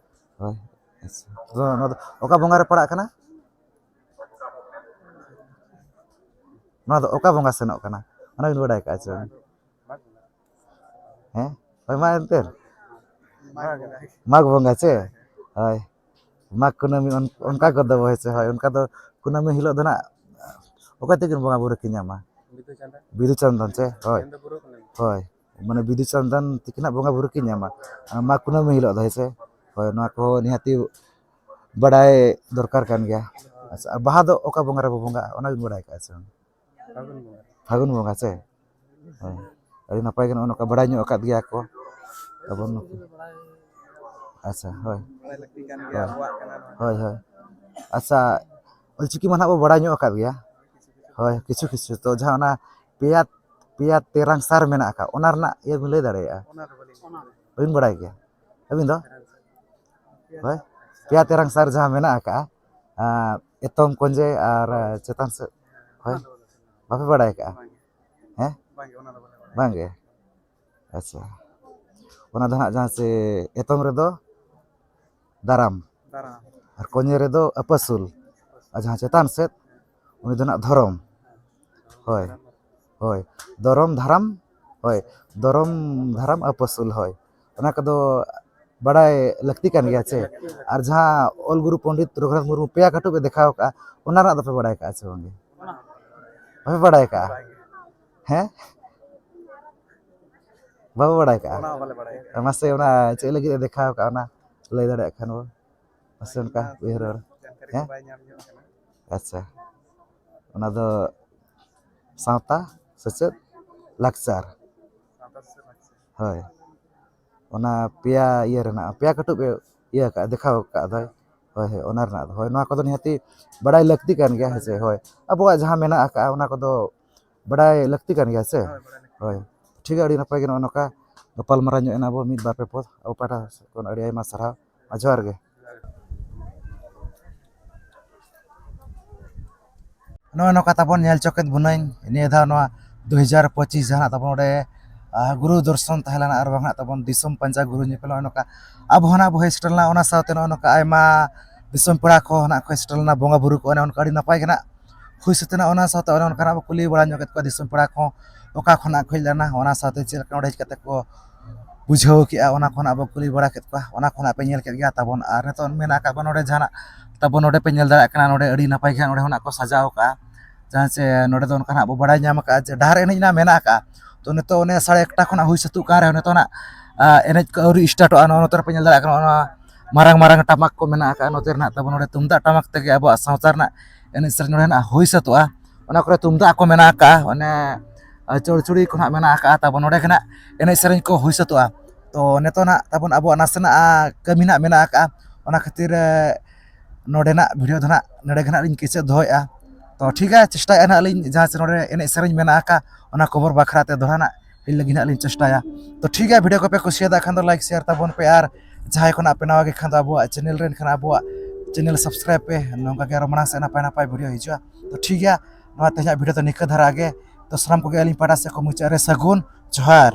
ᱦᱳᱭ, ᱟᱪᱪᱷᱟ, ᱛᱚ ᱱᱚᱣᱟ ᱫᱚ ᱚᱠᱟ ᱵᱚᱸᱜᱟ ᱨᱮ ᱯᱟᱲᱟᱜ ᱠᱟᱱᱟ? ᱱᱚᱣᱟ ᱫᱚ ᱚᱠᱟ ᱵᱚᱸᱜᱟ ᱥᱮᱱᱚᱜ ᱠᱟᱱᱟ, ᱚᱱᱟ ᱵᱤᱱ ᱵᱟᱲᱟᱭ ᱠᱟᱜᱼᱟ ᱪᱮ ᱵᱟᱝ? ᱦᱮᱸ, ᱦᱳᱭ, ᱢᱟ ᱮᱱᱛᱮ᱾ ᱢᱟᱜᱽ ᱵᱚᱸᱜᱟ᱾ ᱢᱟᱜᱽ ᱵᱚᱸᱜᱟ ᱪᱮ? ᱦᱳᱭ, ᱢᱟᱜᱽ ᱠᱩᱱᱟᱹᱢᱤ ᱚᱱ-, ᱚᱱᱠᱟ ᱠᱚ ᱫᱚ ᱦᱳᱭ ᱥᱮ, ᱦᱳᱭ, ᱚᱱᱠᱟ ᱫᱚ ᱠᱩᱱᱟᱹᱢᱤ ᱦᱤᱞᱳᱜ ᱫᱚ ᱱᱟᱜ ᱚᱠᱚᱭ ᱛᱟᱹᱠᱤᱱ ᱵᱚᱸᱜᱟ ᱵᱩᱨᱩ ᱠᱤᱱ ᱧᱟᱢᱟ? ᱵᱤᱫᱩ ᱪᱟᱸᱫᱟᱱ᱾ ᱵᱤᱫᱩ ᱪᱟᱸᱫᱟᱱ ᱪᱮ? ᱦᱳᱭ᱾ ᱛᱮᱦᱮᱧ ᱫᱚ ᱵᱩᱨᱩ ᱠᱩᱱᱟᱹᱢᱤ᱾ ᱦᱳᱭ, ᱢᱟᱱᱮ ᱵᱤᱫᱩ ᱪᱟᱸᱫᱟᱱ ᱛᱤᱠᱤᱱᱟᱜ ᱵᱚᱸᱜᱟ ᱵᱩᱨᱩ ᱠᱤᱱ ᱧᱟᱢᱟ, ᱟᱨ ᱢᱟᱜᱽ ᱠᱩᱱᱟᱹᱢᱤ ᱦᱤᱞᱳᱜ ᱫᱚ, ᱦᱮᱸ ᱥᱮ? ᱦᱳᱭ, ᱱᱚᱣᱟ ᱠᱚ ᱱᱤᱦᱟᱹᱛᱤ ᱵᱟᱰᱟᱭ ᱫᱚᱨᱠᱟᱨ ᱠᱟᱱ ᱜᱮᱭᱟ᱾ ᱟᱪᱪᱷᱟ, ᱟᱨ ᱵᱟᱦᱟ ᱫᱚ ᱚᱠᱟ ᱵᱚᱸᱜᱟ ᱨᱮᱵᱚ ᱵᱚᱸᱜᱟᱜᱼᱟ, ᱚᱱᱟ ᱵᱤᱱ ᱵᱟᱰᱟᱭ ᱠᱟᱜᱼᱟ ᱥᱮ ᱵᱟᱝ? ᱯᱷᱟᱹᱜᱩᱱ ᱵᱚᱸᱜᱟ᱾ ᱯᱷᱟᱹᱜᱩᱱ ᱵᱚᱸᱜᱟ ᱥᱮ? ᱦᱳᱭ, ᱟᱹᱰᱤ ᱱᱟᱯᱟᱭ ᱜᱮ, ᱱᱚᱜᱼᱚ ᱱᱚᱝᱠᱟ ᱵᱟᱰᱟᱭ ᱧᱚᱜ ᱟᱠᱟᱫ ᱜᱮᱭᱟ ᱠᱚ ᱛᱟᱵᱚᱱ᱾ ᱟᱪᱪᱷᱟ, ᱦᱳᱭ᱾ ᱵᱟᱲᱟᱭ ᱞᱟᱹᱠᱛᱤ ᱠᱟᱱ ᱜᱮᱭᱟ ᱦᱳᱭ᱾ ᱟᱵᱚᱣᱟᱜ ᱠᱟᱱᱟ ᱱᱚᱣᱟ᱾ ᱦᱳᱭ, ᱦᱳᱭ᱾ ᱟᱪᱪᱷᱟ, ᱚᱞᱪᱤᱠᱤ ᱢᱟ ᱱᱟᱦᱟᱜ ᱵᱚ ᱵᱟᱲᱟᱭ ᱧᱚᱜ ᱟᱠᱟᱫ ᱜᱮᱭᱟ᱾ ᱦᱳᱭ, ᱠᱤᱪᱷᱩ ᱠᱤᱪᱷᱩ᱾ ᱛᱚ, ᱡᱟᱦᱟᱸ ᱚᱱᱟ ᱯᱮᱭᱟ, ᱯᱮᱭᱟ ᱛᱮᱨᱟᱝ ᱥᱟᱨ ᱢᱮᱱᱟᱜ ᱟᱠᱟᱫ, ᱚᱱᱟ ᱨᱮᱱᱟᱜ ᱤᱭᱟᱹ ᱵᱤᱱ ᱞᱟᱹᱭ ᱫᱟᱲᱮᱭᱟᱜᱼᱟ? ᱚᱱᱟ ᱫᱚ ᱵᱟᱹᱞᱤᱧ ᱵᱟᱲᱟᱭᱟ᱾ ᱵᱟᱹᱵᱤᱱ ᱵᱟᱲᱟᱭ ᱜᱮᱭᱟ? ᱟᱹᱵᱤᱱ ᱫᱚ? ᱦᱳᱭ, ᱯᱮᱭᱟ ᱛᱮᱨᱟᱝ ᱥᱟᱨ ᱡᱟᱦᱟᱸ ᱢᱮᱱᱟᱜ ᱟᱠᱟᱫᱼᱟ, ᱟᱨ ᱮᱛᱚᱢ ᱠᱚᱸᱡᱮ ᱟᱨ ᱪᱮᱛᱟᱱ ᱥᱮᱫ, ᱦᱳᱭ, ᱵᱟᱯᱮ ᱵᱟᱲᱟᱭ ᱟᱠᱟᱫᱼᱟ? ᱦᱮᱸ? ᱵᱟᱝᱜᱮ, ᱚᱱᱟ ᱫᱚ ᱵᱟᱞᱮ ᱵᱟᱲᱟᱭᱟ᱾ ᱵᱟᱝᱜᱮ᱾ ᱟᱪᱪᱷᱟ, ᱚᱱᱟ ᱫᱚ ᱦᱟᱸᱜ ᱡᱟᱦᱟᱸ ᱥᱮ ᱮᱛᱚᱢ ᱨᱮᱫᱚ ᱫᱟᱨᱟᱢ, ᱫᱟᱨᱟᱢ᱾ ᱟᱨ ᱠᱚᱸᱡᱮ ᱨᱮᱫᱚ ᱟᱹᱯᱟᱹᱥᱩᱞ, ᱟᱨ ᱡᱟᱦᱟᱸ ᱪᱮᱛᱟᱱ ᱥᱮᱫ, ᱩᱱᱤ ᱫᱚ ᱱᱟᱜ ᱫᱷᱚᱨᱚᱢ᱾ ᱦᱳᱭ, ᱦᱳᱭ, ᱫᱚᱨᱚᱢ ᱫᱷᱟᱨᱟᱢ, ᱦᱳᱭ, ᱫᱚᱨᱚᱢ ᱫᱷᱟᱨᱟᱢ ᱟᱹᱯᱟᱹᱥᱩᱞ, ᱦᱳᱭ, ᱚᱱᱟ ᱠᱚᱫᱚ ᱵᱟᱲᱟᱭ ᱞᱟᱹᱠᱛᱤ ᱠᱟᱱ ᱜᱮᱭᱟ ᱪᱮ? ᱟᱨ ᱡᱟᱦᱟᱸ ᱚᱞ ᱜᱩᱨᱩ ᱯᱚᱱᱰᱤᱛ ᱨᱚᱜᱷᱩᱱᱟᱛᱷ ᱢᱩᱨᱢᱩ ᱯᱮᱭᱟ ᱠᱟᱹᱴᱩᱵ ᱮ ᱫᱮᱠᱷᱟᱣ ᱠᱟᱜᱼᱟ, ᱚᱱᱟ ᱨᱮᱱᱟᱜ ᱫᱚᱯᱮ ᱵᱟᱲᱟᱭ ᱠᱟᱜᱼᱟ ᱪᱮ ᱵᱟᱝᱜᱮ? ᱵᱟᱯᱮ ᱵᱟᱲᱟᱭ ᱠᱟᱜᱼᱟ? ᱦᱮᱸ? ᱵᱟᱯᱮ ᱵᱟᱲᱟᱭ ᱠᱟᱜᱼᱟ? ᱚᱱᱟ ᱦᱚᱸ ᱵᱟᱞᱮ ᱵᱟᱲᱟᱭᱟ᱾ ᱢᱟᱥᱮ, ᱚᱱᱟ ᱪᱮᱫ ᱞᱟᱹᱜᱤᱫ ᱮ ᱫᱮᱠᱷᱟᱣ ᱠᱟᱜᱼᱟ, ᱚᱱᱟ ᱞᱟᱹᱭ ᱫᱟᱲᱮᱭᱟᱜ ᱠᱷᱟᱱ ᱵᱚ? ᱢᱟᱥᱮ, ᱚᱱᱠᱟ ᱚᱱᱟ ᱩᱭᱦᱟᱹᱨ ᱨᱚᱲ᱾ ᱡᱟᱱᱠᱟᱨᱤ ᱠᱚ ᱦᱮᱸ? ᱵᱟᱭ ᱧᱟᱢ ᱧᱚᱜ ᱠᱟᱱᱟ᱾ ᱟᱪᱪᱷᱟ, ᱚᱱᱟ ᱫᱚ ᱥᱟᱶᱛᱟ, ᱥᱮᱪᱮᱫ, ᱞᱟᱠᱪᱟᱨ᱾ ᱥᱟᱶᱛᱟ ᱥᱮᱪᱮᱫ, ᱞᱟᱠᱪᱟᱨ᱾ ᱦᱳᱭ, ᱚᱱᱟ ᱯᱮᱭᱟ ᱤᱭᱟᱹ ᱨᱮᱱᱟᱜ, ᱯᱮᱭᱟ ᱠᱟᱹᱴᱩᱵ ᱮ ᱤᱭᱟᱹ ᱠᱟᱜᱼᱟ, ᱫᱮᱠᱷᱟᱣ ᱠᱟᱜᱼᱟ ᱫᱚᱭ᱾ ᱦᱳᱭ, ᱦᱳᱭ, ᱚᱱᱟ ᱨᱮᱱᱟᱜ ᱫᱚ, ᱦᱳᱭ, ᱱᱚᱣᱟ ᱠᱚᱫᱚ ᱱᱤᱦᱟᱹᱛᱤ ᱵᱟᱲᱟᱭ ᱞᱟᱹᱠᱛᱤ ᱠᱟᱱ ᱜᱮᱭᱟ, ᱦᱮᱸ ᱥᱮ? ᱦᱳᱭ, ᱟᱵᱚᱣᱟᱜ ᱡᱟᱦᱟᱸ ᱢᱮᱱᱟᱜ ᱟᱠᱟᱫᱼᱟ, ᱚᱱᱟ ᱠᱚᱫᱚ ᱵᱟᱲᱟᱭ ᱞᱟᱹᱠᱛᱤ ᱠᱟᱱ ᱜᱮᱭᱟ ᱥᱮ? ᱦᱳᱭ, ᱵᱟᱲᱟᱭ ᱞᱟᱹᱠᱛᱤ᱾ ᱦᱳᱭ, ᱴᱷᱤᱠ ᱜᱮᱭᱟ, ᱟᱹᱰᱤ ᱱᱟᱯᱟᱭ ᱜᱮ ᱱᱚᱜᱼᱚᱭ ᱱᱚᱝᱠᱟ ᱜᱟᱯᱟᱞ ᱢᱟᱨᱟᱣ ᱧᱚᱜ ᱮᱱᱟ ᱵᱚ ᱢᱤᱫ ᱵᱟᱨ ᱯᱮ ᱯᱚᱫ᱾ ᱟᱵᱚ ᱯᱟᱦᱴᱟ ᱥᱮᱫ ᱠᱷᱚᱱ ᱟᱹᱰᱤ ᱟᱭᱢᱟ ᱥᱟᱨᱦᱟᱣ ᱟᱨ ᱡᱚᱦᱟᱨ ᱜᱮ᱾ ᱱᱚᱜᱼᱚᱭ ᱱᱚᱝᱠᱟ ᱛᱟᱵᱚᱱ ᱧᱮᱞ ᱪᱚ ᱠᱮᱫ ᱵᱚᱱᱟᱹᱧ ᱱᱤᱭᱟᱹ ᱫᱷᱟᱣ ᱱᱚᱣᱟ ᱫᱩ ᱦᱟᱡᱟᱨ ᱯᱚᱸᱪᱤᱥ ᱡᱟᱦᱟᱸ ᱱᱟᱜ ᱛᱟᱵᱚᱱ ᱱᱚᱰᱮ, ᱟᱸ, ᱜᱩᱨᱩ ᱫᱚᱨᱥᱚᱱ ᱛᱟᱦᱮᱸ ᱞᱮᱱᱟ ᱟᱨ ᱵᱟᱝ ᱱᱟᱜ ᱛᱟᱵᱚᱱ ᱫᱤᱥᱚᱢ ᱯᱟᱧᱡᱟ ᱜᱩᱨᱩ ᱧᱮᱯᱮᱞ᱾ ᱱᱚᱜᱼᱚᱭ ᱱᱚᱝᱠᱟ ᱟᱵᱚ ᱦᱚᱸ ᱱᱟᱜ ᱵᱚ ᱦᱮᱡ ᱥᱮᱴᱮᱨ ᱞᱮᱱᱟ, ᱚᱱᱟ ᱥᱟᱶᱛᱮ ᱱᱚᱜᱼᱚᱭ ᱱᱚᱝᱠᱟ ᱟᱭᱢᱟ ᱫᱤᱥᱚᱢ ᱯᱮᱲᱟ ᱠᱚ ᱱᱟᱜ ᱠᱚ ᱦᱮᱡ ᱥᱮᱴᱮᱨ ᱞᱮᱱᱟ, ᱵᱚᱸᱜᱟ ᱵᱩᱨᱩ ᱠᱚ ᱚᱱᱮ ᱚᱱᱠᱟ ᱟᱹᱰᱤ ᱱᱟᱯᱟᱭ ᱜᱮ ᱱᱟᱜ ᱦᱩᱭ ᱥᱟᱹᱛ ᱮᱱᱟ᱾ ᱚᱱᱟ ᱥᱟᱶᱛᱮ ᱚᱱᱮ ᱚᱱᱠᱟᱱᱟᱜ ᱵᱚ ᱠᱩᱞᱤ ᱵᱟᱲᱟ ᱧᱚᱜ ᱠᱮᱫ ᱠᱚᱣᱟ ᱫᱤᱥᱚᱢ ᱯᱮᱲᱟ ᱠᱚ ᱚᱠᱟ ᱠᱷᱚᱱᱟᱜ ᱠᱚ ᱦᱮᱡ ᱞᱮᱱᱟ, ᱚᱱᱟ ᱥᱟᱶᱛᱮ ᱪᱮᱫ ᱞᱮᱠᱟ ᱱᱚᱰᱮ ᱦᱮᱡ ᱠᱟᱛᱮ ᱠᱚ ᱵᱩᱡᱷᱟᱹᱣ ᱠᱮᱜᱼᱟ, ᱚᱱᱟ ᱠᱷᱚᱱᱟᱜ ᱵᱚ ᱠᱩᱞᱤ ᱵᱟᱲᱟ ᱠᱮᱫ ᱠᱚᱣᱟ, ᱚᱱᱟ ᱠᱷᱚᱱᱟᱜ ᱯᱮ ᱧᱮᱞ ᱠᱮᱫ ᱜᱮᱭᱟ ᱛᱟᱵᱚᱱ᱾ ᱟᱨ ᱱᱤᱛᱚᱜ ᱢᱮᱱᱟᱜ ᱟᱠᱟᱫ ᱵᱚᱱᱟ ᱱᱚᱰᱮ ᱡᱟᱦᱟᱱᱟᱜ ᱛᱟᱵᱚᱱ ᱱᱚᱰᱮ ᱯᱮ ᱧᱮᱞ ᱫᱟᱲᱮᱭᱟᱜ ᱠᱟᱱᱟ, ᱱᱚᱰᱮ ᱟᱹᱰᱤ ᱱᱟᱯᱟᱭ ᱜᱮ ᱱᱚᱰᱮ ᱦᱚᱸᱱᱟᱜ ᱠᱚ ᱥᱟᱡᱟᱣ ᱠᱟᱜᱼᱟ᱾ ᱡᱟᱦᱟᱸ ᱪᱮ ᱱᱚᱰᱮ ᱫᱚ ᱚᱱᱠᱟ ᱱᱟᱜ ᱵᱚ ᱵᱟᱲᱟᱭ ᱧᱟᱢ ᱟᱠᱟᱫᱼᱟ ᱡᱮ ᱰᱟᱦᱟᱨ ᱮᱱᱮᱡ ᱨᱮᱱᱟᱜ ᱢᱮᱱᱟᱜ ᱟᱠᱟᱫᱼᱟ᱾ ᱛᱚ ᱱᱤᱛᱚᱜ ᱚᱱᱮ ᱥᱟᱲᱮ ᱮᱠᱴᱟ ᱠᱷᱚᱱᱟᱜ ᱦᱩᱭ ᱥᱟᱹᱛᱩᱜ ᱠᱟᱱ ᱨᱮᱦᱚᱸ ᱱᱤᱛᱚᱜ ᱱᱟᱜ, ᱟ, ᱮᱱᱮᱡ ᱠᱚ ᱟᱹᱣᱨᱤ ᱥᱴᱟᱨᱴᱚᱜᱼᱟ᱾ ᱱᱚᱜᱼᱚ ᱱᱚᱛᱮ ᱨᱮᱯᱮ ᱧᱮᱞ ᱫᱟᱲᱮᱭᱟᱜ ᱠᱟᱱᱟ, ᱚᱱᱟ ᱢᱟᱨᱟᱝ ᱢᱟᱨᱟᱝ ᱴᱟᱢᱟᱠ ᱠᱚ ᱢᱮᱱᱟᱜ ᱟᱠᱟᱫᱼᱟ᱾ ᱱᱚᱛᱮ ᱨᱮᱱᱟᱜ ᱛᱟᱵᱚᱱ ᱱᱚᱰᱮ ᱛᱩᱢᱫᱟᱜ ᱴᱟᱢᱟᱠ ᱛᱮᱜᱮ ᱟᱵᱚᱣᱟᱜ ᱥᱟᱶᱛᱟ ᱨᱮᱱᱟᱜ ᱮᱱᱮᱡ ᱥᱮᱨᱮᱧ ᱱᱚᱰᱮ ᱱᱟᱜ ᱦᱩᱭ ᱥᱟᱹᱛᱚᱜᱼᱟ᱾ ᱚᱱᱟ ᱠᱚᱨᱮ ᱛᱩᱢᱫᱟᱜ ᱠᱚ ᱢᱮᱱᱟᱜ ᱟᱠᱟᱫᱼᱟ, ᱚᱱᱮ, ᱟ, ᱪᱚᱲᱪᱩᱲᱤ ᱠᱚ ᱱᱟᱜ ᱢᱮᱱᱟᱜ ᱟᱠᱟᱫᱼᱟ᱾ ᱛᱟᱵᱚᱱ ᱱᱚᱰᱮ ᱜᱮ ᱱᱟᱜ ᱮᱱᱮᱡ ᱥᱮᱨᱮᱧ ᱠᱚ ᱦᱩᱭ ᱥᱟᱹᱛᱚᱜᱼᱟ᱾ ᱛᱚ ᱱᱤᱛᱚᱜ ᱱᱟᱜ ᱛᱟᱵᱚᱱ ᱟᱵᱚᱣᱟᱜ ᱱᱟᱥᱮᱱᱟᱜ, ᱟ, ᱠᱟᱹᱢᱤ ᱱᱟᱜ ᱢᱮᱱᱟᱜ ᱟᱠᱟᱫᱼᱟ᱾ ᱚᱱᱟ ᱠᱷᱟᱹᱛᱤᱨ, ᱮ, ᱱᱚᱰᱮᱱᱟᱜ ᱵᱷᱤᱰᱤᱭᱳ ᱫᱚ ᱱᱟᱜ ᱱᱚᱰᱮ ᱜᱮ ᱱᱟᱜ ᱞᱤᱧ ᱠᱮᱪᱮᱫ ᱫᱚᱦᱚᱭᱮᱫᱼᱟ᱾ ᱛᱚ ᱴᱷᱤᱠ ᱜᱮᱭᱟ, ᱪᱮᱥᱴᱟᱭᱮᱫᱼᱟ ᱱᱟᱜ ᱞᱤᱧ ᱡᱟᱦᱟᱸ ᱥᱮ ᱱᱚᱰᱮ ᱮᱱᱮᱡ ᱥᱮᱨᱮᱧ ᱢᱮᱱᱟᱜ ᱟᱠᱟᱫ ᱚᱱᱟ ᱠᱚᱵᱷᱚᱨ ᱵᱟᱠᱷᱨᱟ ᱛᱮ ᱫᱚᱦᱲᱟ ᱱᱟᱜ ᱦᱮᱡ ᱞᱟᱹᱜᱤᱫ ᱱᱟᱜ ᱞᱤᱧ ᱪᱮᱥᱴᱟᱭᱟ᱾ ᱛᱚ ᱴᱷᱤᱠ ᱜᱮᱭᱟ, ᱵᱷᱤᱰᱤᱭᱳ ᱠᱚᱯᱮ ᱠᱩᱥᱤᱭᱟᱫᱟ ᱠᱷᱟᱱ ᱫᱚ ᱞᱟᱭᱤᱠ ᱥᱮᱭᱟᱨ ᱛᱟᱵᱚᱱ ᱯᱮ, ᱟᱨ ᱡᱟᱦᱟᱸᱭ ᱠᱷᱚᱱᱟᱜ ᱯᱮ ᱱᱟᱣᱟ ᱜᱮ ᱠᱷᱟᱱ ᱫᱚ ᱟᱵᱚᱣᱟᱜ ᱪᱮᱱᱮᱞ ᱨᱮ ᱮᱱᱠᱷᱟᱱ ᱟᱵᱚᱣᱟᱜ ᱪᱮᱱᱮᱞ ᱥᱟᱵᱥᱠᱨᱟᱭᱤᱵ ᱯᱮ, ᱱᱚᱝᱠᱟ ᱜᱮ ᱟᱨᱚ ᱢᱟᱲᱟᱝ ᱥᱮᱫ ᱱᱟᱯᱟᱭ ᱱᱟᱯᱟᱭ ᱵᱷᱤᱰᱤᱭᱳ ᱦᱤᱡᱩᱜᱼᱟ᱾ ᱛᱚ ᱴᱷᱤᱠ ᱜᱮᱭᱟ, ᱱᱚᱣᱟ ᱛᱮᱦᱮᱧᱟᱜ ᱵᱷᱤᱰᱤᱭᱳ ᱫᱚ ᱱᱤᱝᱠᱟᱹ ᱫᱷᱟᱨᱟ ᱜᱮ᱾ ᱛᱚ ᱥᱟᱱᱟᱢ ᱠᱚᱜᱮ ᱟᱹᱞᱤᱧ ᱯᱟᱦᱴᱟ ᱥᱮᱫ ᱠᱷᱚᱱ ᱢᱩᱪᱟᱹᱫ ᱨᱮ ᱥᱟᱹᱜᱩᱱ ᱡᱚᱦᱟᱨ᱾